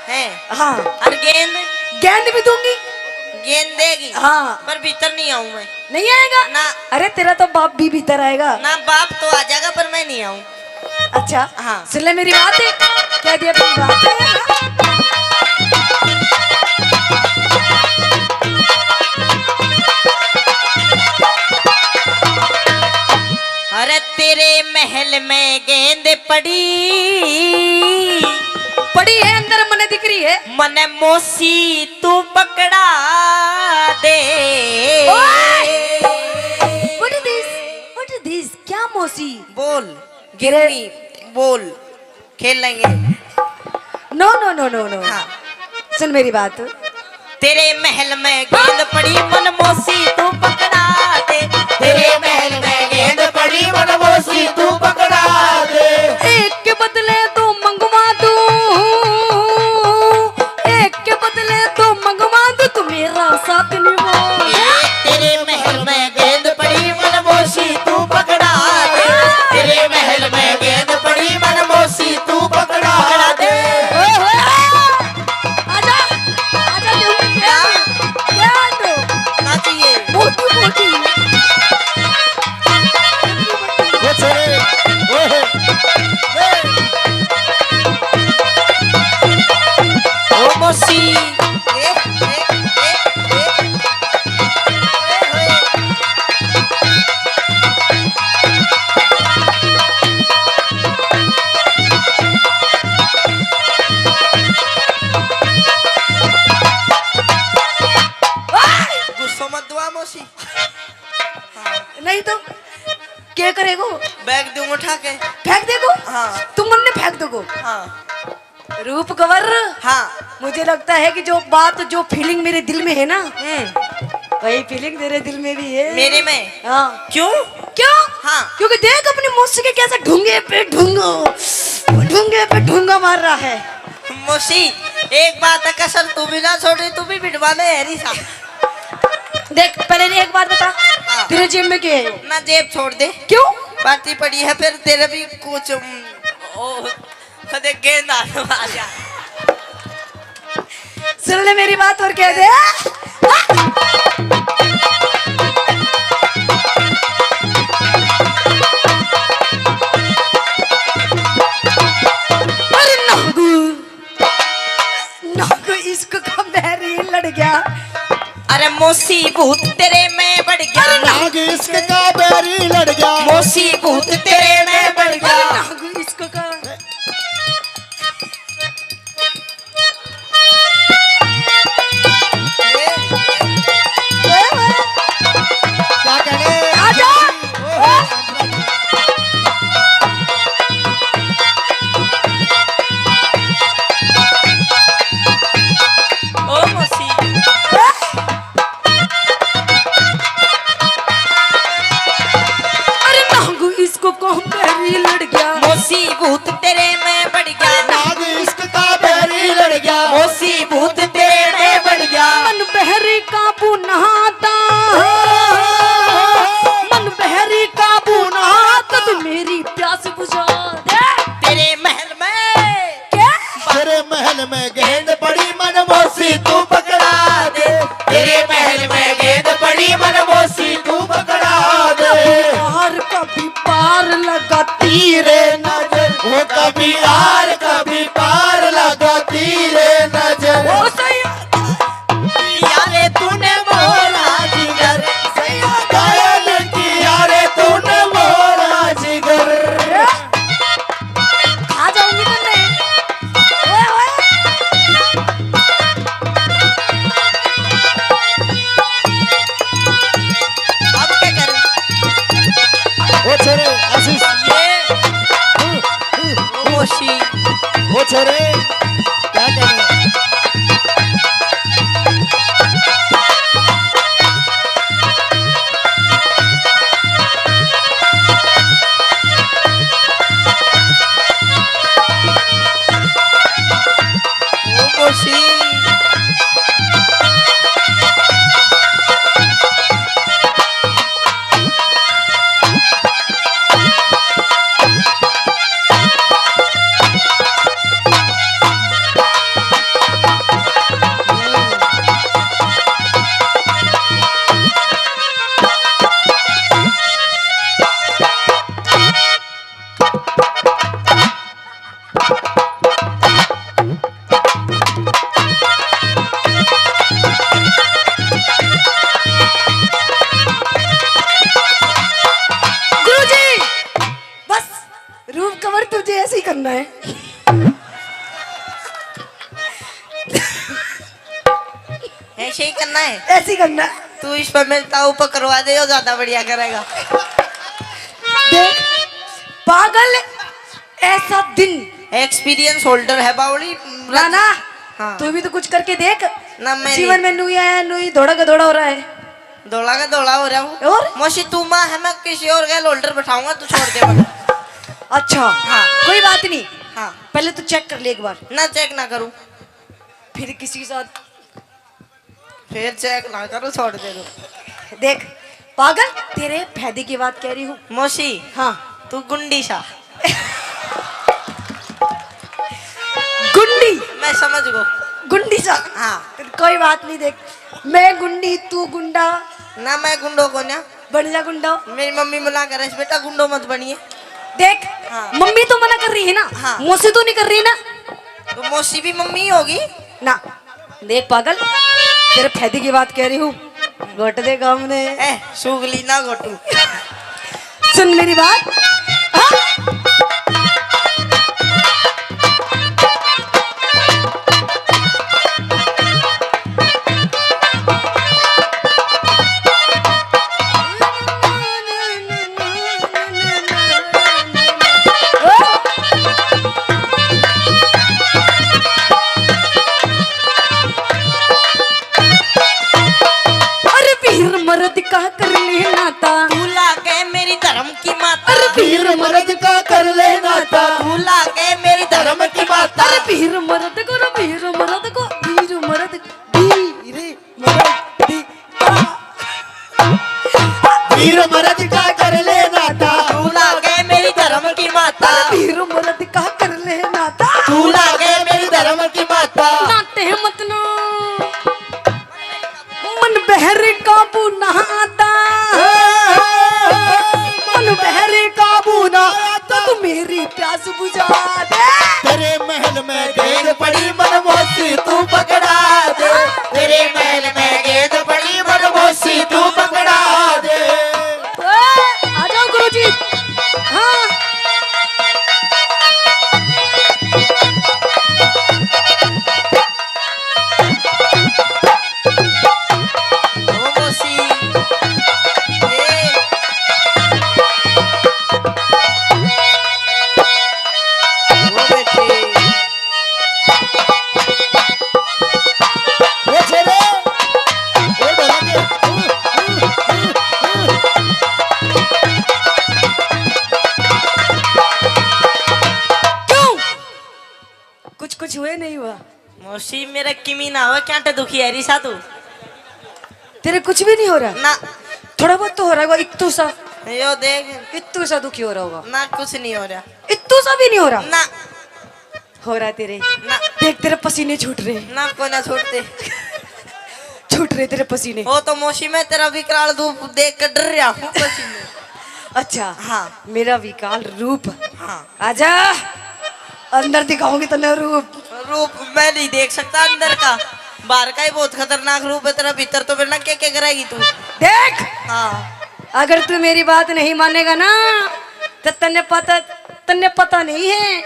है। हाँ। और गेंद? गेंद भी दूंगी। गेंद देगी? हाँ। पर भीतर नहीं आऊं मैं। नहीं आएगा? ना। अरे, तेरा तो बाप भी भीतर आएगा। ना, बाप तो आ जाएगा, पर मैं नहीं आऊं। अच्छा। हाँ। सुन ले मेरी बात, कह दिया अपनी बात। अरे तेरे महल में गेंद पड़ी। पड़ी है, अंदर मने दिख रही है। मने मौसी तू पकड़ा दे। ओए! What is this? What is this? क्या मौसी? बोल, तेरे गिरनी, बोल, खेलेंगे। No, no, no, no, no। हाँ। सुन मेरी बात। तेरे महल में गेंद पड़ी, मन मौसी तू पकड़ा दे। तेरे महल में गेंद पड़ी, मन मौसी तू पकड़ा दे। एक के बदले दो मंगवा दूं, एक के बदले दो मंगवा दूं, तू मेरा साथ निभा। ए, तेरे महल में गेंद पड़ी, मन मौसी तू पकड़ा दे। तेरे महल में गेंद पड़ी, मन मौसी तू पकड़ा दे। ओए होए। आजा, आजा, देऊ। सी। ए, ए, ए, ए। ओए होए। गुस्सा मत दुआ मौसी। नहीं तो क्या करेगो? बैग दूं उठा के। फेंक देगो? हाँ। तुम मन्ने फेंक दोगो? हाँ। रूप कंवर। हाँ। मुझे लगता है कि जो बात, जो फीलिंग मेरे दिल में है ना, हम्म। वही फीलिंग तेरे दिल में भी है। मेरे में? हाँ। क्यों? क्यों? हाँ। क्योंकि देख अपनी मौसी के कैसे ढूंगे पे ढूंगा, ढूंगे पे ढूंगा मार रहा है। मौसी, एक बात है, कसर तू भी ना छोड़ रही, तू भी बिठवा ले, हैरी सा। देख, पहले नहीं, एक बात बता, हाँ। तेरे जेब में क्या है? ना, जेब छोड़ दे। क्यों? पार्टी पड़ी है, फिर तेरे भी कुछ, उम, ओ, कदे गेंद आ, आ जा। सुन ले मेरी बात और कह दे। अरे नागू, नागू इश्क का बैरी लड़ गया। अरे मौसी भूत तेरे में बढ़ गया। अरे नाग इश्क का बैरी लड़ गया। मौसी भूत तेरे में बढ़ गया। अरे नागू इश्क का। क्या कहने? आजा। ओ मौसी। अरे नागू इसको कौन बैरी लड़ गया? मौसी भूत तेरे में बढ़ गया। नाग इश्क का बैरी लड़ गया। मौसी भूत तेरे में बढ़ गया। मन बहरी काबू ना आता, मन बहरी काबू ना आता, तू मेरी प्यास बुझा दे। तेरे महल में क्या? तेरे महल में गेंद पड़ी मन मौसी तू पकड़ा दे। तेरे महल में गेंद पड़ी मन मौसी तू पकड़ा दे। और कभी पार लगा तीरे नजर। वो कभी आर कभी पार लगा तीरे नजर। ओ सैया। यारे तूने मोरा जिगर। सैया घायल किया रे तूने मोरा जिगर। खा जाऊंगी तुमने। ओए, ओए। अब क्या करूं? ओ छोरे, आशीष। ये। हम्म, हम्म। Oh she. ओ छोरे, क्या करें? ओ मौसी। गुरुजी, बस, रूप कंवर तुझे ऐसे ही करना है। ऐसे ही करना है। ऐसे ही करना है। तू इस पर मेरे ताऊ पर करवा दे, वो ज्यादा बढ़िया करेगा। देख, पागल, ऐसा दिन। एक्सपीरियंस होल्डर है बावली। ना, ना। हाँ। तू भी तो कुछ करके देख। ना, मैं जीवन नहीं। में नू ही आया, नू ही धोड़ा का धोड़ा हो रहा है। धोला का धोला हो रहा हूँ। और? मौसी, तू माँ है, मैं किसी और गैल होल्डर बैठाऊंगा, तू छोड़ दे मने। अच्छा, हाँ। कोई बात नहीं। हाँ। पहले तू चेक कर ले एक बार। ना, चेक ना करूँ। फिर किसी के साथ। फिर चेक ना करूँ, छोड़ दे दो। देख पागल, तेरे फायदे की बात कह रही हूँ। मौसी। हाँ। तू गुंडी सा। गुंडी। मैं समझ गो। गुंडी सा। हाँ। कोई बात नहीं, देख, मैं गुंडी, तू गुंडा। ना, मैं गुंडो को ना। बन जा गुंडो। मेरी मम्मी मना करे, बेटा गुंडो मत बनिए। देख, हाँ। मम्मी तो मना कर रही है ना? हाँ। मौसी तो नहीं कर रही ना? तो मौसी भी मम्मी ही होगी ना। देख पागल, तेरे फायदे की बात कह रही हूँ, घोट दे काम ने। ए, सुगली ना घोटू। सुन मेरी बात। हाँ? अरे वीर मर्द का कर लेना था। तू लागे मेरी धर्म की माता। अरे वीर मर्द का कर लेना था। तू लागे मेरी धर्म की माता। अरे वीर मर्द को, रे वीर मर्द को, वीर मर्द, वीर मर्द, वीर। वीर मर्द का कर लेना था। तू लागे मेरी धर्म की माता। वीर मर्द का कर लेना था। तू लागे मेरी धर्म की माता। नाटे मत ना, मन बहरे काबू ना आता। मन बहरे काबू ना आता। तू मेरी प्यास बुझा दे। तेरे महल में गेंद पड़ी मनमोसी तू पकड़ा दे। तेरे महल में गेंद पड़ी मनमोसी तू पकड़ा दे। ओए, आ जाओ गुरुजी। हाँ। ओ मौसी, ए। ओ बेटी। ओ छेरे, ओ ढोलक। क्यों? कुछ कुछ हुए नहीं हुआ? मौसी, मेरा किमी ना हो, क्या टे दुखी है रिसा तू? तेरे कुछ भी नहीं हो रहा? ना। थोड़ा बहुत तो हो रहा होगा, इत्तू सा। यो देख। इत्तू सा दुखी हो रहा होगा। ना, कुछ नहीं हो रहा। इत्तू सा भी नहीं हो रहा? ना। हो रहा है तेरे। ना। देख, तेरे पसीने छूट रहे हैं। ना, कोई ना छूटते। छूट रहे तेरे पसीने। वो तो मौसी, मैं तेरा विकराल रूप देख कर डर रहा हूँ पसीने। अच्छा। हाँ। मेरा विकराल रूप। हाँ। आजा, अंदर दिखाऊंगी तन्ने रूप। रूप मैं नहीं देख सकता अंदर का, बाहर का ही बहुत खतरनाक रूप है तेरा, भीतर तो मेरे ना के के करेगी तू। देख, हाँ। अगर तू मेरी बात नहीं मानेगा ना, तो तन्ने पता, तन्ने पता नहीं है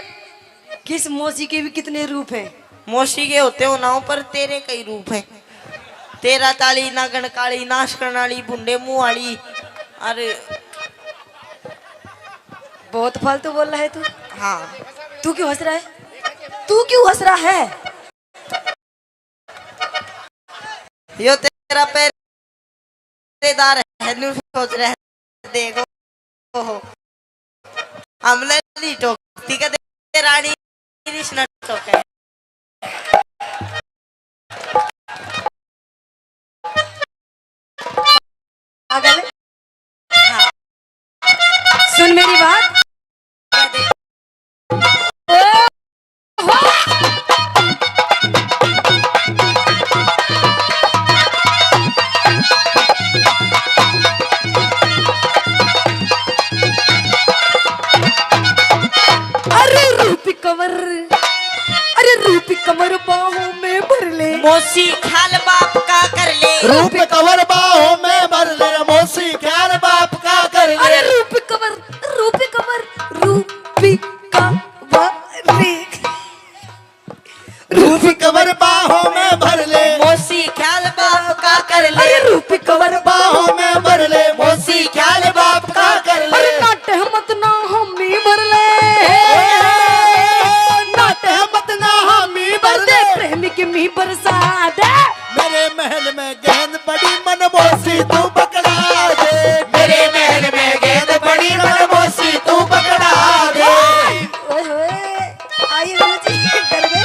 कि इस मौसी के भी कितने रूप हैं। मौसी के होते हो ना हो, पर तेरे कई रूप हैं। तेरा ताली, नागण काली, नाश करने वाली, भुंडे मुंह वाली। अरे, बहुत फालतू बोल रहा है तू। हाँ। तू क्यों हंस रहा है? तू क्यों हंस रहा है? यो तेरा पहरेदार है, न्यू सोच रहा है, देखो। हमने नहीं टोकती, कदे रानी कृष्ण टोके। पागल। हाँ। सुन मेरी बात। अरे रूप कंवर, अरे रूप कंवर बाहों में भर ले। मौसी ख्याल बाप का कर ले। रूप कंवर बाहों में भर ले, मौसी ख्याल बाप का कर ले। अरे रूप कंवर, रूप कंवर, रूप कंवर। रूप कंवर बाहों में भर ले। मौसी ख्याल बाप का कर ले। अरे रूप कंवर बाहों में भर ले, मौसी ख्याल बाप का कर ले। अरे नाटे मत ना हामी भर ले। नाटे मत ना हामी भर ले। प्रेम की मी बरसा दे। मेरे महल में गेंद पड़ी मनमोसी तू पकड़ा दे। मेरे महल में गेंद पड़ी मनमोसी तू पकड़ा दे। ओए होए, आइए गुरुजी, डर गए।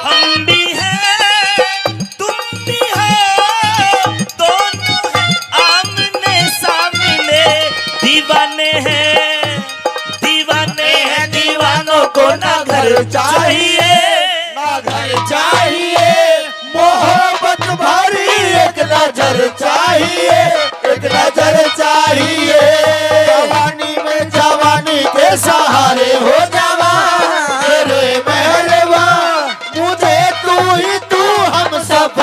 हम भी हैं, तुम भी हो, दोनों हैं आमने सामने। दीवाने हैं, दीवाने हैं, दीवानों को ना घर चाहिए, ना घर चाहिए। मोहब्बत भरी एक नजर चाहिए, एक नजर चाहिए। जवानी में जवानी के साथ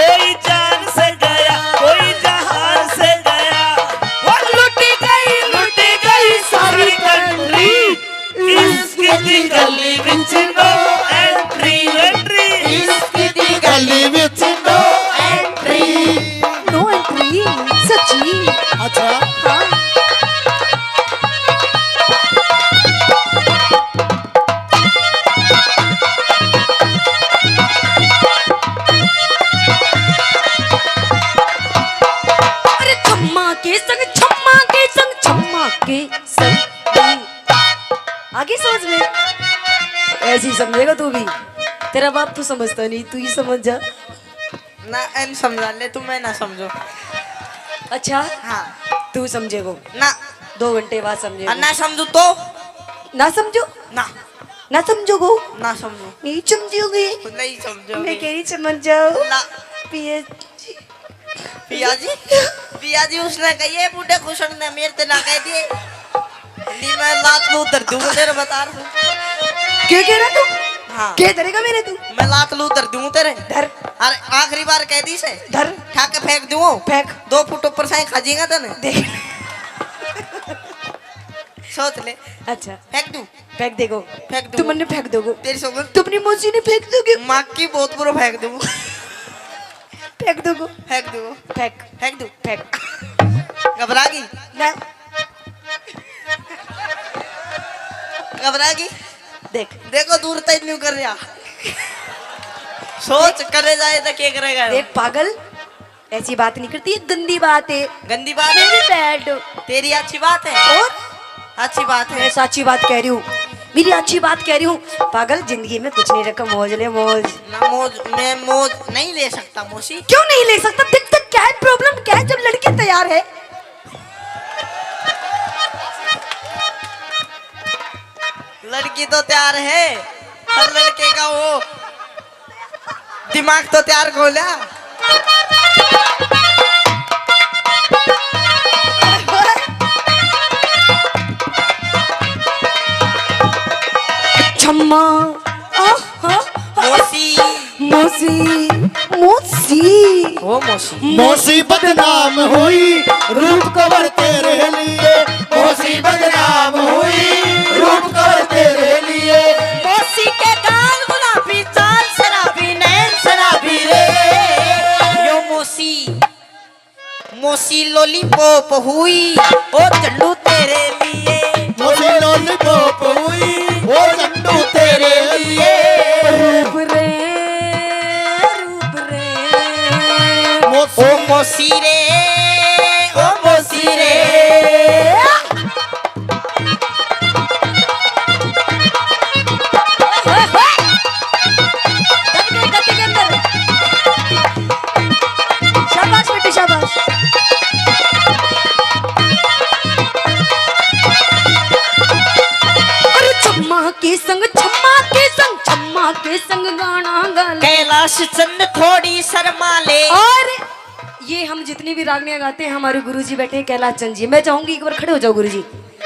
कोई जान से गया, कोई जहान से गया। वो लुट गई, लुट गई सारी कंट्री। इश्क दी गली विच no entry। Entry। इश्क दी गली विच no entry। No entry। सच्ची? अच्छा। हाँ। अरे छम्मा के संग, छम्मा के संग, छम्मा के संग। आगे समझ में? ऐसे ही समझेगा तू भी। तेरा बाप तो समझता नहीं, तू ही समझ जा। ना, एन समझा ले तू, मैं ना समझो। अच्छा? हाँ। तू समझेगो? ना। दो घंटे बाद समझेगो? आ, ना समझू तो? ना समझो? ना। ना समझोगो? ना समझू। नहीं समझोगे? नहीं समझोगे। मैं कह रही समझ जाओ। ना। पिया जी। पिया जी? पिया जी उसने कहिए बूढ़े खुशन ने मेरे ते ना कह दिए। नहीं, मैं लात लूत धर दूंगा तेरे, बता रहा हूँ। क्या कह रहा तू? हाँ। क्या धरेगा मेरे तू? मैं लात लूत धर दूंगा तेरे। धर। अरे आखिरी बार कह दी से। धर। ठाके फेंक दूंगा। फेंक। दो फुट ऊपर से खा जाएगा तने। देख। सोच ले। अच्छा। फेंक दूं? फेंक देगो। फेंक दूं। तू मन्ने फेंक दोगो। तेरी सोच। तू अपनी मौसी ने फेंक दोगे। माँ की बहुत बुरा फेंक दूं। फेंक दोगो। फेंक दूं। फेंक। फेंक दूं। फेंक। घबरा गई? ना। घबरा गई? देख। देखो, दूर तक न्यू कर रहा। सोच करे जाए तो क्या करेगा? देख पागल, ऐसी बात नहीं करती, ये गंदी बात है। गंदी बात है? Very bad। तेरी अच्छी बात है। और? अच्छी बात है। मैं साची बात कह रही हूँ, मेरी अच्छी बात कह रही हूँ। पागल, जिंदगी में कुछ नहीं रखा, मौज ले मौज। ना मौज, मैं मौज नहीं ले सकता मौसी। क्यों नहीं ले सकता? देख तो क्या है, problem क्या है? जब लड़की तैयार है। लड़की तो तैयार है, पर लड़के का वो दिमाग तो तैयार खोला। छम्मा, आहा, मौसी। मौसी, मौसी। ओ मौसी। मौसी बदनाम हुई रूप कवर तेरे लिए, मौसी बदनाम हुई रूप कवर तेरे लिए। मौसी के गाल गुलाबी, चाल शराबी, नैन शराबी रे। यो मौसी, मौसी लॉलीपॉप हुई, ओ झंडू तेरे लिए। मौसी लॉलीपॉप हुई, ओ झंडू तेरे लिए। रूप रे, रूप रे। मौसी। ओ मौसी रे, ओ मौसी रे। ओए, ओए। दब गए गति के अंदर। शाबाश बेटी, शाबाश। अरे छम्मा के संग, छम्मा के संग, छम्मा के संग गाना गा ले। कैलाश चंद थोड़ी शर्मा ले। और ये हम जितनी भी रागनियां गाते हैं, हमारे गुरुजी बैठे हैं कैलाश चंद जी। मैं चाहूंगी एक बार खड़े हो जाओ गुरुजी।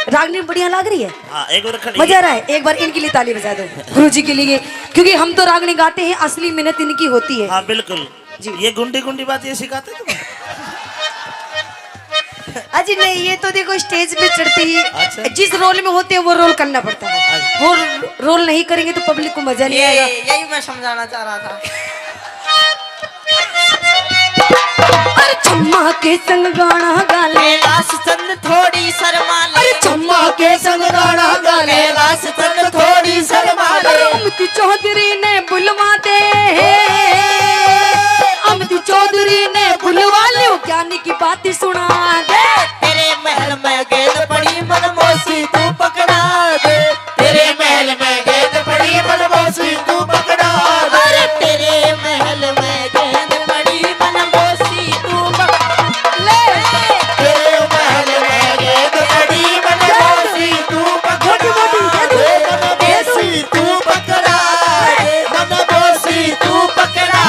रागनी बढ़िया लग रही है, हाँ, एक बार खड़ी। मजा आ रहा है। एक बार इनके लिए ताली बजा दो, गुरुजी के लिए, क्योंकि हम तो रागनी गाते हैं, असली मेहनत इनकी होती है। हाँ, बिल्कुल। जी। ये गुंडी गुंडी बात ये सिखाते तुम्हें? अजी नहीं, ये तो देखो स्टेज पे चढ़ते ही अच्छा। जिस रोल में होते हैं वो रोल करना पड़ता है। अच्छा। वो रोल नहीं करेंगे तो पब्लिक को मजा नहीं ये, आएगा। यही मैं समझाना चाह रहा था। अरे छम्मा के संग गाना गा ले। कैलाश चंद थोड़ी शर्मा ले। अरे छम्मा के संग गाना गा ले। कैलाश चंद थोड़ी शर्मा ले। अरे अमदी चौधरी ने बुलवा दे। अमदी चौधरी ने बुलवा ले, ज्ञानी की बात सुना दे। तेरे महल में गेंद पड़ी मन मौसी तू पकड़ा दे। तेरे महल में गेंद पड़ी मन मौसी तू पकड़ा दे। अरे तेरे महल में गेंद पड़ी मन मौसी तू पकड़ा ले। तेरे महल में गेंद पड़ी मन मौसी तू पकड़ा दे। मन मौसी तू पकड़ा दे। मन मौसी तू पकड़ा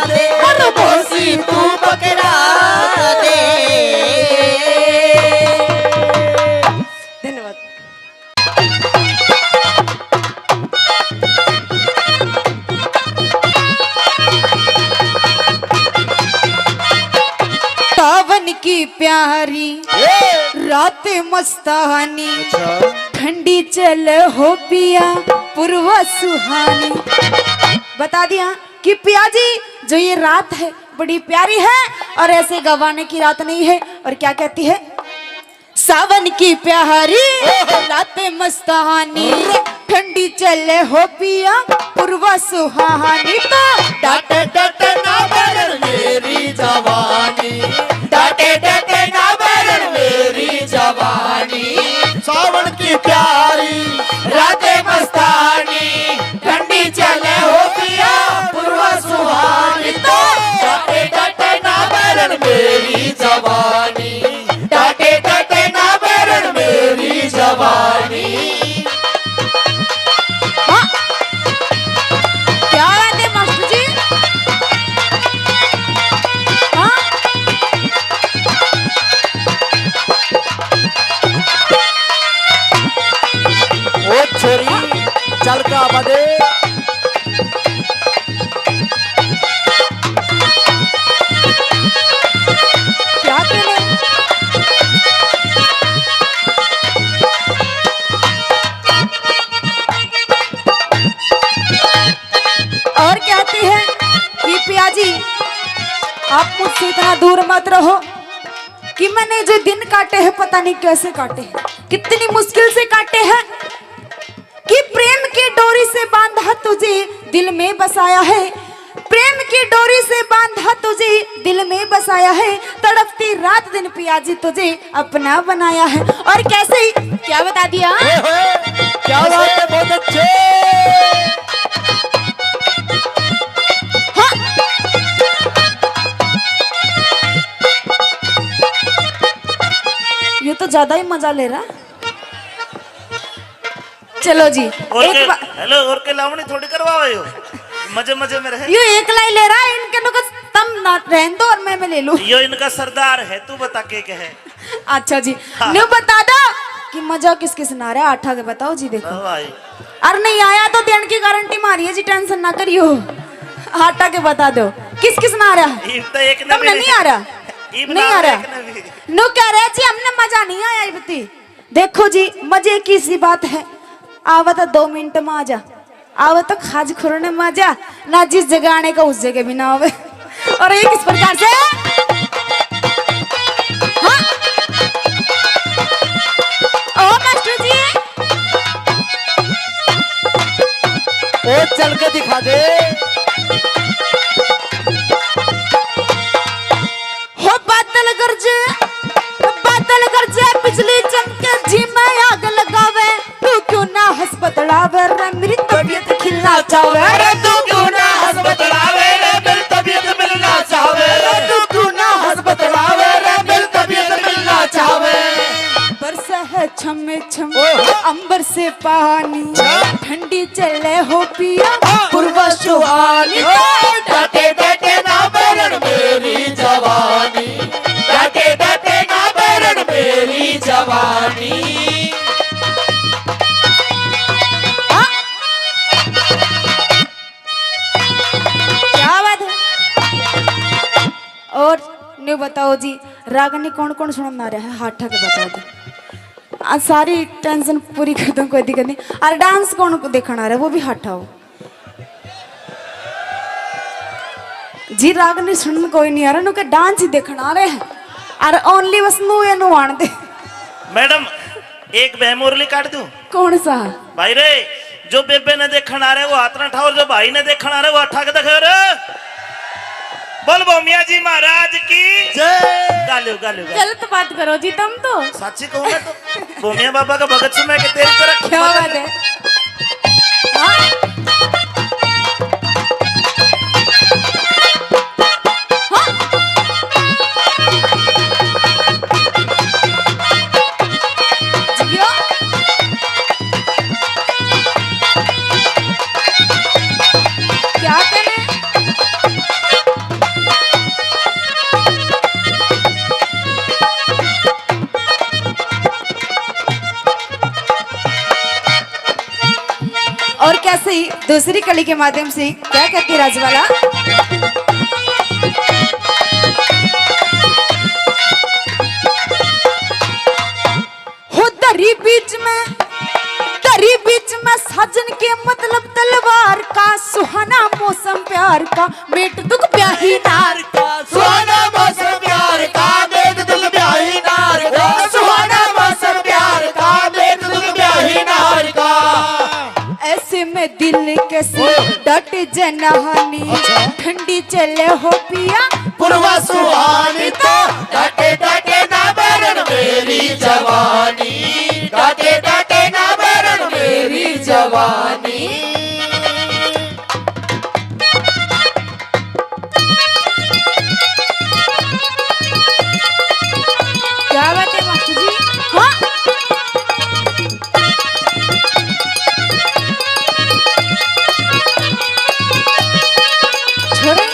दे। मन मौसी तू पकड़ा दे। धन्यवाद। सावन की प्यारी ए! रात मस्तानी, अच्छा। ठंडी चल हो पिया पुरवा सुहानी। बता दिया कि पिया जी, जो ये रात है बड़ी प्यारी है और ऐसे गवाने की रात नहीं है। और क्या कहती है? सावन की प्यारी रात मस्तानी, ठंडी चले हो पिया पुरवा सुहानी। तो डट डट ना बरन मेरी जवानी, डट डट ना बरन मेरी जवानी। सावन की प्यारी रात मस्तानी, ठंडी चले हो पिया पुरवा सुहानी। तो डट डट ना बरन मेरी जवानी, डाटे डाटे ना बैरन मेरी जवानी। हाँ। क्या बात है मास्टर जी। जी, आप मुझसे इतना दूर मत रहो कि मैंने जो दिन काटे हैं, पता नहीं कैसे काटे हैं, कितनी मुश्किल से काटे हैं। कि प्रेम की डोरी से बांधा तुझे दिल में बसाया है, प्रेम की डोरी से बांधा तुझे दिल में बसाया है, तड़पती रात दिन पिया जी तुझे अपना बनाया है। और कैसे ही, क्या बता दिया? ओए होए, क्या बात है, बहुत अच्छे। हाँ। ये तो ज्यादा ही मजा ले रहा। चलो जी, और एक के, बा- हेलो, और के लावणी थोड़ी करवावे हो, मजे मजे में रहे। यो एकला ही ले रहा है, इनके नु कुछ तम ना रहन दो और मैं, मैं ले लूं। यो इनका सरदार है, तू बता के कहे। अच्छा जी, हाँ। न्यू बता दो कि मजा किस किस ना रहा, आठा के बताओ जी। देखो हाँ भाई। अरे नहीं आया तो देन की गारंटी मारी है जी, टेंशन ना करियो। आठा के बता दो किस किस ना रहा। इब तो एक ने तुमने भी नहीं आ रहा, इब नहीं ना आ रहा। एक ने भी। न्यू कह रहे जी हमने मजा नहीं आया इबती। देखो जी, मजे की सी बात है, आवे तो दो मिनट में आ जा, आवे तो खाज खुरने में आ जा, ना जिस जगह आने का उस जगह भी ना आवे। और ये किस प्रकार से? हाँ? ओ मास्टर जी। ओ चल के दिखा दे। हो बादल गरजे, बादल गरजे, बिजली चमके, जी में आग लगावे। तू क्यों ना हंस बतलावे रे, मेरी तबीयत खिलना चाहवे रे। तू क्यों ना हंस बतलावे रे, मेरी तबीयत मिलना चाहवे रे। तू क्यों ना हंस बतलावे रे, मेरी तबीयत मिलना चाहवे। बरसा है छम छम ओए। अंबर से पानी, अच्छा। ठंडी चले हो पिया, हाँ। पुरवा सुहानी। ओए। डाटे डाटे ना बैरण मेरी जवानी, डाटे डाटे ना बैरण मेरी जवानी। हाँ। क्या बात है। और न्यू बताओ जी, रागनी कौन कौन सुनना रहा है, हाथ उठा के बता दो। आज सारी टेंशन पूरी कर दूं, कोई दिक्कत नहीं। और डांस कौन को देखना रहा है, वो भी हाथ उठाओ जी। रागनी सुनन कोई नहीं आ रहा, नुके डांस ही देखना आ रहे हैं। और ओनली बस नु ये नु आन दे। मैडम, एक बहमोरली काट दूं? कौन सा? भाई रे, जो बेबे ने देखण आ रहे वो हाथ ना उठाओ, और जो भाई ने देखण आ रहे वो उठा के दिखाओ रे। बोल भोमिया जी महाराज की जय। गालियो, गालियो, गालियो। गलत बात करो जी तुम तो। साची कहूँ मैं तो भोमिया बाबा का भगत सुन मैं के तेरी तरह क्या बात है। हाँ? हाँ? जियो। क्या करें? और कैसे ही दूसरी कली के माध्यम से क्या कहती राजवाला? हो दरी बीच में, दरी बीच में साजन के मतलब तलवार का, सुहाना मौसम प्यार का, मेट दुख ब्याही नार का। सुहाना मौसम प्यार का, मेट दुख ब्याही नार का। सुहाना मौसम प्यार का, मेट दुख ब्याही नार का। ऐसे में दिल कैसे ओए। डट जनानी, अच्छा। ठंडी चले हो पिया, पुरवा सुहानी तो। डाटे डाटे ना बैरण मेरी जवानी, डाटे डाटे ना बैरण मेरी जवानी। क्या बात है मास्टर जी? हाँ। छोड़े।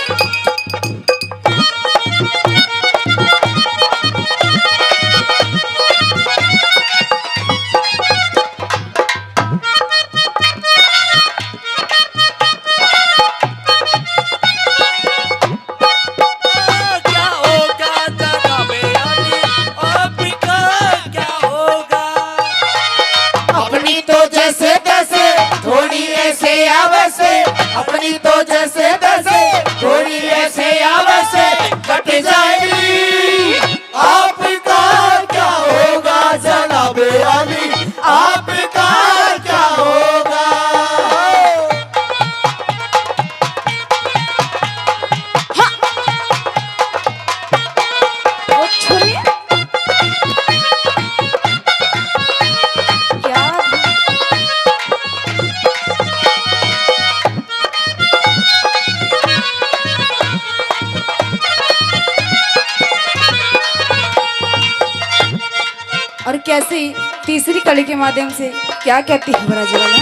कैसे तीसरी कली के माध्यम से क्या कहती है ब्रज वाला?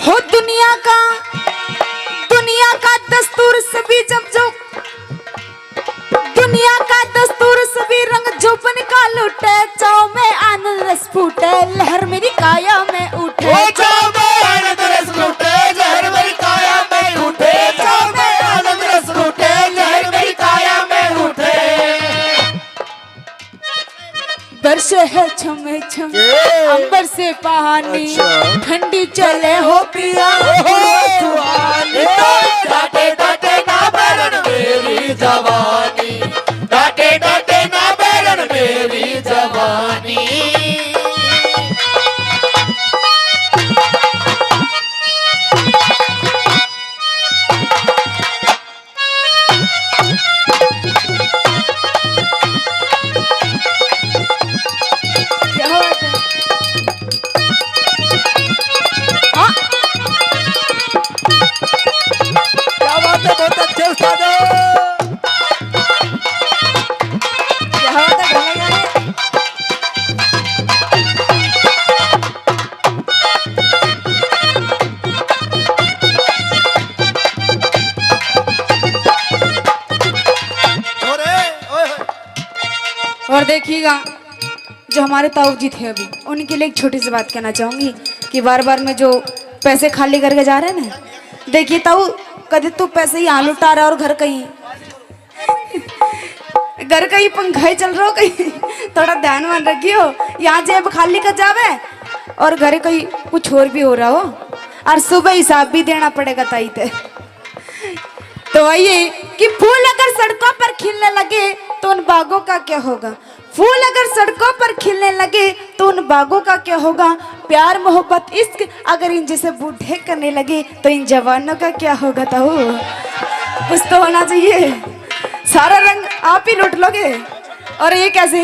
हो दुनिया का, दुनिया का दस्तूर सभी जब जो दुनिया का दस्तूर सभी रंग जोबन का लूटे, चाव में आनंद रस फूटे, लहर मेरी काया में उठे। ओ चाव में आनंद रस फूटे, लहर मेरी काया में उठे, चाव में आनंद रस फूटे, लहर मेरी काया में उठे। बरसे है छम छम के? अंबर से पानी, अच्छा। ठंडी चले हो पिया, ओहो। सुहानी। डाटे डाटे ना बैरन मेरी जवानी, डाटे डाटे ना बैरन मेरी जवानी। क्या बात है? हाँ। क्या बात है, बहुत अच्छे उस्ताद हो। क्या बात है, गाने, गाने। और देखिएगा, जो हमारे ताऊ जी थे अभी, उनके लिए एक छोटी सी बात कहना चाहूंगी कि बार बार में जो पैसे खाली करके जा रहे हैं ना, देखिए ताऊ, कभी तू पैसे यहाँ लुटा रहा और घर कहीं घर का ही पंखा ही चल रहा हो कहीं। थोड़ा ध्यान वान रखियो, यहाँ जेब खाली कर जावे और घर कहीं कुछ और भी हो रहा हो, और सुबह हिसाब भी देना पड़ेगा ताई ते। तो वही कि फूल अगर सड़कों पर खिलने लगे तो उन बागों का क्या होगा? फूल अगर सड़कों पर खिलने लगे तो उन बागों का क्या होगा? प्यार मोहब्बत इश्क अगर इन जैसे बूढ़े करने लगे तो इन जवानों का क्या होगा? तो कुछ तो होना चाहिए, सारा रंग आप ही लूट लोगे। और ये कैसे?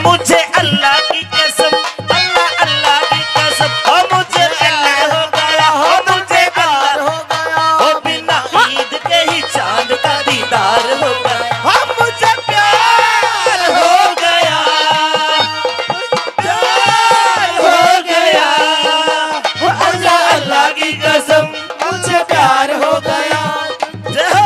मुझे अल्लाह की कसम, अल्लाह, अल्लाह की कसम, ओ मुझे प्यार हो गया, ओ मुझे प्यार हो गया, ओ बिना ईद के ही चांद का दीदार हो गया, ओ मुझे प्यार हो गया, प्यार हो गया, ओ अल्लाह, अल्लाह की कसम, मुझे प्यार हो गया। जय हो।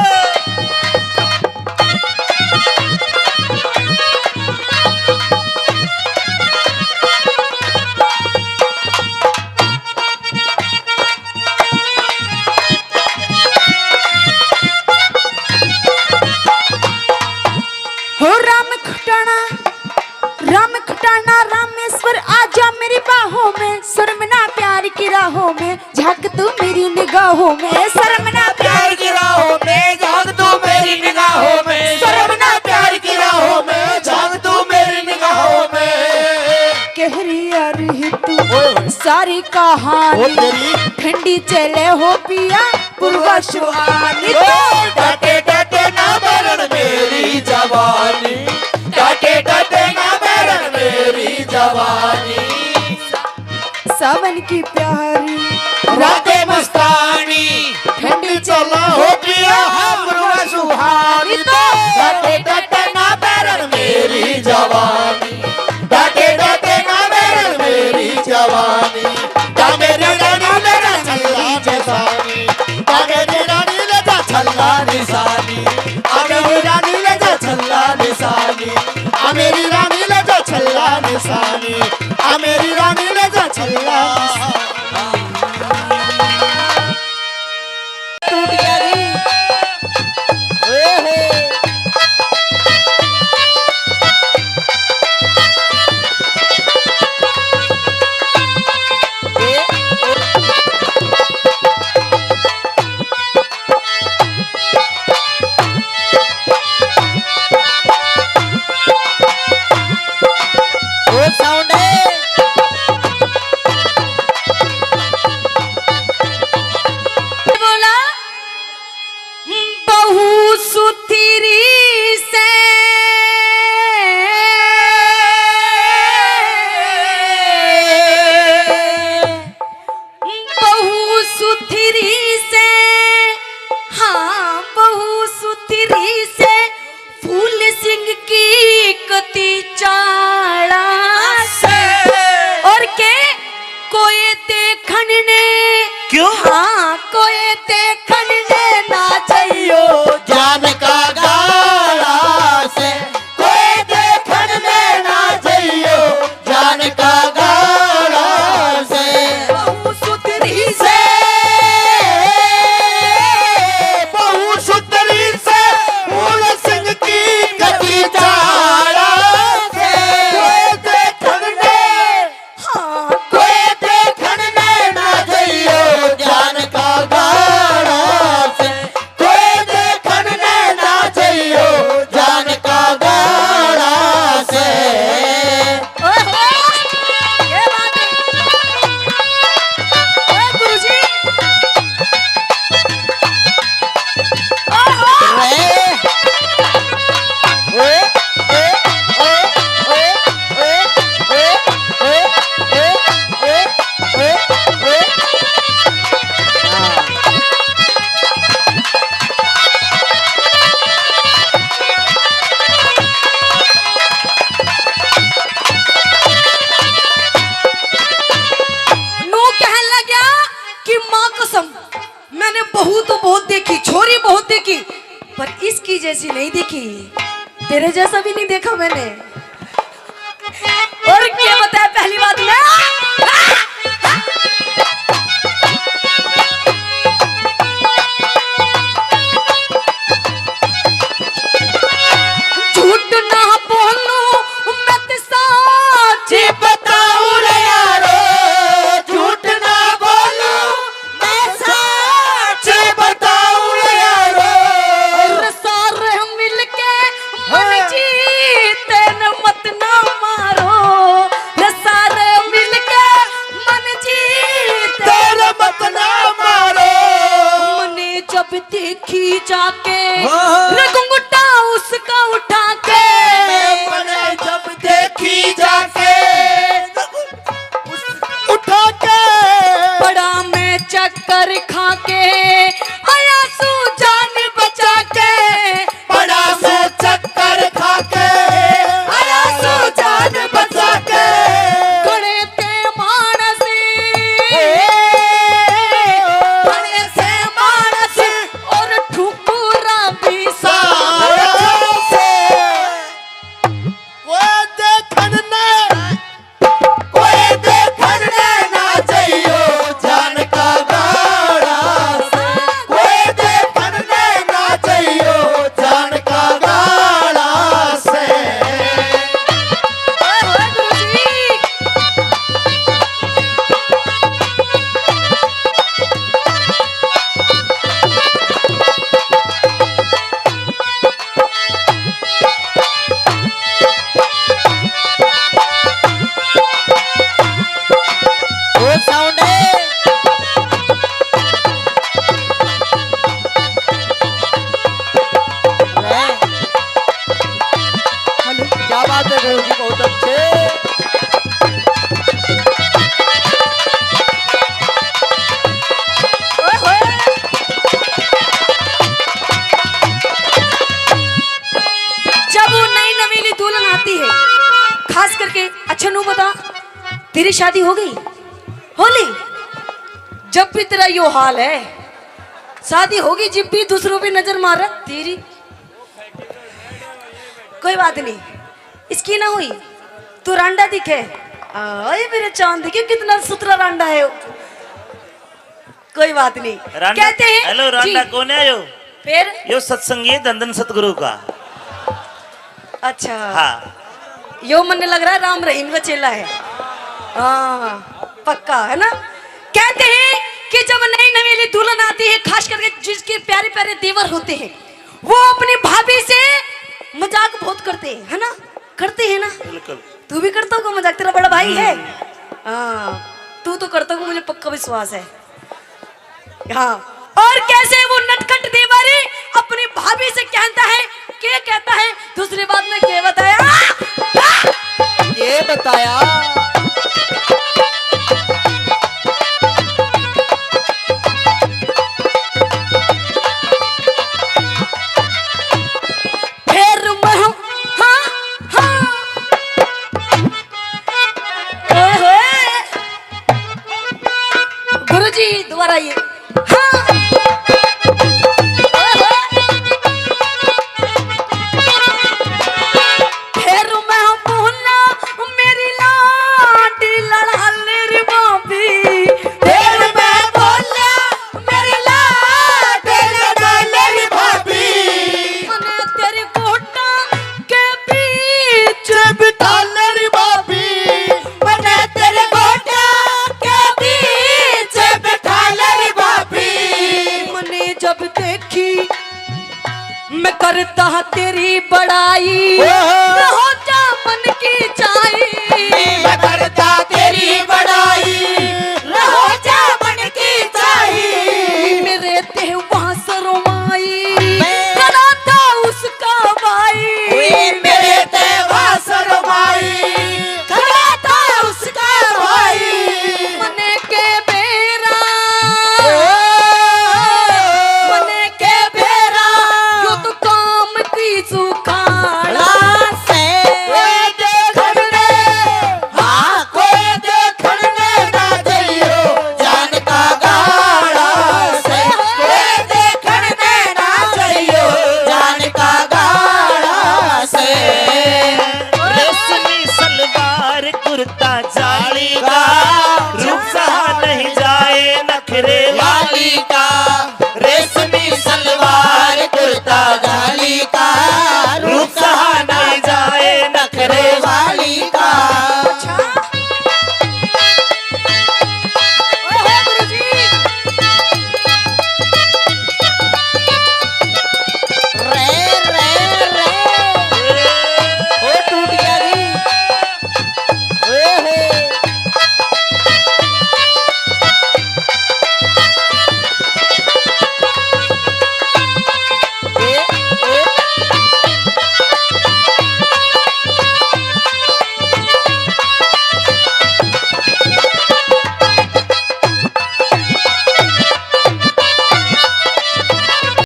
हो राम खटाना, राम खटाना, रामेश्वर आजा मेरी बाहों में, शर्म ना प्यार की राहों में, झांक तू मेरी निगाहों में, शर्म ना प्यार की राहों में, झांक तू मेरी निगाहों में, शर्म ना प्यार की राहों में, झांक तू मेरी निगाहों में। कह रही आ रही तू ओए होए। सारी ओ कहानी तेरी। ठंडी चले हो पिया, पुरवा सुहानी। ओ डाटे डाटे ना बैरन मेरी जवानी, डाटे डाटे ना बैरन मेरी जवानी। सावन की प्यारी रातें मस्तानी, ठंडी चला हो पिया, हमरो सुहानी। तो डटे डटे ना बैरन मेरी जवानी, डटे डटे ना बैरन मेरी जवानी। जा मेरी रानी ले जा छल्ला निशानी, जा मेरी रानी ले जा छल्ला निशानी, आ मेरी रानी ले जा छल्ला निशानी, आ मेरी रानी ले जा छल्ला निशानी, आ मेरी रानी ले जा छल्ला निशानी। टूट गया जी। ओहो। ए, ओ। ओ साउंड है। जैसा भी नहीं देखा मैंने। और क्या बताया पहली बात में? झूठ ना बोलूं, मैं तो साच बताऊं रे यारो। झूठ ना बोलूं, मैं साच बताऊं रे यारो। और सारे मिलके मन हाँ। जीते न मत ना मारो, ये सारे मिलके मन जीते तेरे मत ना मारो। मने जब देखी जाके हाँ। रे घुंघटा उसका उठा के। मने जब देखी जाके उठा के। बड़ा मैं चक्कर खा के आया सू जान बचा के। बड़ा मैं चक्कर खा के आया सू जान बचा के। घणे ते मानस, घणे से मानस और ठुकुरा भी सारा से। वो देखण ने कोई देखण ने ना चाहियो जान का गाड़ा से। कोई देखण ने ना चाहियो जान का गाड़ा से। ओए होए गुरु जी। वो साउंड है। वाह। हेलो। क्या बात है गुरु जी, बहुत अच्छे। ओए होए। जब वो नई नवेली दुल्हन आती है, खास करके, अच्छा नू बता, तेरी शादी हो गई? हो ली? जब भी तेरा यो हाल है, शादी होगी जिब भी दूसरों पे नजर मार रहा तेरी। कोई बात नहीं, इसकी ना हुई, तू रांडा दिखे। आए मेरे चांद, दिखे कितना सुथरा रांडा है। कोई बात नहीं। रांडा, कहते हैं हेलो, रांडा जी। कौन है यो? फिर? यो सत्संगी है धन धन सतगुरु का। अच्छा। हाँ। यो मन्ने लग रहा है राम रहीम का चेला है। हाँ, पक्का है ना। कहते हैं कि जब नई नवेली दुल्हन आती है, खास करके जिसके प्यारे प्यारे देवर होते हैं, वो अपनी भाभी से मजाक बहुत करते हैं, है ना? करते हैं ना? बिल्कुल। तू भी करता होगा मजाक, तेरा बड़ा भाई है। हम्म। हाँ, तू तो करता होगा, मुझे पक्का विश्वास है। हाँ। और कैसे वो नटखट देवर अपनी भाभी से कहता है, के कहता है, दूसरी बात में के बताया? ये बताया। फिर मैं, हाँ, हाँ। ओए होए। गुरुजी, दोबारा ये। हाँ। ओए होए। फिर मैं बोला, मेरी लाडी लड़ाले रे भाभी। फिर मैं बोला, मेरी लाड लगा ले रे भाभी। मने तेरे गोटा के बीच बिठा ले रे भाभी। मने तेरे गोटा के बीच बिठा ले रे भाभी। मने जब देखी मैं करता तेरी बड़ाई। ओहो।